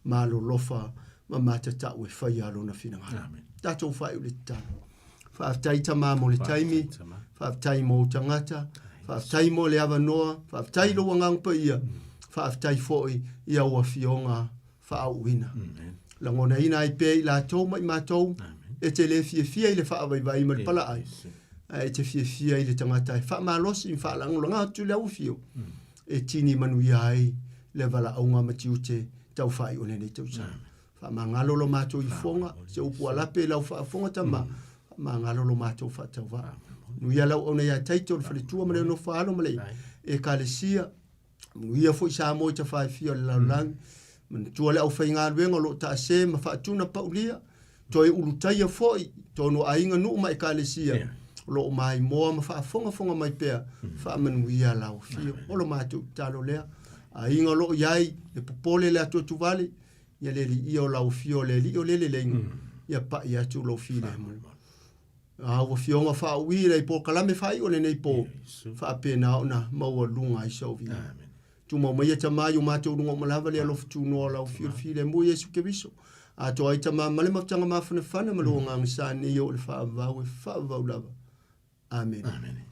S7: malolofa ma matatau e faia Lona finagalo. Tatou faaiu le tatalo. Faafetai Tama mo le taimi, faafetai mo ou tagata, faafetai mo le avanoa, faafetai i lou Agaga Paia, faafetai foi i au Afioga faaauuina. Lagonaina ai pea i latou ma i matou e te le fiafia i le faavaivai ma le palaai, ae e te fiafia i le tagata e faamalosi ma faalagolaga atu i le auafio e tini manuia ai le valaauga ma tiute taufaai o lenei tausaga. Faamagalo lo matou ifoga, se upu alape i lau faafofoga Tama, faamagalo lo matou faatauvaa. Manuia lau auauna ia Taito, le faletua ma le nofo a alo ma le Ekalesia. Manuia foi Samoa i tafaefia o le lalolagi. Manatua le aufaigaluega o lo o taase ma faatuna paulia, toe ulutaia foi tonu o aiga, nuu ma ekalesia o lo o maimoa ma faafogafoga mai pea, faamanuia lau afio. O lo matou tatalo lea. Aiga o lo o i ai le popole le atuatuvale, ia le Alii ia o lau afio o le Alii o le leleiga, ia pai atu lou filemu. Āu Afioga faaui i polokalame faaiu o lenei po, faapena ona maualuga ai sou viiga. Tumau maia Tama i o matou luga uma lava le alofa tunoa o lau Afio le filemu Iesu Keriso. Atoa ai Tama ma le mafutaga mafanafana ma lou Agaga sa nei oo i le faavavau e faavavau lava. Amene. Amene.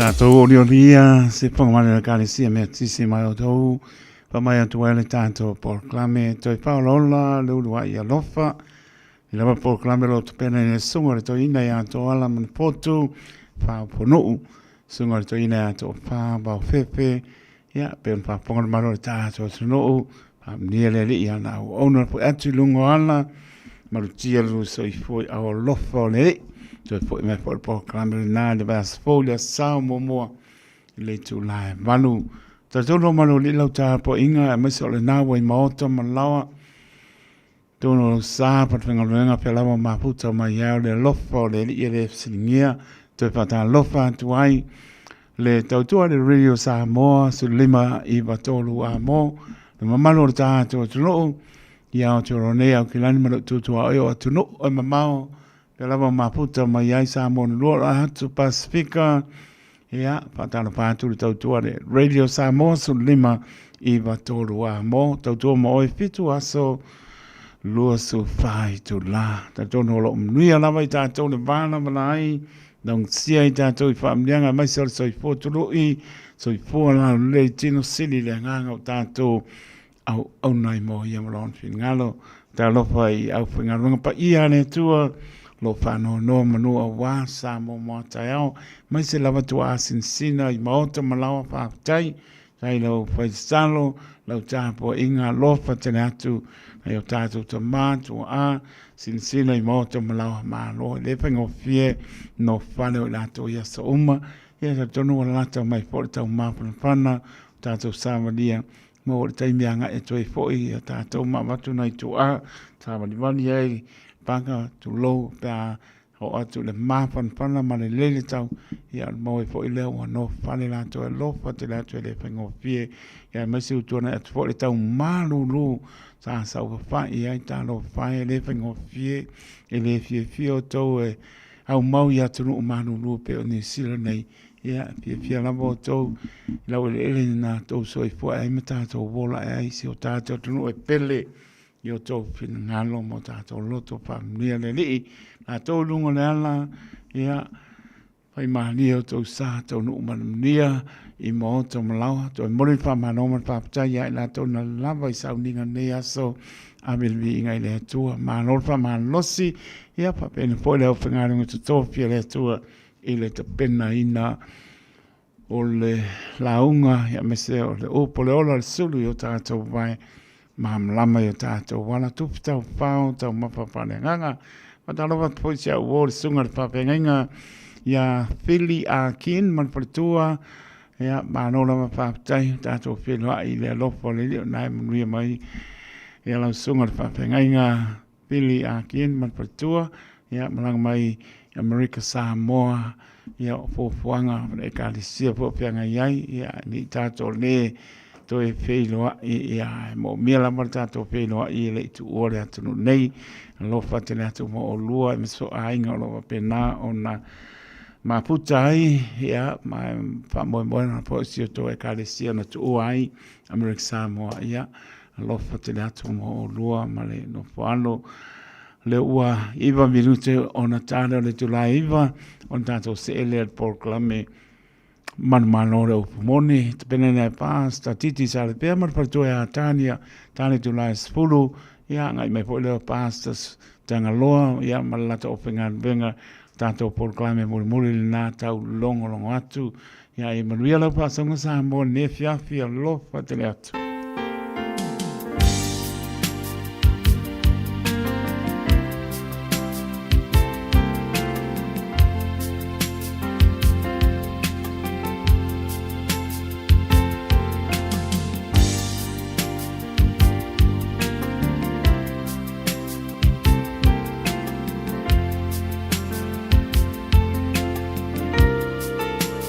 S1: Tatou olioli ia se whangamale o Ekalesia mea tisi mai o tou whamai atu ai le tatou polokalame toi whaolaola le ulu ai alofa i lava polokalame lo tupena i le sunga le toina i ato ala mana potu whaoponuu sunga le toina i ato wha wao fefe ia pe on whaponga le malo le tatou atunuu whaamnia le alii ana au ona po atu i lunga o ala malutia le soifua i au alofa o le alii toe foi mai foi le polokalame lena i le vaiaso fou i le aso Sa muamua i le itula e 8. Talitonu o malo alii lau tapuaiga aemaise o lena ua i maota ma laoa tonu o lau sa patafaigaluega pea lava mafuta mai ai o le alofa o le alii e le fesiligia toe faatalofa atu ai le tautua le Radio Samoa 1593 amo le mamalu o le tatou atunuu ia Aotearoa nei Aukilani ma lou tutua oe o atunuu e mamao pea lava mafuta mai ai Samoa na lua o atu Pasifika ia faatalofa atu le tautua le Radio Samoa 1593 amo tautua ma oe 7 aso 24 itula. Talitonu o lo o manuia lava i tatou le va lava la ai, laugatasia i tatou i faamanuiaga aemaise o le soifua tului, soifua lalelei tino sili le agaga o tatou auauna ai mo ia ma lona finagalo. Talofa i aufaigaluega paia a le Atua, o lo o faanoanoa manu aua Samoa mo a taeao, aemaise lava tuaasinasina i maota ma laoa faafetai Sai lau faisalo, lau tapuaiga alofa tele atu nai o tatou tama tuaa, silasila i maota ma laoa malo, e le faigofie no fale o i latou i aso uma, ia talitonu ua lalata mai foi le tau mafanafana o tatou savalia, maua le taimi e agai atu ai foi ia tatou ma avatu nai tuaa, savalivali ai paka tulou pe a Oo atu i le mafanafana ma le lele tau, ia o le maua ai foi lea ua nofale latou e alofa tele atu e le faigofie, ia aemaise ua tuanai atu foi le tau malulu sa saufafai ai talofa e, e le faigofie, e le fiafia outou e aumau i atunuu malulu pei o Niu Sila nei, ia e fiafia lava outou i laueleele na outou soifua ai ma tatou ola ae ai si o tatou atunuu e pele. I o outou finagalo ma o tatou loto faamanuia le Alii, latou i luga o le ala, ia, faimalie outou sa taunuu ma le manuia i maota ma laoa. Toe momoli le faamalo ma le faafetai ia i latou na lava i sauniga i lenei aso, ave le viiga i le Atua. Malo le faamalosi, ia faapena foi le aufaigaluega totofi a le Atua i le tapenaina o le lauga aemaise o le upu o le ola o le sulu i o tatou vae malamalama i o tatou ala tupu taufao taumafa faaleagaga. Faatalofa atu foi si au uo le susuga i le faafeagaiga ia Fili Akin ma le faletua. Ia, malo lava faafetai, tatou feiloai i le alofa o le Alii o lena e manuia mai ia lau susuga i le faafeagaiga Billy Akin ma le faletua, ia, malaga mai i Amerika Samoa, ia, o fuafuaga o le Ekalesia foi o feagai ai, ia, ne i tatou le toe feiloai, ia, e moomia lava le tatou feiloai e le i tuua le atunuu nei. Alofa tele atu mo oulua aemaise foi o aiga o lo o faapena ona mafuta ai, ia, ma e faamoemoe foi si o outou Ekalesia na tuua ai Amerika Samoa, ia, Alofa tele atu mo oulua ma le nofo alo. Lea ua 9 minute ona tala o le itula e 9 ona tatou see lea i le polokalame manumalo o le upu moni. Tapena nei e Pastor Titi Salepea ma le faletua ia Tania, tala itula e 10, ia agai mai foi lea o Pastor Tagaloa ia ma le latou aufaigaluega tatou polokalame mulimuli lena tau logologo atu. Ia e manuia lau faasoga Samoa i lenei afiafi, alofa tele atu.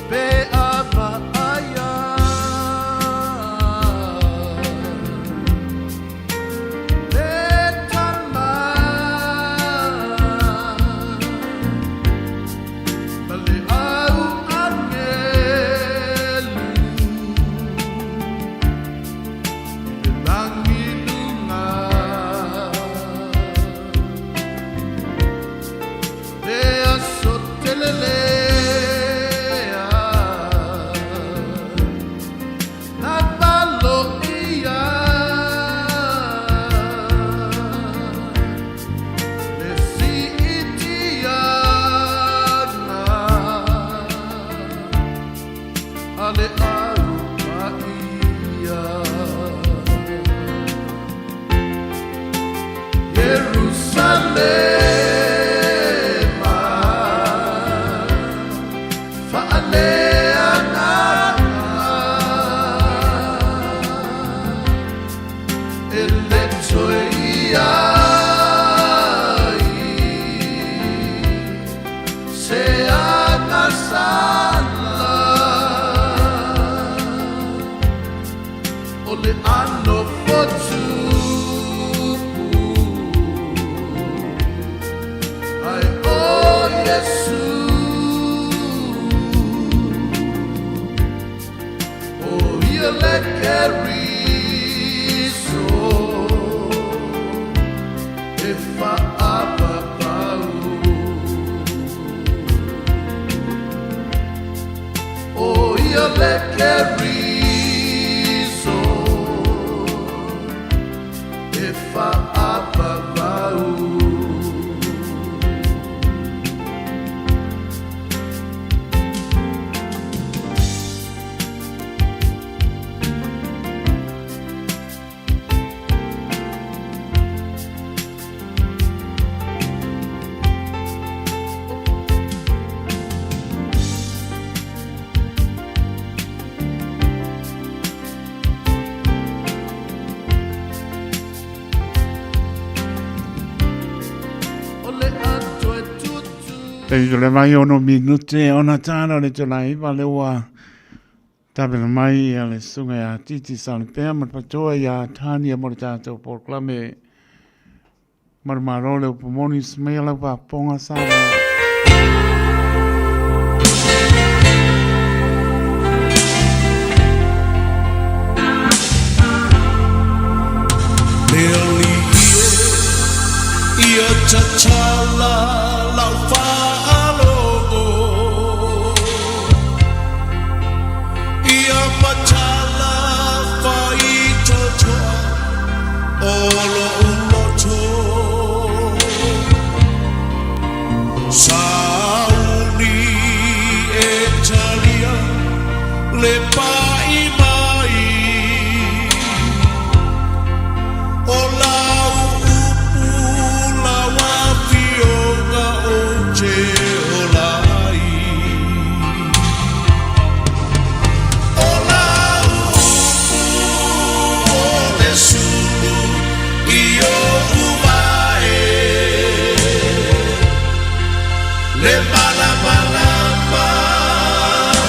S5: Pe a vaaia. E faapaapau O ia le Keriso E faapaapau.
S1: Taimi tole mai ono minute ona tāna o le tōna iwa le ua Tapena mai ia le susuga ia Titi Salepea ma le patoa ia Tania mo le tatou polokalame. Marumalo le upu moni smaia lau faafofoga Samoa.
S5: Le alii e ia tatala lau faalogo Ia matala faitotoa o lo'u loto Sauni e talia le pa'i mai O lau upu lau afioga ou te ola ai O lau upu o le sulu i oʻu vae Le malamalama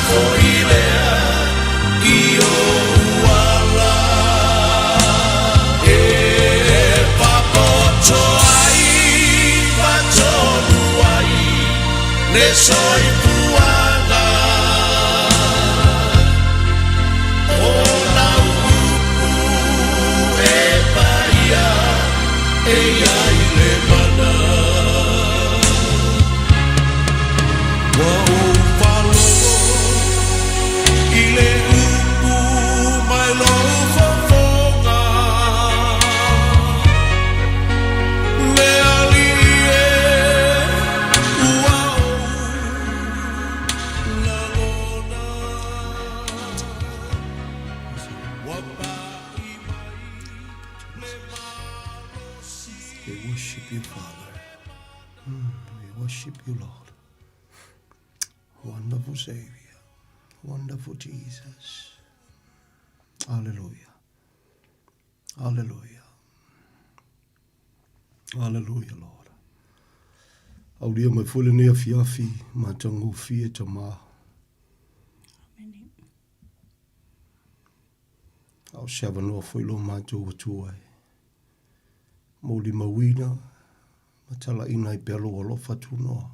S5: foi lea i oʻu ala E papoto ai ma tonu ai le soifuaga O lau upu e paia e i ai le mana Ua ou faalogo i le upu mai lou fofoga Le Alii e ua ou lagona Ua pa'i mai le malosi
S7: We worship you, Father. We worship you, Lord. Wonderful Savior. Wonderful Jesus. Hallelujah. Hallelujah. Hallelujah, Lord. Aulia mai foi lenei afiafi matagofie Tamā. A o se avanoa foi lo matou Atua e molimauina ma talaina ai pea lou alofa tunoa.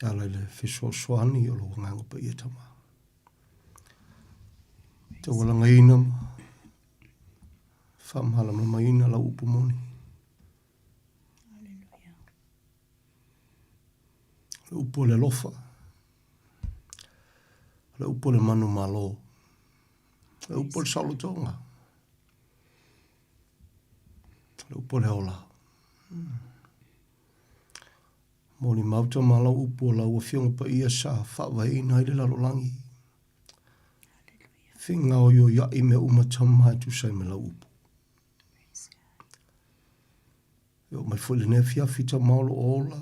S7: E ala i le fesoasoani o lou Agaga Paia Tama. Taualagaina ma faamalamalamaina lau upu moni. Le upu o le alofa, le upu o le manumalo, le upu o le saolotoga, le upu o le ola. Molimau tama lau upu o lau Afioga Paia sa faavaeina ai le lalolagi. Fegaoioiai mea uma tama e tusa ai ma lau upu. E oo mai foi lenei afiafi tama o loo ola,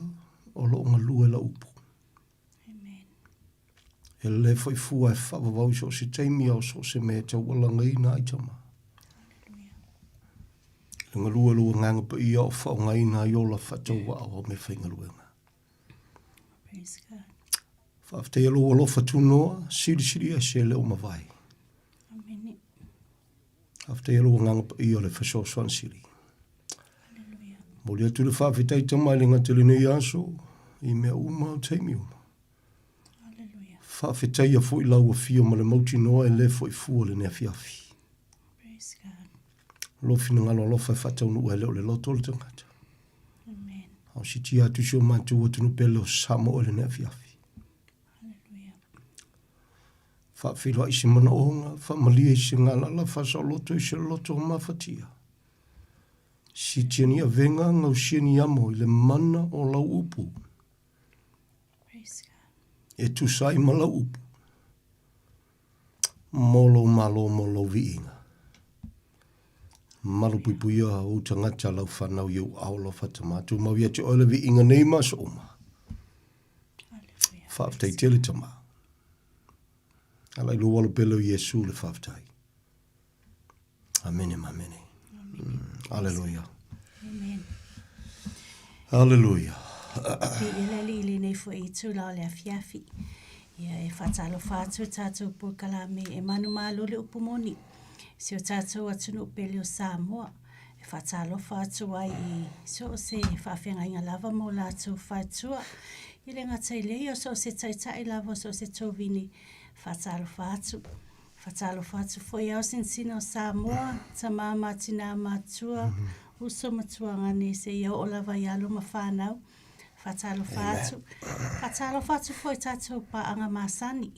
S7: o loo galue lau upu. E lelei foi fua e faavavau i so o se taimi a o so o se mea e taualagaina ai tama. Le galue o lou Agaga Paia o faaaogaina ai ola faatauvaa o meafaigaluega. Faafetai lou alofa tunoa, silisili ese e le o mavae. Faafetai lou Agaga Paia o le fesoasoani sili. Momoli atu le faafetai tama i le gata i lenei aso, i mea uma o taimi uma. Faafetaia foi lau afio ma le mautinoa e le foi fua lenei afiafi. O lou finagalo alofa e faataunuu ai lea o le loto o le tagata. Amen. A o sitia atu si o matou atunuu pele o Samoa i lenei afiafi. Faafeiloai se manaoga, faamalie i se galala, faasaoloto i se loto o mafatia. Sitia ni avega, gausia ni amo i le mana o lau upu. E tusa ai ma lau upu. Mo lou malo mo lou viiga. Malupuipuia ou tagata lau fanau i ou ao alofa Tama. Tumau ia te oe le viiga nei ma aso uma. Faafetai tele Tama. Ala i lou alo pele o Iesu le faafetai. Amene ma amene. Aleluia.
S8: Amen.
S7: Aleluia.
S8: Viia le Alii i lenei foi itula o le afiafi. Ia e faatalofa atu i tatou polokalame e manumalo le upu moni. Si o tatou atunuu pele o Samoa. E faatalofa atu ai i so o se faafeagaiga lava mo latou faletua. E le gata i lea, o so o se taitai lava, o so o se tovini, faatalofa atu. Faatalofa atu foi ao sinsina o Samoa, tama ma tina matua, uso ma tuagane seia oo lava i alo ma fanau. Faatalofa atu. Faatalofa atu foi i tatou paaga masani.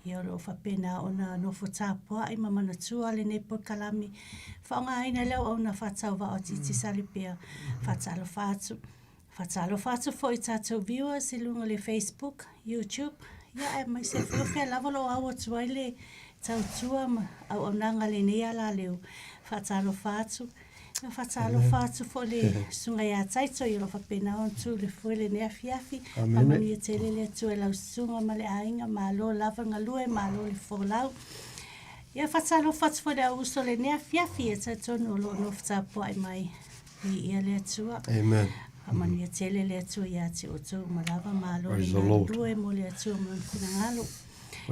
S8: Ia o lo o faapena ona nofo tapuai ma manatua lenei polokalame. Faaaogaina le auauna faatauvaa o Titisale pea. Faatalofa atu. Faatalofa atu foi i tatou viewers i luga o le Facebook, YouTube, ia aemaise foi o fea lava o lo o au atu ai le tautua ma auaunaga a lenei alaleo. Faatalofa atu. Ia faatalofa atu foi i le Susuga ia Taito o lo o faapena ona tu i le foe i lenei afiafi. Faamanuia tele le Atua i lau susuga ma le aiga, malo lava le galue, malo le folau. Ia faatalofa atu foi i le au uso i lenei afiafi, e talitonu o lo o nofo tapuai mai. Viia le Atua.
S7: Amen.
S8: Faamanuia tele le Atua ia te outou uma lava. Malo le galulue mo le Atua ma lona finagalo.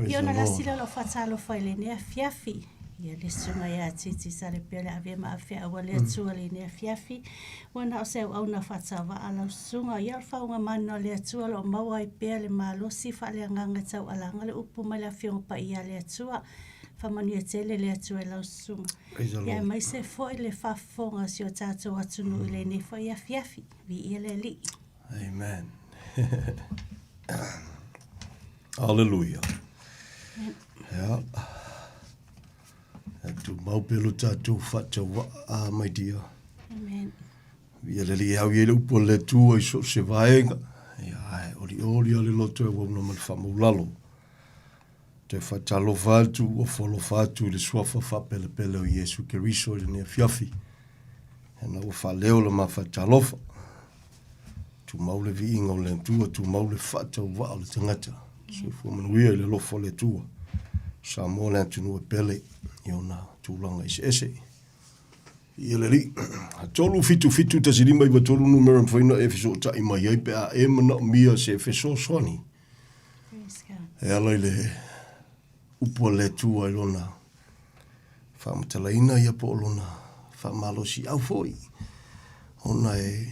S8: Ia ona lasi lea o lau faatalofa i lenei afiafi. Ia le susuga ia Titi Salepea le avea ma afeaua le Atua i lenei afiafi. Ua na o se auauna faatauvaa lau susuga. Ia o le faauuga mana o le Atua o lo o maua ai pea le malosi faaleagaga e taualaga le upu mai le Afioga Paia a le Atua. Faamanuia tele le Atua i lau susuga. Ia aemaise foi le faafofoga a si o tatou atunuu i lenei foi afiafi. Viia le Alii.
S7: Amen. Hallelujah. Ia. E tumau pea lo tatou faatauvaa, my dear.
S8: Amen.
S7: Viia le Alii e au i ai le upu a le Atua i so o se vaega. Ia, ae olioli lava le loto e auauna ma le faamaulalo. Toe faatalofa atu, ofo alofa atu i le Suafa faapelepele o Iesu Keriso i lenei afiafi. Ena ua faaleo le ma faatalofa. Tumau le viiga o le Atua, tumau le faatauvaa o le tagata. Soifua manuia i le alofa o le Atua. Samoa le atunuu e pele i ona tulaga eseese. Ia le Alii. 3 7 7 1 5 9 3 numera e mafai ona e fesootai mai ai pe a e manaomia se fesoasoani. E ala i le upu a le Atua i lona faamatalaina ia po o lona faamalosiau foi. Ona e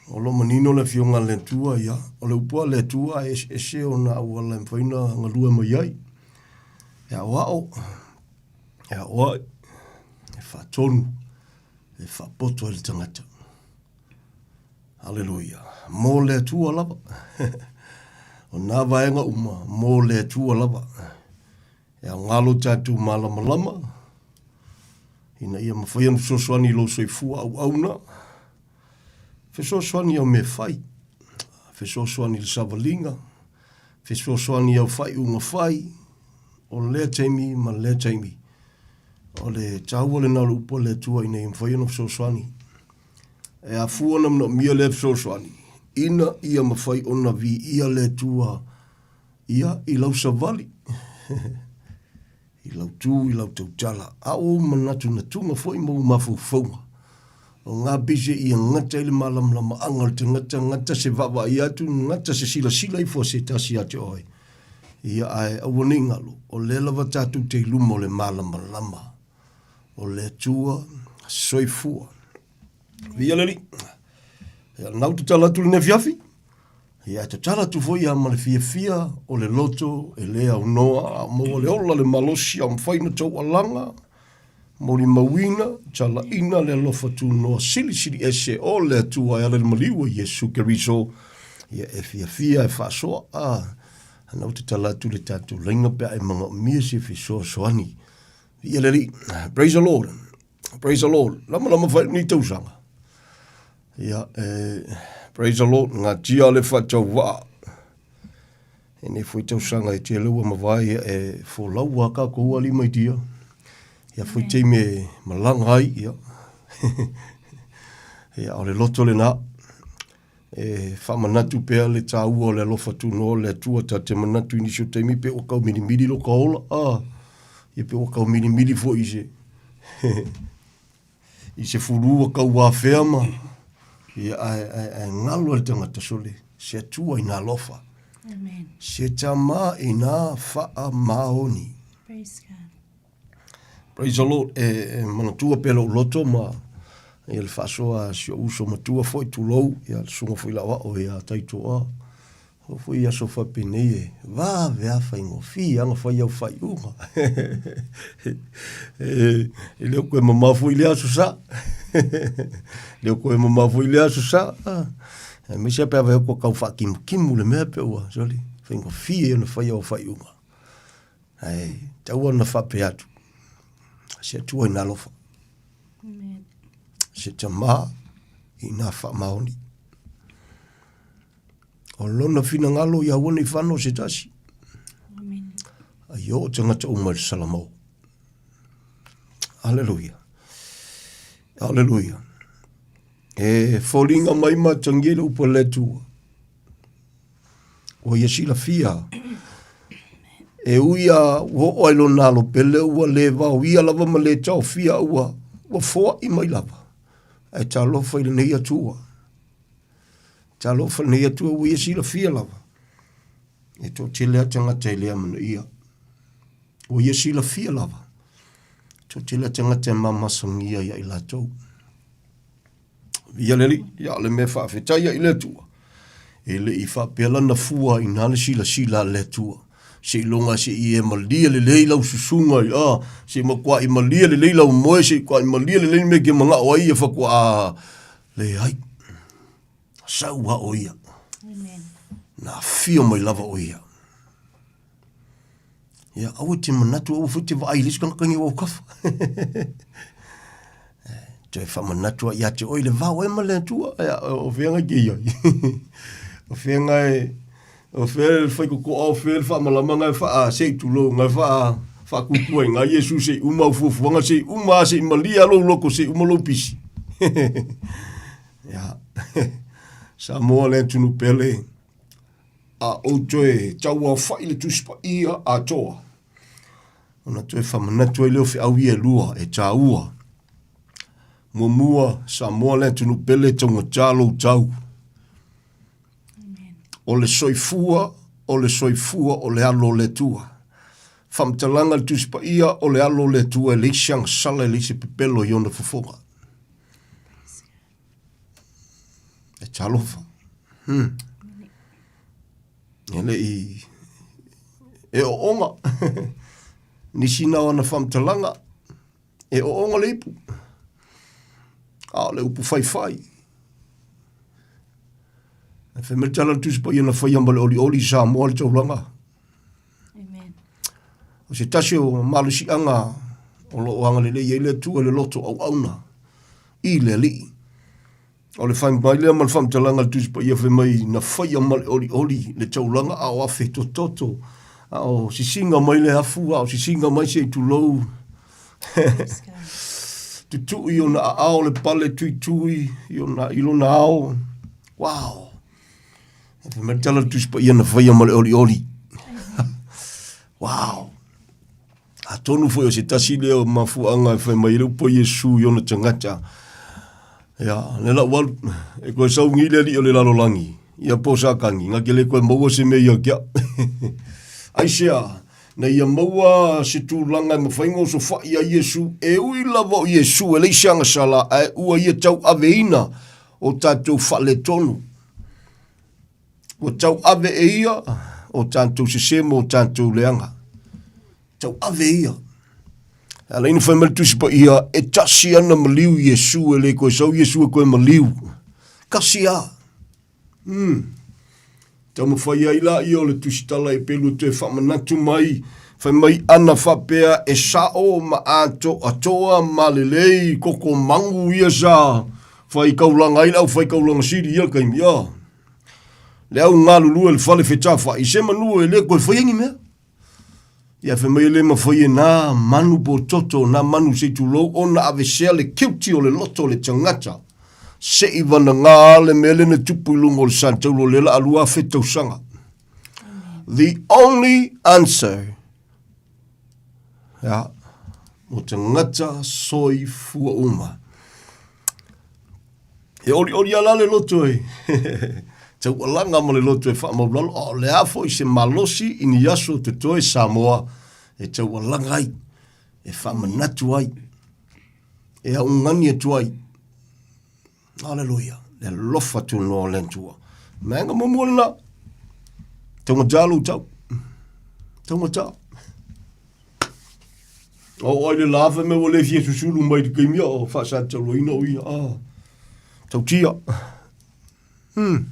S7: o lo o manino le Afioga a le Atua, ia, o le upu a le Atua e eseese ona auala e mafai ona galue mai ai. E aoao, e aoai, e faatonu, e faapoto ai le tagata. Aleluia. Mo le Atua lava. o nā vaega uma, mo le Atua lava. E aoga lo tatou malamalama, ina ia mafai ona fesoasoani i lou soifua auauna, fesoasoani i au mea fai, fesoasoani i le savaliga, fesoasoani i au faaiuga fai, o lea taimi ma lea taimi. O le taua lena o le upu a le Atua ina ia mafai ona fesoasoani. E afua ona manaomia lea fesoasoani, ina ia mafai ona viia le Atua ia i lau savali, i lau tu, i lau tautala, a o ou manatunatuga foi ma ou mafaufauga. O ngā pise ia gata i le mālamalamaanga o le tagata, gata se vaavaai atu, gata se silasila ifo a se tasi ia te oe. Ia ae aua ne i galo, o lea lava tatou te i luma o le mālamalama o le Atua soifua. Viia le Alii. Ia, nau tatala atu lenei afiafi. Ia, e tatala atu foi ia ma le fiafia o le loto e le aunoa, a maua le ola le malosi, a mafai ona taualaga.
S9: Molimauina, talaina le alofa tunoa silisili ese o le Atua e ala i le maliu o Iesu Keriso, ia e fiafia e faasoa. A, ana ou tatala atu le tatou laina pe a e manaomia se fesoasoani. Viia le Alii. Praise the Lord. Praise the Lord. Lamalama fai ni tausaga. Ia, e, praise the Lord, ngatia le faatauvaa. E nei foi tausaga e tele ua mavae ia e folau a kākou alii mai dia. Ia foi taimi e malaga ai, ia. Ia, o le loto lena. E faamanatu pea le tāua o le alofa tunoa o le Atua ta te manatu i nisi o taimi pe ua kaumilimili lo ka ola, a, ia pe ua kaumilimili foi i se i se fulu ua kauafea ma, ia, ae, ae, ae galo e le tagata sole, se Atua ina alofa.
S8: Amen.
S9: Se tama ina faamaoni.
S8: Praise God.
S9: Praise the Lord. E, e manatua pea lou loto ma ia le faasoa a si ou uso matua foi tulou, ia le susuga foi lauao ia Taitoa. O foi aso faapenei e vave a faigofie ana fai au faaiuga. e, e le o koe mamao foi le aso sa. le o koe mamao foi le aso sa. Aemaise pe a vaai atu ua tau faakimukimu le mea pe ua, sole, faigofie ona fai au faaiuga. Ae tatau ona faapea atu, se Atua ina alofa.
S8: Amen.
S9: Se tama ina faamaoni. O lona finagalo ia aua nei whano se tasi.
S8: Amen.
S9: Ai o tangata uma i le salamau. Hallelujah. Hallelujah. E foliga mai matangia i le upu a le Atua. Ua ia silafia, e ui a ua oo ai lona alo pele ua le vaoia lava ma le taofia ua, ua foai mai lava. Ae talofa i lenei Atua. Talofa i lenei Atua ua ia silafia lava. E toatele a tagata e le amanaia. Ua ia silafia lava. Toatele a tagata e mamasagia ia i latou. Ia le Alii, ia o le mea faafetai ai i le Atua, e le i faapea lana fua inā le silasila a le Atua. Seiloga se i e malie lelei lau susuga, a, se i matuai malie lelei lau moe, se i matuai malie lelei le mea e te manao ai ia faatoa leai. Sau lava o ia.
S8: Amen.
S9: Na afio mai lava o ia. Ia, aua te manatu, aua foi te vaai i le isi tagata ni au kafa. Toe whamanatu ai ia te oe le vao e ma le Atua, ia, o whenga ke ia. O whenga e, o whea le whaikokoa, o whea le whaamalama ngai whaa sei tulou, ngai whaa whaakuku ai, ngai Iesu sei uma au fuafuaga, sei uma a sei malia lou loko, sei uma lou pisi. Ia, Samoa le atunu pele, a ou toe tauaofa'i le Tusi Paia atoa, ona toe faamanatu ai lea o feau ia e lua e tāua. Muamua, Samoa le atunuu pele e taugatā lou tau. O le soifua, o le soifua o le alo o le Atua. Faamatalaga le Tusi Paia, o le alo o le Atua e leai se agasala e leai se pepelo i ona fofoga. E talofa. Hmm. E le i... E oonga. Nisi na ona whamtalanga. E oonga le ipu. A o le upu whaiwhai. E whai mai tala tusi pa ia na whai amba le oli oli sa moa le taulanga.
S8: Amen.
S9: O se tasi o malosiaga o lo o agalelei ai le Atua i le loto auauna i le Alii. O le fai mai lea ma le faamatalaga a le Tusi Paia fai mai na faia ma le olioli le taulaga a o afe tototo, a o sisiga mai le afu, a o sisiga mai se i tulou. Tutui i ona aao le pale tuitui i ona, i lona ao. Wow! Fai mai le tala a le Tusi Paia na faia ma le olioli. Wow! Atonu foi o se tasi lea o mafuaaga e fai mai ai le upu a Iesu i ona tagata, Ia, le lau alu, e koe sauni le alii o le lalolagi, ia po Satani, na te le koe maua se mea ia te au. Aisea, na ia maua se tulaga e mafai ona osofai ai Iesu, e ui lava o Iesu e leai se agasala, ae ua ia tauaveina o tatou faaletonu. Ua tauave e ia o tatou sese ma o tatou leaga. Tauave e ia. E ala ina fai mai le Tusi Paia, e tasi ana maliu Iesu, e le koe sau Iesu e koe maliu. Kasi a. Hmm. Taumafai ai la ia o le tusitala e pelu toe faamanatu mai, fai mai ana faapea e sao ma atoatoa ma lelei koko mangu ia sa fai kaulanga ai le au fai kaulanga sili ia le taimi a. Le au galulue le fale fetafai se manu e le koe faia ni mea. Ia fai mai e le mafai e nā manu po toto, nā manu se i tulou ona avesea le kiuti o le loto o le tagata. Se i vanagā le mea lea na tupu i luga o le Santaulu o lea la a 2000 tausaga. The only answer ia, mo tagata soifua uma. E olioli ala le loto e taualaga ma le loto e faamaulalo, a o le a foi se malosi i ni aso o totoe Samoa e taualaga ai, e faamanatu ai, e augani atu ai. Aleluia, le alofa tunoa o le Atua. Vaega muamua lena, taugata lou tau, taugata. O ai le la fai mai ua le fia susulu mai le taimi o faasatauaina o ia. Ah, tautia.
S8: Amen.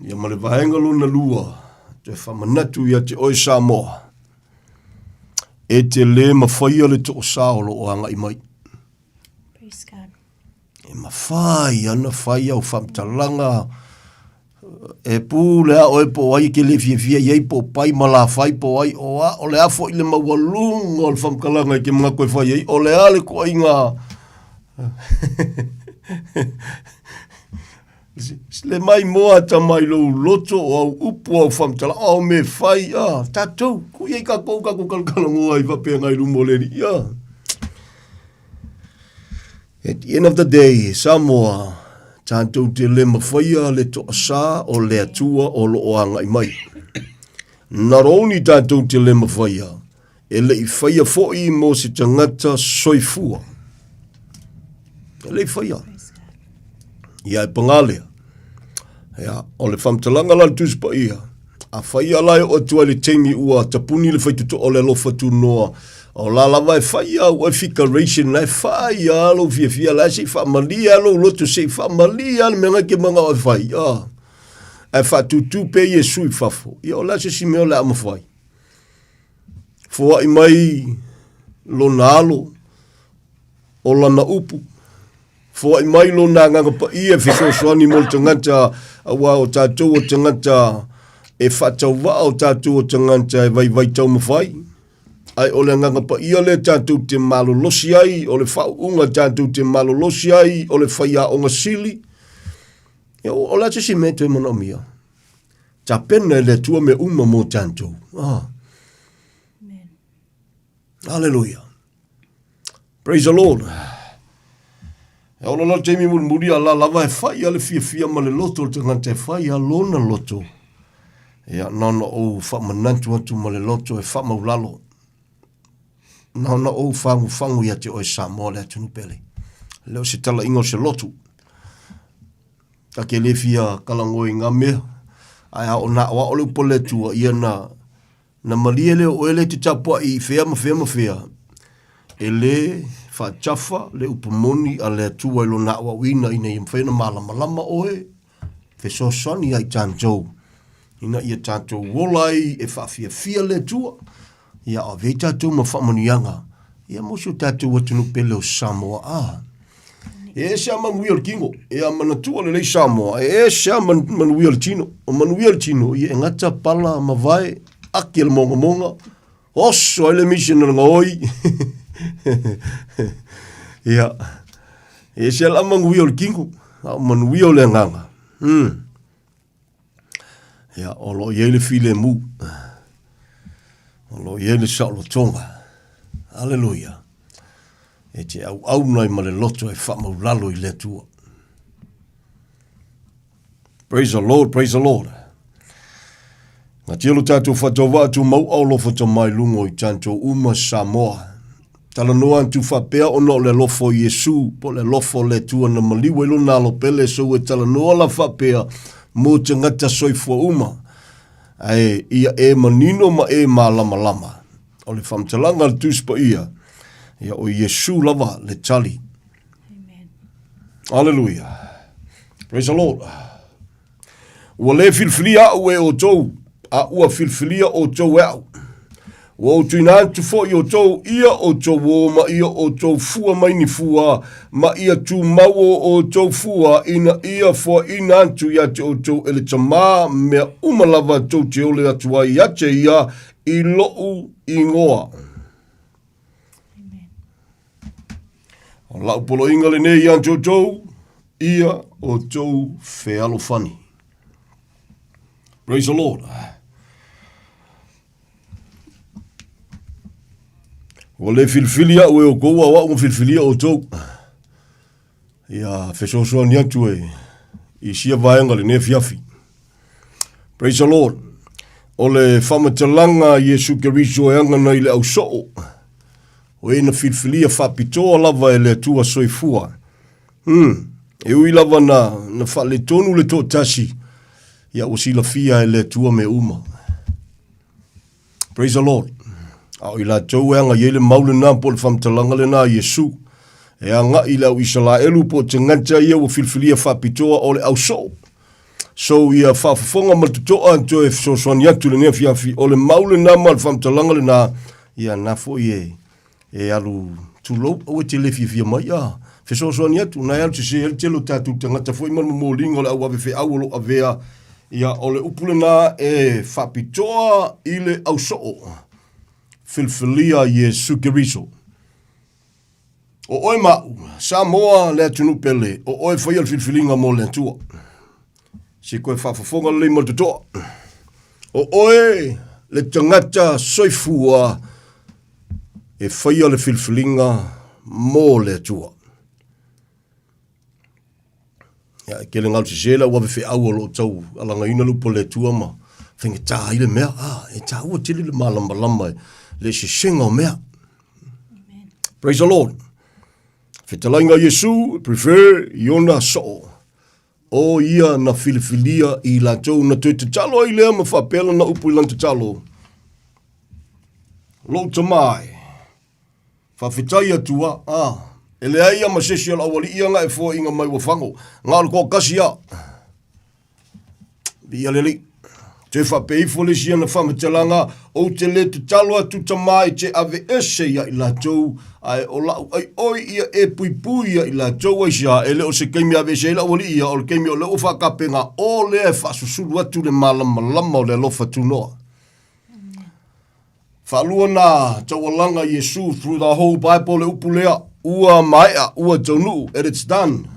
S9: Ia ma le vaega lona lua, toe faamanatu ia te oe Samoa, e te lē mafaia le toosā o lo o agai mai.
S8: Praise God.
S9: E mafai ana fai au faamatalaga e pule a oe po o ai e ke le fiafia i ai po o pai ma lafai po o ai o a o le a foi le maualuga o le faamatalaga e ke manatu e fai ai o le a le toaiga le maimoa ata mai lou loto o au upu au faamatalaga o au mea fai a tatou ku i ai tatou tatou kalakalagoa ai faapea i luma o le Alii a At the end of the day, Samoa, tatou te le mafaia le toasā o le Atua o lo o agai mai. Not only tatou te le mafaia, e le i faia foi mo se tagata soifua. E le i faia. Ia e pagā lea. Ia, o le faamatalaga la le Tusi Paia, a faia la e oo atu ai le taimi ua tapuni le faitotoa o le alofa tunoa, o la lava e fai au oe figuration la e fai a lou fiafia la se i faamalie a lou loto se i faamalie a le mea e te manao e fai a ae faatūtū pea Iesu i fafo ia o le a se isi mea o le a mafai foai mai lona alo o lana upu Foai mai lona Agaga Paia e fesoasoani mo le tagata, aua o tatou o tagata e faatauvaa, o tatou o tagata e vaivai taumafai. Ae o le Agaga Paia lea tatou te malolosi ai, o le faauuga tatou te malolosi ai, o le faiaoga sili. Ia, o le a se isi mea e toe manaomia? Tapena e le Atua mea uma mo tatou. Ah.
S8: Amen.
S9: Hallelujah. Praise the Lord. E ola la taimi mulimuli a la lava e fai a le fiafia ma le loto o le tagata e fai a lona loto. Ia, na ona ou faamanatu atu ma le loto e faamaulalo. Na ona ou fagufagu ia te oe Samoa le atunuu pele. Le o se talaiga o se lotu. Ta ke le fia kalagoa i ngā mea. Ae a o nā o ao le upo le Atua, ia na Na malie lea o oe lea e te tapuai i fea ma fea ma fea, e lē faatafa le upu moni a le Atua i lona aoaoina ina ia mafai ona malamalama oe, fesoasoani ia i tatou, ina ia tatou ola ai e faafiafia le Atua, ia ave ai tatou ma faamanuiaga, ia mo si o tatou atunuu pele o Samoa. A. E ese a manuia o le tino, e a manatua lelei Samoa, e ese a manuia o le tino. O manuia o le tino, ia e gata pala mavae, ake le mogamoga, oso ai le mission o le gaoi. Ia, e ese la manuia o le tino, a o manuia o le agaga. Ia, o lo o i ai le filemu. O lo o i ai le saolotoga. Aleluia. E te auauna ai ma le loto e faamaulalo i le Atua. Praise the Lord, praise the Lord. Ngatia lo tātou whatawa atu mau au lo whata mai lungo i tātou uma Samoa. Talanoa atu faapea ona o le alofa o Iesu, po o le alofa o le Atua na maliu ai lona alo pele, so e talanoa la faapea mo tagata soifua uma. Ae ia e manino ma e malamalama. O le faamatalaga a le Tusi Paia, ia o Iesu lava le tali.
S8: Amen.
S9: Aleluia. Praise the Lord. Ua le filifilia a'u e outou, a ua filifilia outou e a'u. Ua ou tuuina atu foi i outou ia outou ō ma ia outou fua mai ni fua, ma ia tumau o outou fua ina ia foaina atu ia te outou e le Tamā mea uma lava tou te ole atu ai ia te ia i loʻu igoa.
S8: Amen.
S9: O la'u poloaiga lenei ia te outou, ia outou fealofani. Praise the Lord. Ua le filifili a'u e outou, a o a'u na filifilia outou. Ia fesoasoani atu e i sia vaega lenei afiafi. Praise the Lord. O le faamatalaga a Iesu Keriso e aga nei le ausoo, o e na filifilia faapitoa lava e le Atua soifua. E ui lava na faaletonu le toatasi, ia ua silafia e le Atua mea uma. Praise the Lord. A o i latou e agai ai le mau lena po o le faamatalaga lena a Iesu, e agai i le au Isalaelu po o tagata ia ua filifilia faapitoa o le ausoo. So ia faafofoga ma le totoa e toe fesoasoani atu i lenei afiafi, o le mau lena ma le faamatalaga lena, ia na foi e alu tulou, aua e te le fiafia mai, a fesoasoani atu, na e alu sese ai le tele o tatou tagata foi ma le momoliga o le au ave feau o lo o avea, ia o le upu lena e faapitoa i le ausoo, filifilia Iesu Keriso. O oe ma a'u, Samoa le atunuu pele, o oe faia le filifiliga mo le Atua. Se koe faafofoga lelei ma le totoa. O oe le tagata soifua e faia le filifiliga mo le Atua. Ia, e tele galo sese le au ave feau o lo o tau alagaina le upu a le Atua ma faigata ai le mea. Ah, e taua tele le malamalama i le sesega o mea. Praise the Lord. Fetalaiga a Iesu, prefer i ona soo. O ia na filifilia i latou na toe tatalo ai lea ma faapea lana upu i lana tatalo. Lou tama e, faafetai Atua, a, e leai ia ma se isi o le aualii ia na e foaiina mai ua fago, na o le toatasi a. Viia le Alii. Toe faapea ifo le isi ana faamatalaga, Ou te le tatalo atu tama e te aveese ia i latou, ae o la'u aioi ia e puipui ia i latou, aisea, e le o se taimi e aveese ai la'u alii ia, o le taimi o lea ua faatapena o lea e faasusulu atu le malamalama o le alofa tunoa. Faalua na taualaga Iesu through the whole Bible le upu lea, ua maea, ua taunuu, and it's done.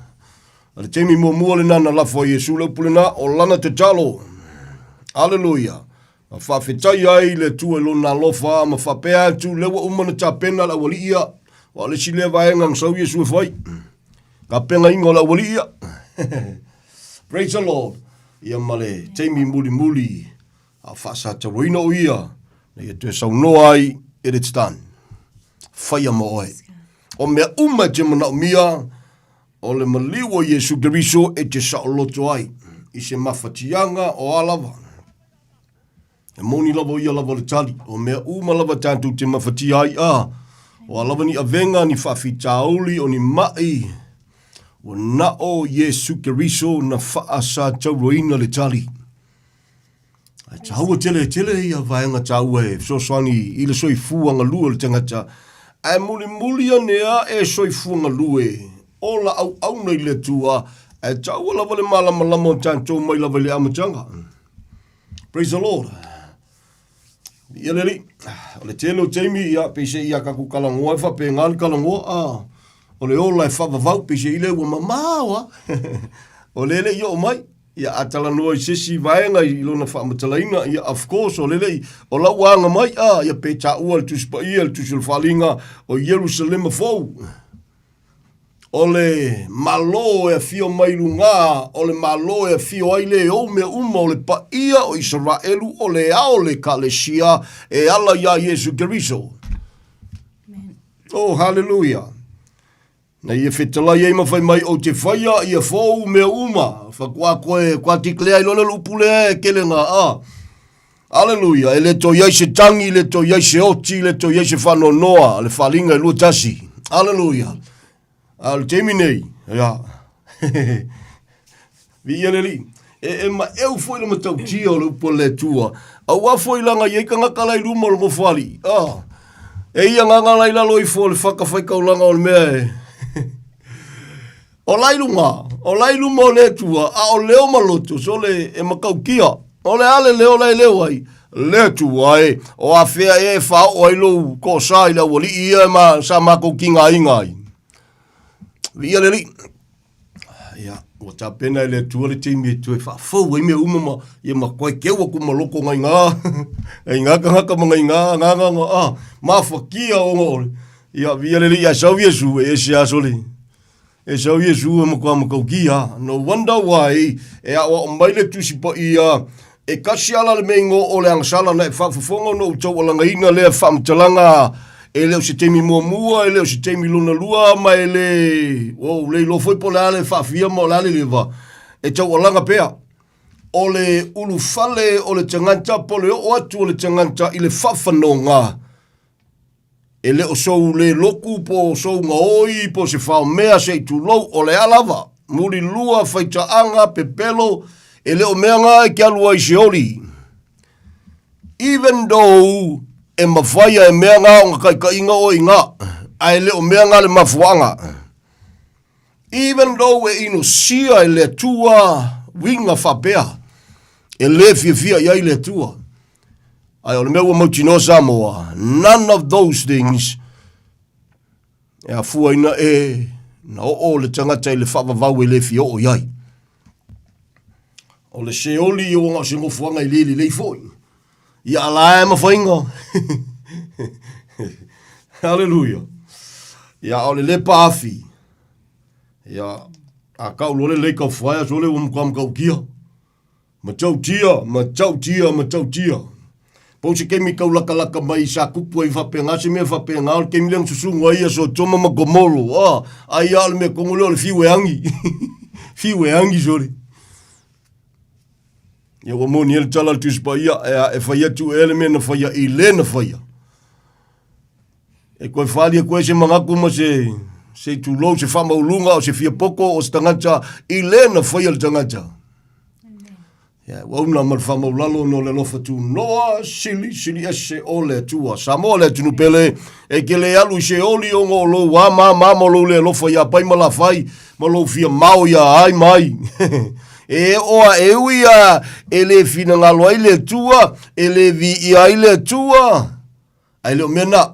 S9: A le taimi muamua lena na lafo ai Iesu le upu lena, o lana tatalo. Aleluia. Ma faafetai ai le Atua i lona alofa ma faapea atu, lea ua uma na tapena le aualii ia. Aua o le isi lea vaega na sau Iesu e fai. Tapenaina o le aualii ia. Praise the Lord. Ia ma le taimi mulimuli a o faasatauaina o ia, na ia toe saunoa ai, it is done. Faia ma oe. O mea uma e te manaomia, o le maliu o Iesu Keriso e te saoloto ai, i se mafatiaga o a lava. E moni lava o ia lava le tali, o mea uma lava tatou te mafatia ai, a, o a lava ni avega, ni faafitauli, o ni maʻi, ua na o Iesu Keriso na faasatauaina le tali. Ae taua tele tele ia vaega taua e fesoasoani i le soifua galue o le tagata, ae mulimuli ane a e soifua galue, ola auauna i le Atua, ae taua lava le malamalama o tatou mai lava i le amataga. Praise the Lord. Ia le Alii, o le tele o taimi, ia, peiseai ia tatou talanoa e faapena le talanoa, a, o le ola e faavavau, peiseai lea ua mamao lava. O lea e le i oo mai. Ia, a talanoa i se isi vaega i lona faamatalaina, ia, of course, o lele i, o lau aga mai, a, ia, pe taua le Tusi Paia, le Tusi o le Faaaliga, o Ierusalema Fou. O le Malo e afio mai lugā, o le Malo e afio ai le ou mea uma o le paia o Isaraelu, o le ao le Ekalesia e ala iā Iesu Keriso. Oh, hallelujah! Na ia fetalai ai ma fai mai, Ou te whaia ia fou mea uma. Whakoa koe, kua declare ai loa le upu lea e kele ngā, a. Aleluia, e le toe i ai se tangi, le toe i ai se oti, le toe i ai se faanoanoa, le faaaliga e 21. Aleluia. A o le taimi nei, ia, viia le Alii. E, e maeu foi le matautia o le upu a le Atua. Auā foi laga i ai tagata la i luma o le nofoalii. Ah, e ia agaga la i lalo ifo o le fatafaitaulaga o le mea e... O la i luga, o la i luma o le Atua, a o leo ma loto, sole e matautia. O le a le leo la e leo ai? Le Atua e, o afea ea e faaoo ai lou toasa i le aualii ia ma sa matou tigaina ai. Viia le Alii. Ia, ua tapena e le Atua le taimi e toe faafou ai mea uma ma ia matua keu atu ma loko ngai ngā, ngai ngā tagata ma ngai ngā agaga ma, ah, mafatia ona o le, ia, viia le Alii, ae sau Iesu e ese lava sole. E sau Iesu e matua matautia. No wonder why e aoao mai le Tusi Paia, e kasi ala le mea igoa o le agasala na e faafofoga ona ou taualagaina lea faamatalaga e le o se taimi muamua, e le o se taimi lona lua, ma e le, ua ou le iloa foi po o le a le faafia ma o le a le leva, e taualaga pea. O le ulufale o le tagata po o le oo atu o le tagata i le faafanoga, E le o sou le loku po o sou gaoi po o se faomea se i tulou, o le a lava, mulilua, faitaaga, pepelo, e le o mea na e te alu ai i se oli. Even though e mafai a e mea na ona taitaiga oe i na, ae le o mea na le mafuaaga. Even though e inosia e le Atua uiga faapea, e le fiafia i ai le Atua. Ae o le mea ua mautinoa Samoa, none of those things e afua ina e na oo le tagata i le faavavau e le fia oo i ai. O le seoli ua na o se nofoaga e le lelei foi. Ia ala e mawhainga. Hallelujah. Ia o le le paafi. Ia a kau lole lei kau whaia sole ua muka muka ukia. Matautia, matautia, matautia. Pau se kemi kau lakalaka mai sa kupu ai faapena se mea faapena, o le kemi lea na susuga ai ia Sotoma ma Gomoro. Ah, ai a o le mea kogo lea o le fiu e agi. Fiu e agi, sorry. Ia ua moni ai le tala a le Tusi Paia, e, e fai atu ea le mea na faia i le na faia. E koe whalia koe se manatu ma se, se tulou, se whamaulunga, o se fiapoko, o se tagata, i le na whaia le tagata. Ia, ua una ma le whamaulalo no le alofa tunoa, sili, sili ese o le Atua. Samoa le atunu pele, e ke le alu i se oli o ngō lou a mā mā ma lou le alofa ia pai ma la whai, ma lou fia mao ia ai mai. e oa e ui a e le whinangalo ai le Atua, e le vi ia ai le Atua, Ae le o mea na.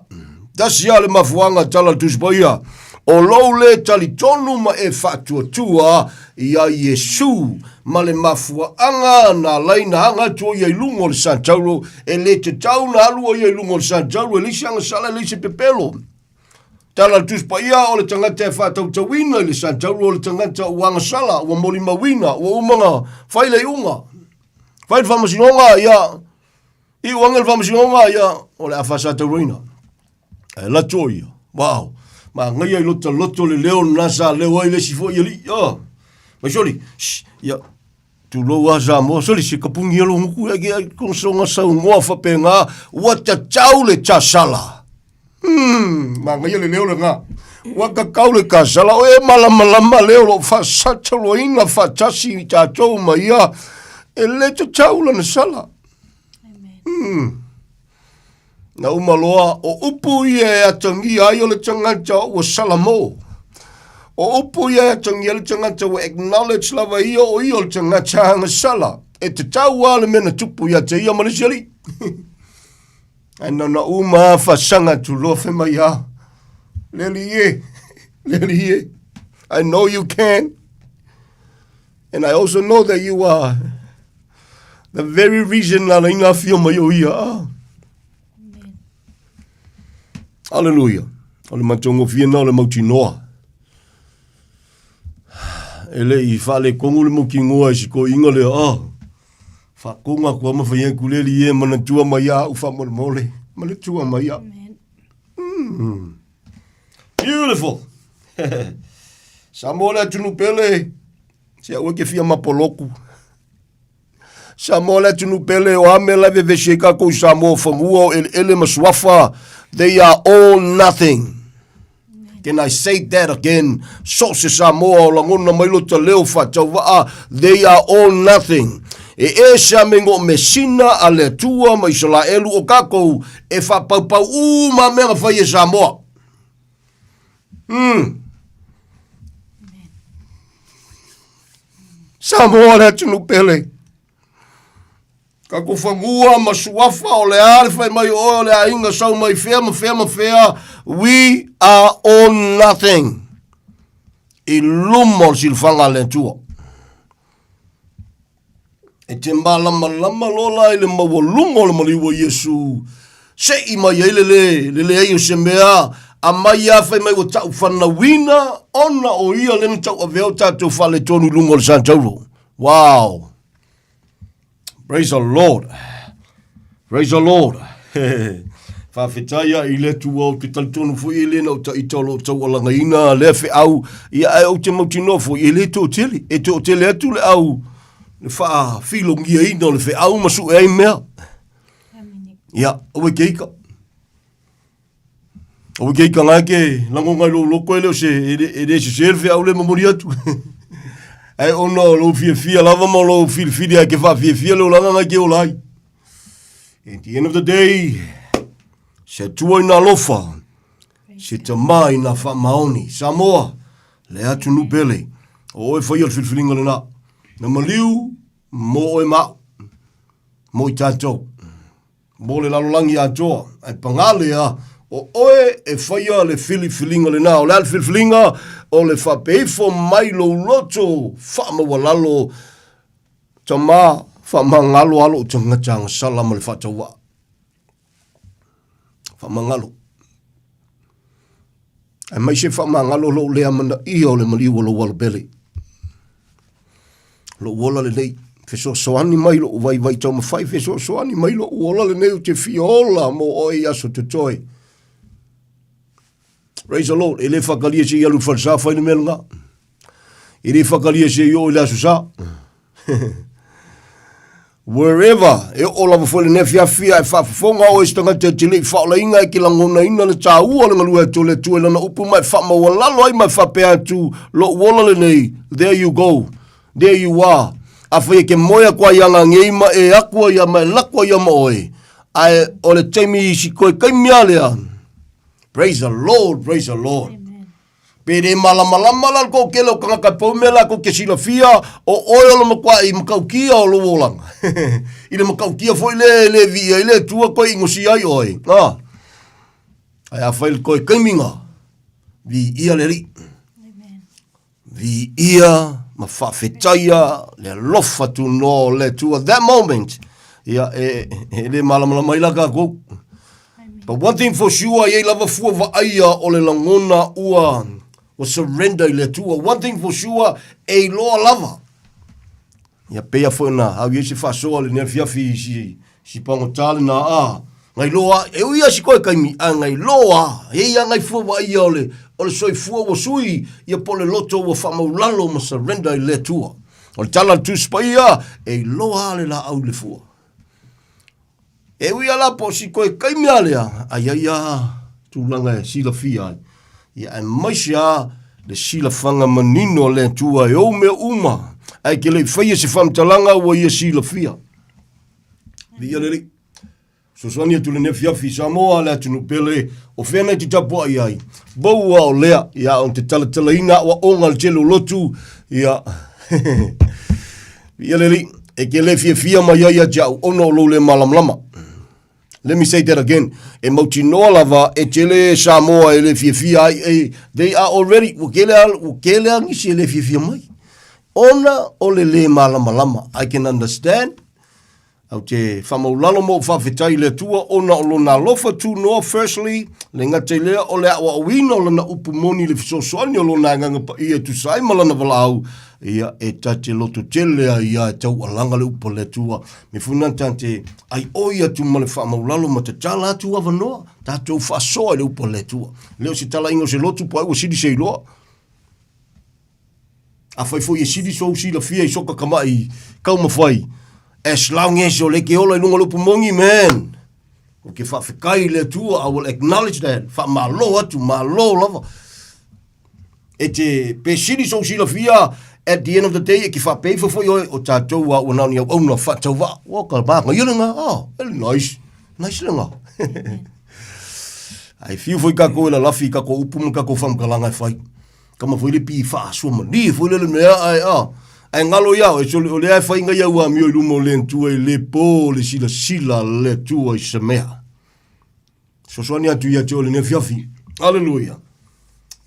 S9: Tasi lava le mafuaaga tala le Tusi Paia, o lou le talitonu ma e faatuatua iā Iesu, ma le mafuaaga na alai na aga atu o ia i luga o le Santauro, e le tatau na alu o ia i luga o le Santauro, e leai se agasala, e leai se pepelo. Tala le Tusi Paia, o le tagata e faatautauina i le Santauro, o le tagata ua agasala, ua molimauina, ua uma ona fai le iuga, fai le faamasinoga, ia, Iu ane le faamasinoga, ia, o le a faasatauroina. Ae alu atu o ia, wow, manaia i lota loto le leo lena sa leo ai le isi foi alii, oh. Mai soli, shh, ia, tulou a Samoa, soli se kapuni ia lou gutu, ai, ai, kosoga saunoa faapena, ua tatau le tasala. Manaia le leo lena. Ua tatau le tasala, o e malamalama leo lo faasatauroina faatasi i tatou ma ia, e le tatau lana sala. Mm. Na uma loa, o upu ia e atagia ai o le tagata ua salamo. O upu ia e atagia ai le tagata ua acknowledge lava ia o ia o le tagata agasala. E tatau lava le mea na tupu ia te ia ma le isi alii. Ae na ona uma lava fasaga atu loa fai mai a. Le alii e, le alii e, I know you can. And I also know that you are the very reason na laina afio mai o ia. Ah. Hallelujah. O le matagofie na o le mautinoa. E le i faaletonu le mautinoa i si toeaina lea. Ah. Faakoga atu lava ma fai atu le alii e manatua mai ia au faamolemole. Manatua mai au. Beautiful. Samoa le atunuu pele. Se aua e te fia mapoloku. Samoa le atunuu pele o a mea la e vevesi ai tatou i Samoa o fanua o eleele ma suafa, they are all nothing. Can I say that again? So o se Samoa o lagona mai lota leo faatauvaa, they are all nothing. E ese a me ngo mesina a le Atua ma Isalaelu o kakou e faapaupau uma mea na fai e Samoa. Samoa le atunuu pele. Tatou fanua ma suafa o le a le fai mai o oe o le aiga sau mai fea ma fea ma fea, we are all nothing i luma o le silafaga a le Atua. E te malamalama loa la i le maualuga o le maliu o Iesu, se'i mai ai le lē, le leai o se mea, aumai lava fai mai ua taufanauina ona o ia lea na tauavea o tatou faaletonu i luga o le satauro. Wow! Praise the Lord. Praise the Lord. Faafetai a i le Atua ou te talitonu foi e le na o taita o lo o taualagaina lea feau, ia ae ou te mautinoa foi e le toatele, e toatele atu le au le faafilogiaina o le feau ma sue ai mea. Ia, aua e te ika. Aua ke ika ngai ke lango ngai lou loko e le o se, e le, e le sese le feau le momoli atu. Ae ona o lou fiafia lava ma lou filifili ai ke whaafiafia le olanga ngai ke ola ai. At the end of the day, se Atua i nā alofa, se Tama i nā whaamaoni. Samoa, le atunuu pele, o oe whaia le filifiliga lena. Na maliu, mō oe ma au, mō i tātou. Mō le lalolagi atoa, ae pagā lea, o oe e whaia le filifiliga lenā. O le a le filifiliga? O le faapeifo mai lou loto faamaualalo, Tama, faamagalo a lou tagata agasala ma le faatauvaa. Faamagalo. Aemaise faamagalo lou le amanaia o le maliu o lou alo pele. Lou ola lenei, fesoasoani mai lou vaivai taumafai, fesoasoani mai lou ola lenei ou te fia ola mo oe i aso totoe. Praise the Lord. E le whakalia se i alu whalesa whai le mea lena. E le whakalia se i o i le aso sa. Wherever, e oo lava foi lenei afiafi ae faafofoga oe i se tagata e te le i faaolaina e te lagonaina le taua o le galue atu o le Atua i Lana upu ma e faamaualalo ai ma e faapea atu, Lou ola lenei, there you go, there you are. Afai e ke moe aku ai ana ngei ma e aku ai ma e lako ai ma oe, ae o le taimi i si koe kaimi a lea. Praise the Lord, praise the Lord. Amen. Pe le malamalama la le toatele o tagata e pau mea latou te silafia, o oe o le matuaʻi matautia o lou olaga. I le matautia foi lea e le viia ai le Atua toe inosia ai oe. A. Ae afai le toe taimiga, viia le Alii. Viia ma faafetaia le alofa tunoa o le Atua. That moment, ia, e, e le malamalama ai la tatou. But one thing for sure, e i ai lava fua vaaia o le lagona ua, ua surrender i le Atua. One thing for sure, e iloa lava. Ia peia foi na au i ai se faasoa lenei afiafi i si, si pagotā lena a, ngai loa, e ui a si koe kaimi, a ngai loa, e i a ngai fua vaaia o le, o le soifua ua sui, ia po o le loto ua faamaulalo ma surrender i le Atua. O le tala a le Tusi Paia, e iloa a le laau i le fua. E ui a la po o si koe kaimi a lea, ai ai a tulaga e silafia ai. Ia aemaise a le silafaga manino a le Atua e ou mea uma, ae ke le i faia se faamatalaga ua ia silafia. Viia le Alii. Fesoasoani atu lenei afiafi i Samoa le atunuu pele o fea nei te tapuai ai. Boua o lea, ia on te talatalaina aoaoga le tele o lotu, ia Viia le Alii, e ke le fiafia mai ai ia te au ona o lou le malamalama. Let me say that again. E mautinoa lava e tele Samoa e le fiafia ai, e, they are already, ua kele a, ua kele a nisi e le fiafia mai. Ona o le le malamalama. I can understand. Ou te whamaulalo ma ou faafetai i le Atua ona o Lona alofa tunoa, firstly, le gata i lea o le aoaoina o Lana upu moni i le fesoasoani o Lona Agaga Paia e tusa ai ma Lana valaau, ia, e ta te loto tele ai ia e taualaga le upu a le Atua. Me funa ta te aioi atu ma le faamaulalo ma tatala atu avanoa, tatou faasoa i le upu a le Atua. Le o se talaiga o se lotu po ai ua sili se iloa. Afai foi e sili sou silafia i soka kamaʻi taumafai, As long as o lea e ke ola i luga o le upu moni, man, ou te faafetai i le Atua, I will acknowledge that, faamalo atu, malo lava. E te, pe sili sou silafia, at the end of the day, e te faapea ifo foi oe, o tatou a ua na o ni auauna faatauvaa. Ua ka manaia lena, ah, very nice, nice lena. Ae fiu foi tatou e lalafi i tatou upu ma tatou faamatalaga e fai. Kama foi le pi faasoa malie foi lele mea ae a. Ae galo ia oe, sole o lea e fai ngai au amio i luma o le Atua e le po le silasila a le Atua i se mea. Fesoasoani atu ia te oe lenei afiafi. Hallelujah.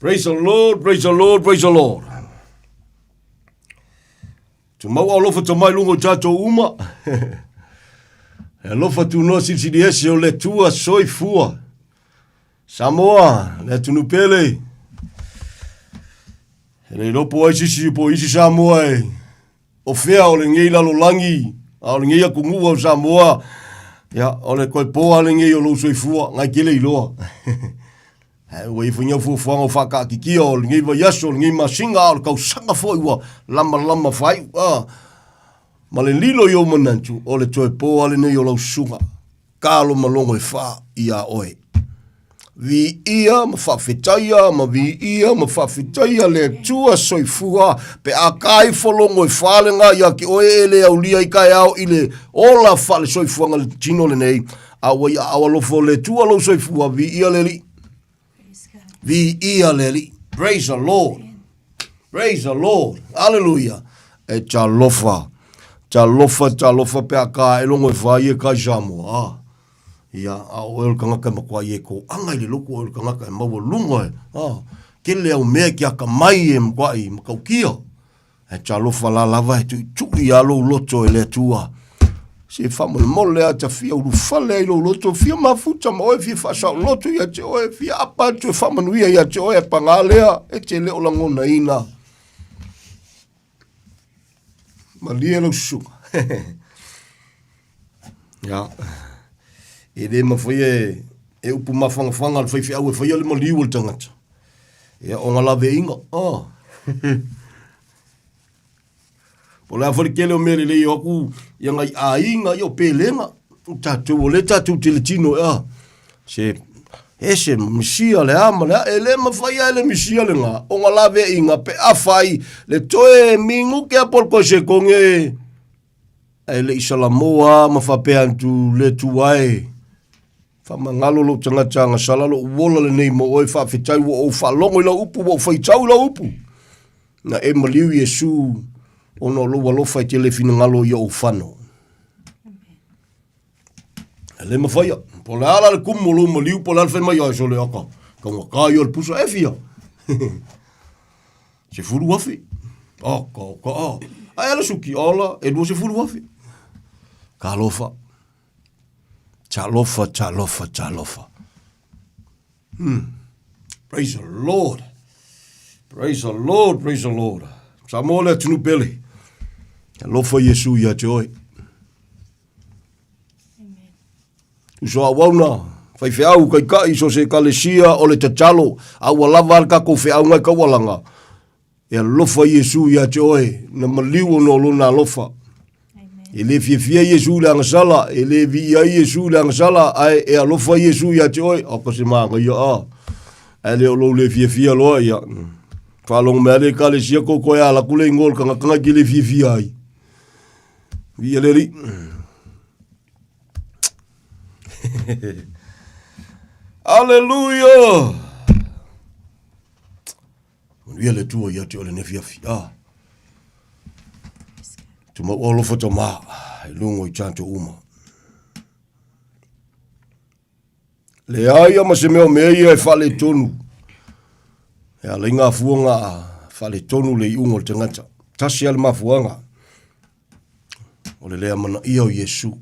S9: Praise the Lord, praise the Lord, praise the Lord. Tumau alofa tamai luga o tatou uma. E alofa tunoa silisili ese o le Atua soifua. Samoa, le atunuu pele. E le iloa po o ai sisi po o isi Samoa e o fea o lenei lalolagi, a o lenei atunuu o Samoa, ia, o le toe po lava lenei o lou soifua, nai te le iloa. Ae ua i ai foi ni fuafuaga o faataatitia o lenei vaiaso, o lenei masina, a o le tausaga foi ua lamalama faaiu, a, ma le lilo i ou manatu, o le toe po lava lenei o lau susuga. Talo ma logo e fa iā oe. Viia ma faafetaia ma viia ma faafetaia le Atua soifua pe a ka ifo logo e fa lena ia te oe e le aulia i taeao i le ola faale-soifuaga le tino lenei a ua i aao alofa o le Atua lou soifua viia le Alii. Viia le Alii. Praise the Lord. Praise the Lord. Hallelujah. E talofa. Talofa, talofa pe a ka e logo e whai e kai Samoa. Ah. Ia, a o oe o le tagata e matua i e kō anga i le lotu o oe o le tagata e maualuga e. Ah. Kele au mea ke akamai e matua i matautia. Ae talofa la lava e tuitui a lou loto e le Atua. Se faamolemole a ta fia ulufale ai lou loto, fia mafuta ma oe, fia faasaoloto ia te oe, fia apa atu e faamanuia ia te oe, paga lea e te le o lagonaina. Malie lau susuga. Ia. E le mafai e, e upu mafangafaga le faifeau e faia le maliu o le tagata. Ia, o ngā laveaiga. Oh. Po o le a foi le tele o mea lelei o aku ia ngai aiga, ia o pelega. O tatou, o lea tatou te le tino ea. Se, ese misia le a ma le a, e le mafai lava e le misia lena, o ngā laveaiga pe afai le toe minuke a po o le toe sekone, ae le i salamoa ma faapea atu le Atua e, Faamagalo lou tagata agasala lou ola lenei mo oe, faafetai ua ou faalogo i lau upu, ua ou faitau i lau upu. Na e maliu Iesu ona o lou alofa e te le finagalo ia ou fano. E le mafaia, po o le a la le kumu o lou maliu, po o le a le fai mai ai sole aka, taugata ia o le pusa e fia. 10,000. Aka, ka, a. Ae ala suki, ola, e 20,000. Talofa. Talofa, talofa, talofa. Praise the Lord. Praise the Lord, praise the Lord. Samoa le atunuu pele. Alofa Iesu ia te oe. Uso auauna, faifeau, kaikai, so se ekalesia o le tatalo, a ua lava a le tatou feauga i taualaga, E alofa Iesu ia te oe, na maliu ona o lona alofa. E le fiafia Iesu i le agasala, e le viia ai Iesu i le agasala, ae e alofa Iesu ia te oe, o ka se magaia a. Ae le o lou le fiafia loa, ia. Faalogo mai a le ekalesia kou koe ala ku le ingoa o le tagata e te le fiafia ai. Viia le Alii. Aleluia! Manuia le Atua ia te oe lenei afiafi. Ah. Tumau alofa tama i luga i tatou uma. Leai a ma se mea o mea ia e faaletonu. E ala i ngā fuanga a faaletonu le iuga o le tagata. Tasi a le mafuanga o le lea manaia o Iesu.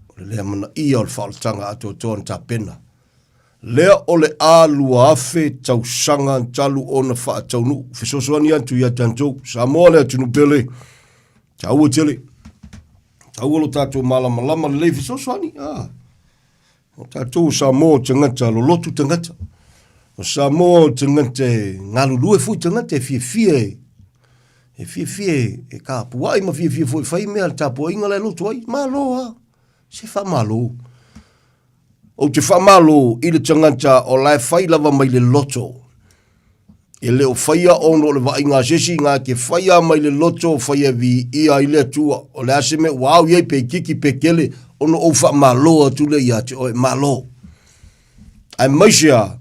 S9: O le lea manaia o le faaolataga atoatoa na tapena. Lea o le a 2,000 tausaga talu ona faataunuu. Fesoasoani atu ia tatou. Samoa le atunuu pele. Taua tele. Taua lo tatou malamalama lelei fesoasoani. Ah. O tatou o Samoa o tagata lolotu tagata. O Samoa o tagata e galulue foi tagata e fiafia e. E fiafia e tapuai ma fiafia foi e fai mea a le tapuaiga la e loto ai. Malo lava. Se faamalo. Ou te faamalo i le tagata o la e fai lava mai le loto. E le o faia ona o le vaaiga a se isi, na te faia mai le loto, faia viia ai le Atua. O le a se mea ua au i ai, pe itiiti pe tele, ona ou faamalo atu lea ia te oe, malo. Aemaise lava,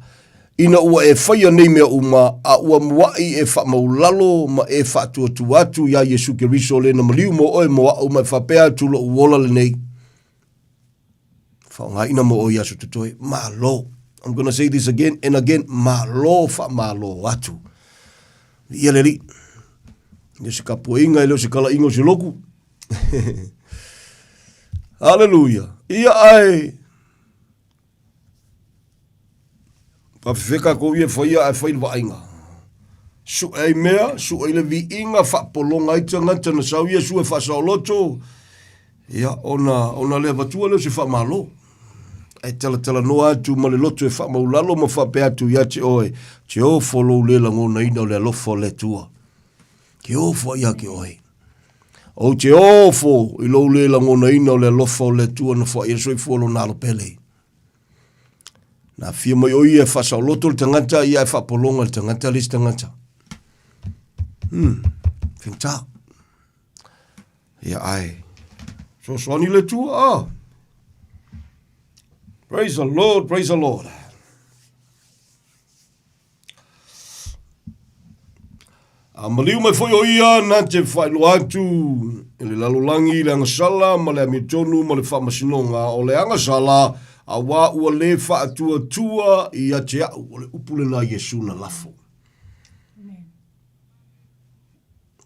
S9: ina ua e faia nei mea uma, a ua muaʻi e faamaulalo ma e faatuatua atu iā Iesu Keriso le na maliu mo oe mo aʻu ma e faapea atu loʻu ola lenei, Faaaogaina mo oe i aso totoe. Malo. I'm gonna say this again and again. Malo faamalo atu. Viia le Alii. E le o se tapuaiga, e le o se talaiga o se lotu. Hallelujah. Ia ae. Faafefea tatou ia e faia ae fai le vaaiga. Sue ai mea, sue ai le viiga, faapologa ai tagata na sau Iesu e faasaoloto, ia ona, ona le avatua lea o se faamalo. Ae talatalanoa atu ma le loto e faamaulalo ma faapea atu ia te oe, te ofo lou le lagonaina o le alofa o le Atua. Ke ofo ia te oe. Ou te ofo i lou le lagonaina o le alofa o le Atua na foai ai le soifua o lona alo pele. Na afio mai o ia e faasaoloto le tagata, ia e faapologa le tagata le isi tagata. Faigata. Ia ae, sosoani le Atua, ah. Praise the Lord, praise the Lord. A maliu mai foi o ia na te faailoa atu i le lalolagi le agasala ma le amiotonu ma le faamasinoga o le agasala auā ua lē faatuatua ia te a'u. O le upu lena a Iesu na lafo.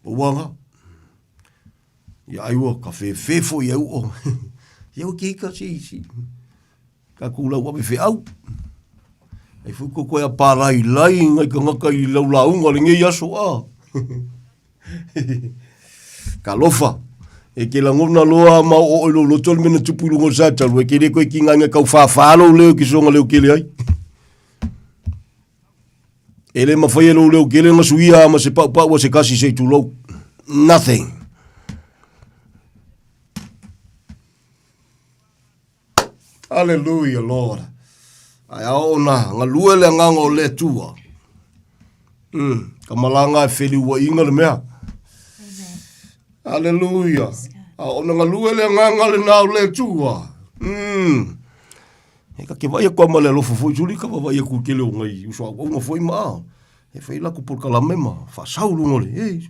S9: Ua aga. Ia ai ua ka fefe foi ai ua. Ia ua ke ika si si. Tatou lau ave feau. Ai foi ko koe a pālailai ngai tagata i lau lauga o lenei aso a. Talofa. E ke lagona loa ma o oi lou loto le mea na tupu i luga o le satalu, e ke le koe ki ngai kau whawhā lou leo ki songa leo kele ai. E le mawhai e lou leo kele nga suia ma se pau pau a se kasi se tulou. Nothing. Hallelujah, Lord. Ae ao ona galue le agaga o le Atua. Ka malanga e feliuaiga le mea. Hallelujah. A ona galue le agaga lena o le Atua. E ka ke vai aku ama le alofa foi suli ka vai aku i kele o ngai uso au aunga foi ma a. E fai la ku polokalame ma faasau luga o le, e,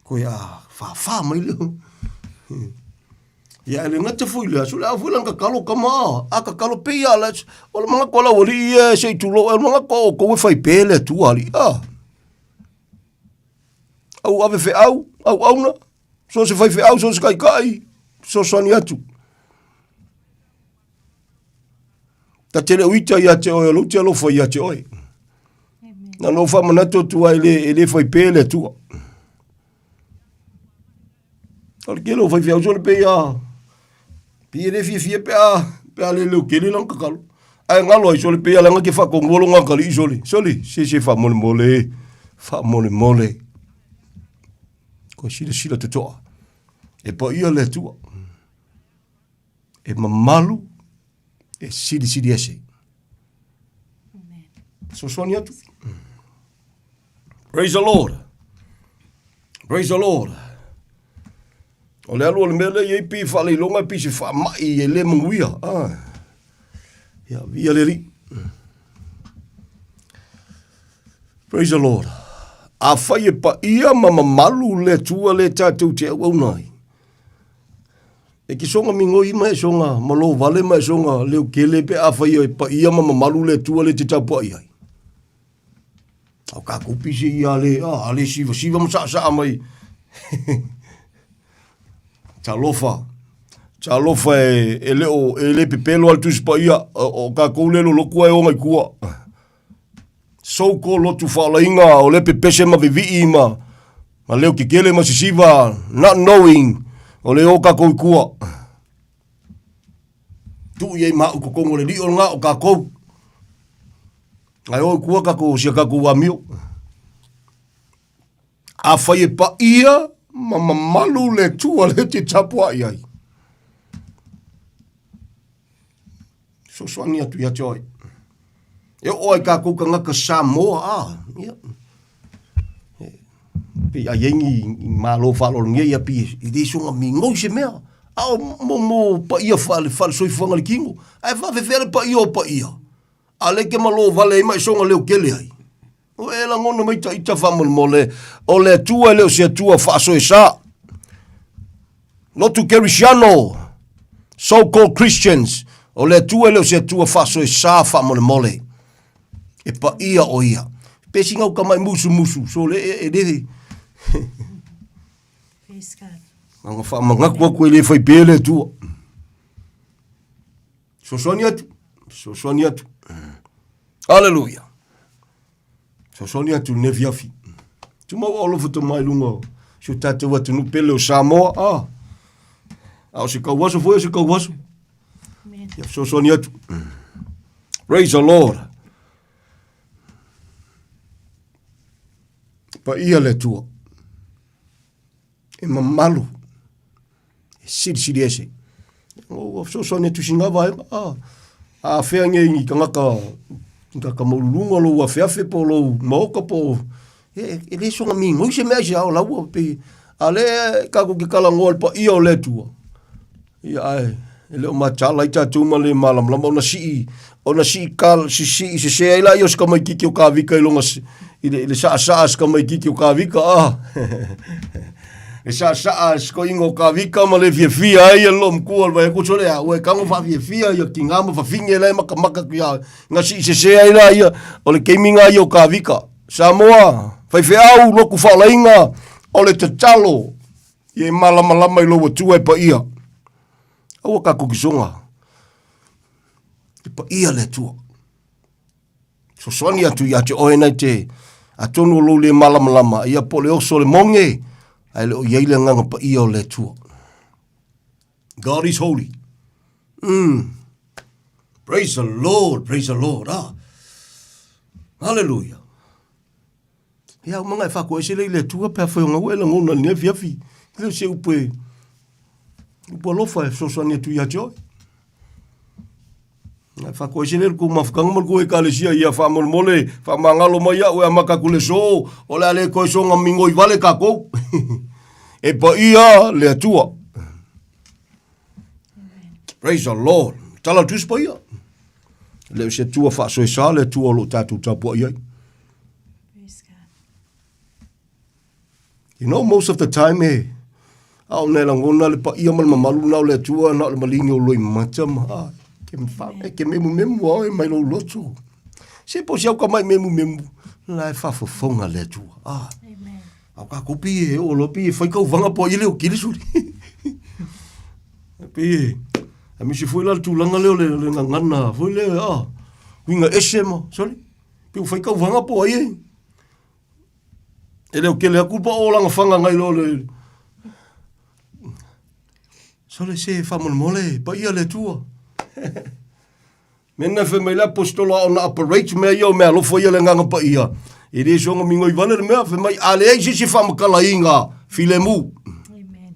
S9: koe a whawha mai leo. Ia, e le gata foi lea, so le a foi lana tatalo tama a, a tatalo pei a la, o le manatu a lau alii ia se i tulou, o le manatu a outou e fai pē le Atua alii, a. Au ave feau, auauna, so se faifeau, so se taitai, fesoasoani atu. Ta te le o ita ia te oe, o lou te alofa ia te oe. Na ona ou faamanatu atu ai e le fai pē le Atua. O le tele o faifeau sole pei a, pei e le fiafia pe a, pe a le leo tele lana tatalo. Ae galo ai sole pei a leaga ke faatonua lona atalii sole. Sole, se se faamolemole, faamolemole. Koe silasila totoa. E paia le Atua. E mamalu, e silisili ese. Fesoasoani atu. Praise the Lord. Praise the Lord. O le alu o le mea lea i ai pi faaleiloga pi se faamai e le manuia. Ah. Ia, via le Alii. Praise the Lord. Afai e paia ma mamalu le Atua le tatou te auauna ai. E ke soga migoi ma e soga malo vale ma e soga leo kele pe afai e paia ma mamalu le Atua le te tapuai ai. A o kākou pise ia le, a, a le siva siva ma saa saa mai. Talofa. Talofa e, e le o, e le pepelo al Tusi Paia, o, o kākou le loloku ai o ngai kua. So ko lotu whaolainga o le pepese ma vivii ma, ma leo kekele ma sisiva, not knowing, o le o kākou i kua. Tuu i ai ma au kokongo le lio ngā o kākou. Ai o i kua kākou, sia kākou amio. Afai e paia ma mamalu le Atua lea e te tapuai ai, fesoasoani atu ia te oe. E oo ai kākou tagata Samoa, a, ia. Pe ai ai ni malo faaaloalogia ia pi e le soga migoi se mea. A o mo mo paia faale faale soifuaga le kino. Ae faafefea le paia o paia. A le ke malo vale ai ma e soga leo kele ai. O e lagona mai ta ita faamolemole, o le Atua e le o se Atua faasoesa. Lotu Kerisiano, so called Christians, o le Atua e le o se Atua faasoesa faamolemole. E paia o ia. Pe singa uka mai musu musu, so le e, e le.
S8: Praise God.
S9: Anga whaamangatu aku e le whai pē le Atua. Fesoasoani atu, fesoasoani atu. Hallelujah. Fesoasoani atu le afiafi. Tumau au alofa tama i lunga o si o tātou atunuu pele o Samoa. Ah. A o se kauaso foi o se kauaso. Ia fesoasoani atu. Praise the Lord. Paia le Atua. E mamalu. E silisili ese. Ua fesoasoani atu i sina vaega. Ah, a fea nei ni tagata tagata maululuga lou afeafe po o lou maota po o e, e le soga migoi se mea i se ao laua pe a le tatou te talanoa i le paia o le Atua. Ia ae e le o matala ai tatou ma le malamalama ona sii ona sii kal sisii sese ai laia o se tamaititi o Kavika i lona i le, i le saasaa se tamaititi o Kavika ah. Le saasaa se toeaina o Kavika ma le fiafia ai e loo matua o le vaega sole a ua e tago faafiafia ia tiga ma fafine la e matamata atu ia na sii sese ai laia o le taimi lena ia o Kavika. Samoa, faifeau, lotu faalaina, o le tatalo Ia e malamalama i lou Atua e paia. Aua tatou kisoga. E paia le Atua. Fesoasoani atu ia te oe nai te atonu o lou le malamalama, ia po o le oso o le moge, ae le o i ai le agaga paia o le Atua. God is holy. Mm. Praise the Lord, praise the Lord. Ah. Hallelujah. Ia au manga e whakoese lei le Atua pe a whai o ngau e langona i lenei afiafi. E le o se upu e, upu alofa e fesoasoani atu ia te oe. E whakoese lei le kou mafukanga ma le kou ekalesia ia whaamolemole, whaamangalo mai au e amata atu le so, o le a le toe soga migoi vale kākou. E paia le Atua. Praise the Lord. Tala o le Tusi Paia. E le o se Atua faasoesa le Atua o lo o tatou tapuai ai. You know, most of the time, e, a o ne langona le paia ma le mamalu na o le Atua, na o le maligi o loimata ma, a, ke mfa, e ke memu memu a oe mai lou loto. Se po si au ka mai memu memu, la e faafofoga le Atua. A, a o kākou pi e o loa pi e fai kauvaga po ai le o kili suli. Pei e, a misi foi la le tulaga lea o le, le gagana foi lea, a, uiga ese ma, sorry. Pe ua fai kauvaga po o ai e. E le o kele aku pa o langa fanga ngai lo le. Sole se faamolemole, paia le Atua. Mena fai mai le apostolo a ona operate mea ia o mea alofa ia le agaga paia. E le soga migoi vale le mea, fai mai a leai se isi faamatalaina filemu.
S8: Amen.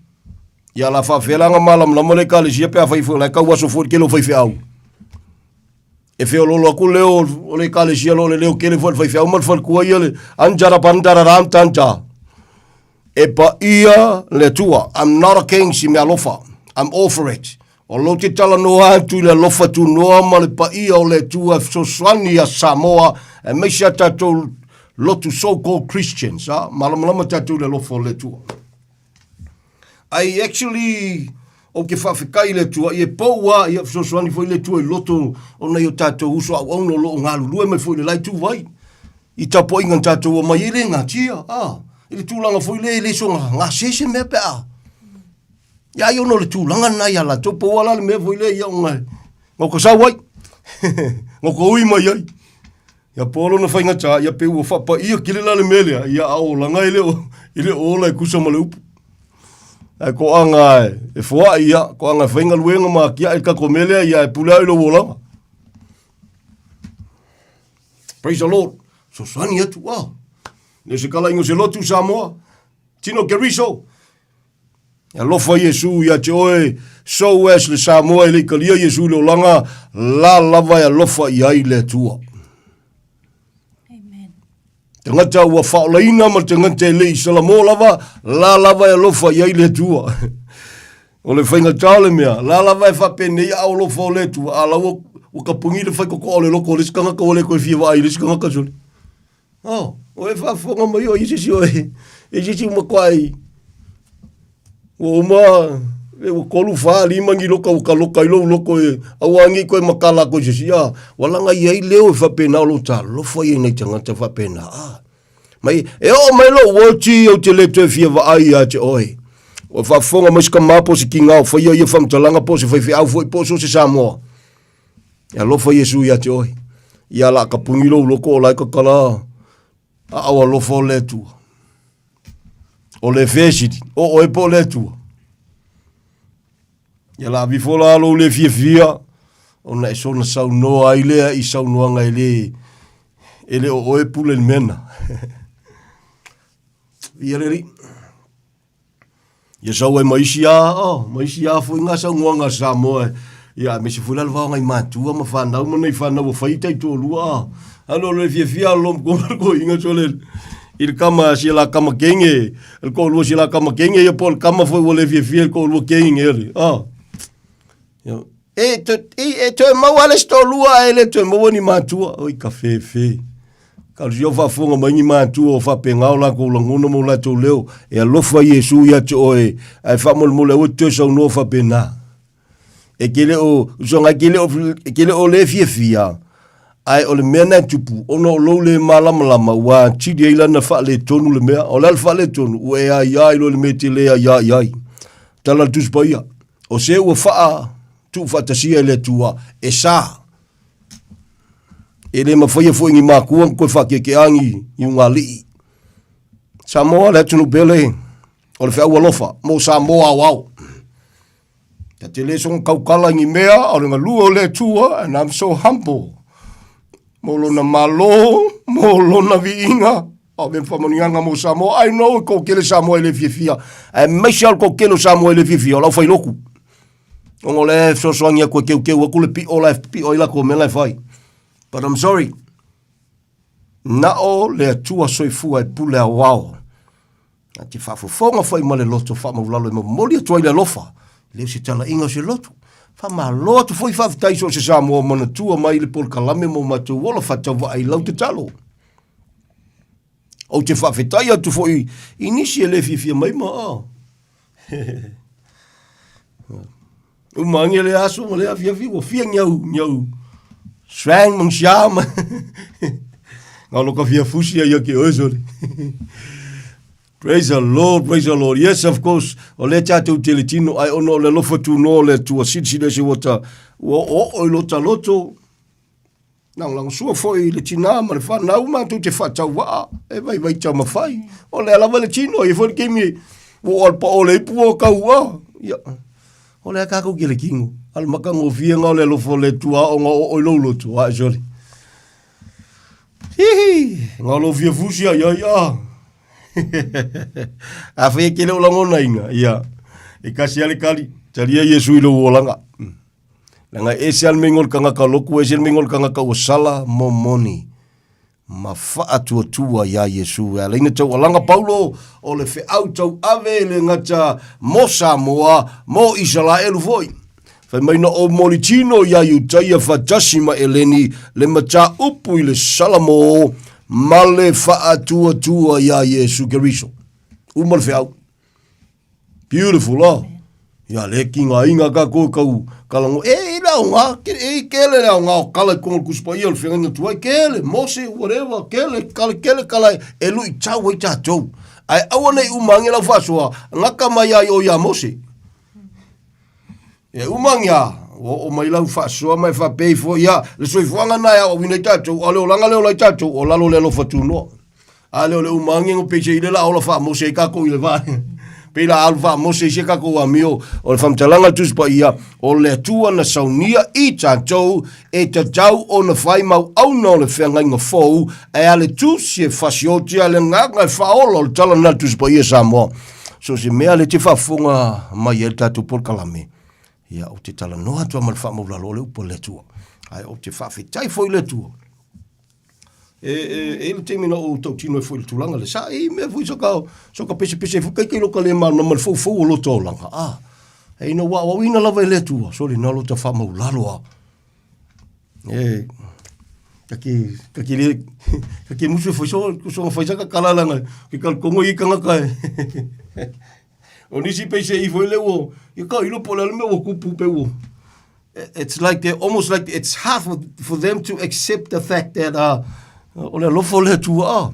S9: Ia la faafefea la ona malamalama le ekalesia pe afai foi o la e tau aso foi le tele o faifeau. E feoloolo atu le leo o le ekalesia lo le leo tele foi le faifeau ma le faletua ia le anjara pandara ram tanta. E paia le Atua. I'm not against i mea alofa. I'm all for it. O lou te talanoa atu i le alofa tunoa ma le paia o le Atua e fesoasoani ia Samoa aemaise a tatou lotu so called Christians. Ha? Malamalama tatou i le alofa o le Atua. I actually ou te faafetai i le Atua, ia e pou lava, ia fesoasoani foi le Atua i loto o nai o tatou uso auauna o lo o galulue mai foi i le la ituvai. I tapuaiga na tatou omai ai le gatia, a, i le tulaga foi lea e le soga gase se mea pe a. Ia ai ona o le tulaga lena ia latou, pau lava la le mea foi lea ia ona gauta sau ai, gauta ui mai ai. Ia po lona faigata, ia pe ua faapaia kele la le mea lea, ia a olaga e le o, e le o ola e tusa ma le upu. Ae koaga e, e foai ia, koaga e faigaluega ma atiae le tatou mea lea, ia e pule au i lou olaga. Praise the Lord. Fesoasoani atu, ah. Le o se talaiga o se lotu Samoa. Tino Keriso, E alofa Iesu ia te oe, so as le Samoa e le i kalia Iesu i le olaga, la lava e alofa i ai le Atua.
S8: Amen.
S9: Tagata ua faaolaina ma tagata e le i Salamo lava, la lava e alofa i ai le Atua. O le faigata o le mea, la lava e faapenei aao alofa o le Atua, a la ua, ua kapugi le faitotoa o le loto o le isi tagata ua le toe fia vaai i le isi tagata sole. Oh, o e faafofoga mai o i se isi oe, e se isi ua matuai, ua uma, e ua tolu, fa, lima ni loka ua kaloka ai lou loto e, aua nei toe matala atu i se isi, a, ua laga i ai leo e faapena o lou talofa ia i nai tagata faapena, a. Mai, e oo mai lou oti ou te le toe fia vaai ia te oe. Ua faafofoga mai se tama po o se kiga o faia ia faamatalaga po o se faifeau foi po o so o se Samoa. E alofa Iesu ia te oe. Ia la ka puni lou loko o lai kakala aao alofa o le Atua. O le fesili, o oe po o le Atua. Ia la avifo la lou le fiafia, ona e soona saunoa ai lea i saunoaga e le, e le o oe pule le mena. Ia le alii. Ia sau ai ma isi a, oh, ma isi a foi ngā saunoaga a Samoa. Ia, aemaise foi la le vaoga i matua ma whanau ma nei whanau o whai tai tōlua a. Alo le fiafia alo mo kona ko inga so le i le kama si la kama kenge, le ko lua si la kama kenge ia po le kama foi ua le fiafia le ko lua kenge ele. Ah. Ia, e to e, e toe maua le isi toalua ae le toe maua ni matua. Oi ka fefe. Ka o faafofoga mai ni matua o faapena o latou lagona ma o latou leo, e alofa Iesu ia te oe, ae faamolemole aua e te toe saunoa faapena. E te le o, usoga, e te le o, e te le o le fiafia, ae o le mea na e tupu, ona o lou le malamalama, ua atili ai lana faaletonu le mea. O le a le faaletonu? Ua e aia i loa i le mea e te le aia i ai. Tala le Tusi Paia, o se ua faa tuufaatasia e le Atua, e sa. E le mafaia foi ni makua ona toe faakeekeea ni iugalii. Samoa le atunuu pele o le feau alofa mo Samoa aoao. Ta te le soona tautala i ni mea, o le galue o le Atua, and I'm so humble. Mo lona Malo, mo lona viiga, a o le faamanuiaga mo Samoa. I know e toatele Samoa e le fiafia, aemaise lava le toatele o Samoa e le fiafia, o le aufailotu. Ona o lea e fesoasoani atu e teuteu atu le pio la e pio ai latou mea la e fai. But I'm sorry. Na o le Atua soifua e pule aoao. A te faafofoga foi ma le loto faamaulalo e momoli atu ai le alofa. E le o se talaiga o se loto. Faamalo atu foi faafetai so o se Samoa manatua mai le polokalame mo matou ola faatauvaa i lau tatalo. Ou te faafetai atu foi i nisi e le fiafia mai ma oh. Uma ange le aso ma le afiafi ua fia ni au ni au swang mang sia ma ngā lo ka fia fusi ai ke oe sori. Praise the Lord, praise the Lord. Yes, of course. O le tātou te le tino ai ono o le alofa tūnoa o le Atua. Silisili ese ua ta ua oo i lo ta loto. Lagolagosua foi i le tinā ma le whanau mātou te whaatauvaa e vaivai taumawhai. O lea lava le tino, e foi le keimi ua o alpa o le ipu o kau a. Ia, o lea kākou ke le kino. Ale maka ngofie ngā o le alofa o le Atua o ngā o oi lou loto, a e soli. Hihi, ngā lo fia fusi ai ai a. A whai e kele o langona inga, ia. E kasi ale kali, talia Iesu i lou olanga. Leaga e ese lava le meiga o le tagata lotu, ese le meiga o le tagata ua sala momoni ma faatuatua iā Iesu. E ala ai ona taualaga Paulo o le feau tauave e le gata mo Samoa, mo Isalaelu foi. Fai mai na ou molitino iā Iutaia faatasi ma Eleni le mataupu i le Salamo ma le faatuatua iā Iesu Keriso. Uma le feau. Beautiful, oh. Ia le ki ngā inga ka koe kau kalango. E i le aoga, ke, e i kele le aoga o kala i kongo le kusipa ia o le whengaina tuai, kele, Mose, whatever, kele, kale, kele kala e lui tau ai tātou. Ai aua nei umangi lau whasoa, ngaka mai ai o ia Mose. E umangi a, o o mai lau whasoa mai whapei fo ia, le soifuanga nai a o wina i tātou, a le olanga le ola i tātou, o lalo le alofa tūnoa. A lea o le uma angi ngo peise i le la ola wha mose i kako i le va. Pei la alu faamose i se kakou amio o le faamatalaga a le Tusi Paia, o le Atua na saunia i tatou e tatau ona fai mauauna o le feagaiga fou, ae a le Tusi e fasiotia le agaga e faaola o le tala lena a le Tusi Paia Samoa. So se mea le te faafofoga mai ai le tatou polokalame, ia ou te talanoa atu lava ma le faamaulalo o le upu a le Atua. Ae ou te faafetai foi i le Atua. E, e, e i le taimi na ou tautino ai foi i le tulaga lea, sa i mea foi soka, soka pesepese foi kai kai loka le malamalama le foufou o lota olaga. Ah, e ina ua auauina lava e le Atua, soli na lota faamaulalo a. E, kake, kake le, kake musu e foi so, so fai saka kala langa, ke kal kongo i kangaka e. O nisi peise i foi le ua, i ka ilo po le ale mea ua kupu pe ua. It's like they almost like it's hard for, for them to accept the fact that uh, o le alofa o le Atua. Ah.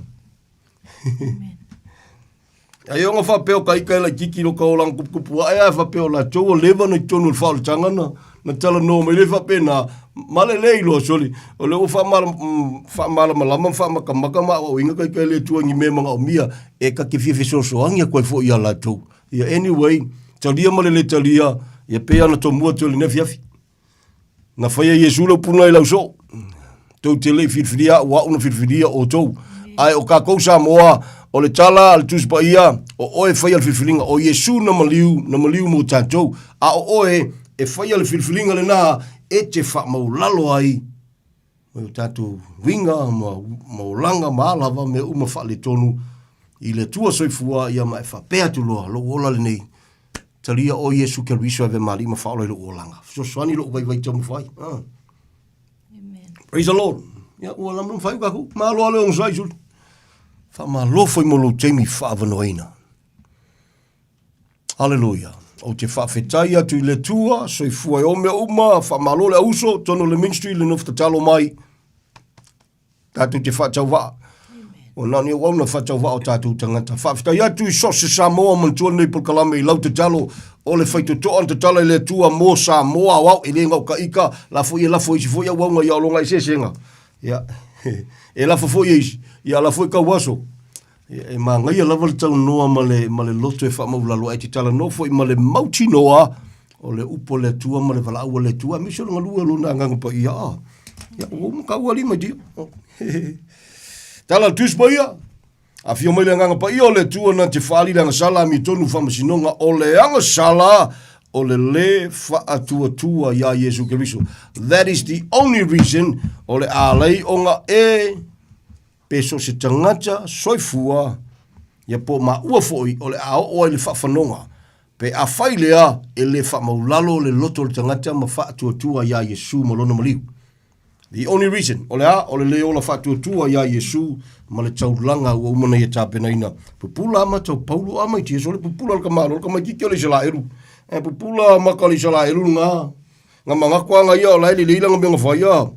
S9: Ai o nga whapea o ka ika e lai kiki lo ka olanga kupukupu ae ae whapea o la tou o leva na i tonu o le whaolitanga na na tala noa mai le whapea na male le iloa soli o le ua whaamalamalama ma whaamakamaka ma au inga ka ika e le Atua ngi me manga o mia e ka ke fia fesoasoangi aku ai foi ia latou. Ia anyway, talia ma le le talia, ia pei ana tomua atu i lenei afiafi. Na faia Iesu le upuna i lau soo. Tou te le i filifilia au, au na filifilia outou. Ae o kakou Samoa, o le tala a le Tusi Paia, o oe e faia le filifiliga, o Iesu na maliu, na maliu mo tatou. A o oe e faia le filifiliga lena e te faamaulalo ai mai o tatou uiga ma, ma olaga ma a lava mea uma faaletonu i le Atua soifua ia ma e faapea atu loa lou ola lenei talia o Iesu Keriso e ave ma alii ma faaola i lou olaga fesoasoani lou vaivai taumafai ah. Amen. Praise the Lord. Ia ua lamlam fai ka ku malo ale ong sai sul. Fa malo foi mo lou taimi faavanoaina. Haleluia. Ou te faafetai atu i le Atua, soifua e o mea uma, faamalo le auso, tonu le ministry, le nofo tatalo mai, tatou te faatauvaa. O na ni au na faatauvaa o tatou tagata. Faafetai atu i so se Samoa manatua lenei polokalame i lau tatalo, o le faitotoa na tatala i le Atua mo Samoa aoao, e le gau ka ika, la foi e lafo isi foi auaunga ia olonga eseesega. Ia, e lafo foi e isi, ia la foi kau aso. E manaia lava le talanoa ma le, ma le loto e faamaulalo, ae te talanoa foi ma le mautinoa o le upu a le Atua ma le valaau a le Atua, aemaise o le galue o Lona Agaga Paia. Ah, ia, ua uma kau alii mai dia. Oh. Tala le Tusi Paia, afio mai le Agaga Paia o le Atua na te faaali le agasala amiotonu faamasinoga o le agasala o le lē faatuatua iā Iesu Keriso. That is the only reason o le ālai o nga e Pe so se tagata soifua, ia po maua foi o le a oo ai le faafanoga, pe afai lea e le faamaulalo le loto o le tagata ma faatuatua iā Iesu ma lona maliu. The only reason, o le a, o le le ola faatuatua iā Iesu ma le taulaga ua uma ona ia tapenaina. Pupula ama tau paulo ama i tia sole pupula le kamalo le kamaititi o le Isalaelu. E pupula maka o le Isalaelu nga. Nga mangako anga ia o la e lelei langa mea nga whaia.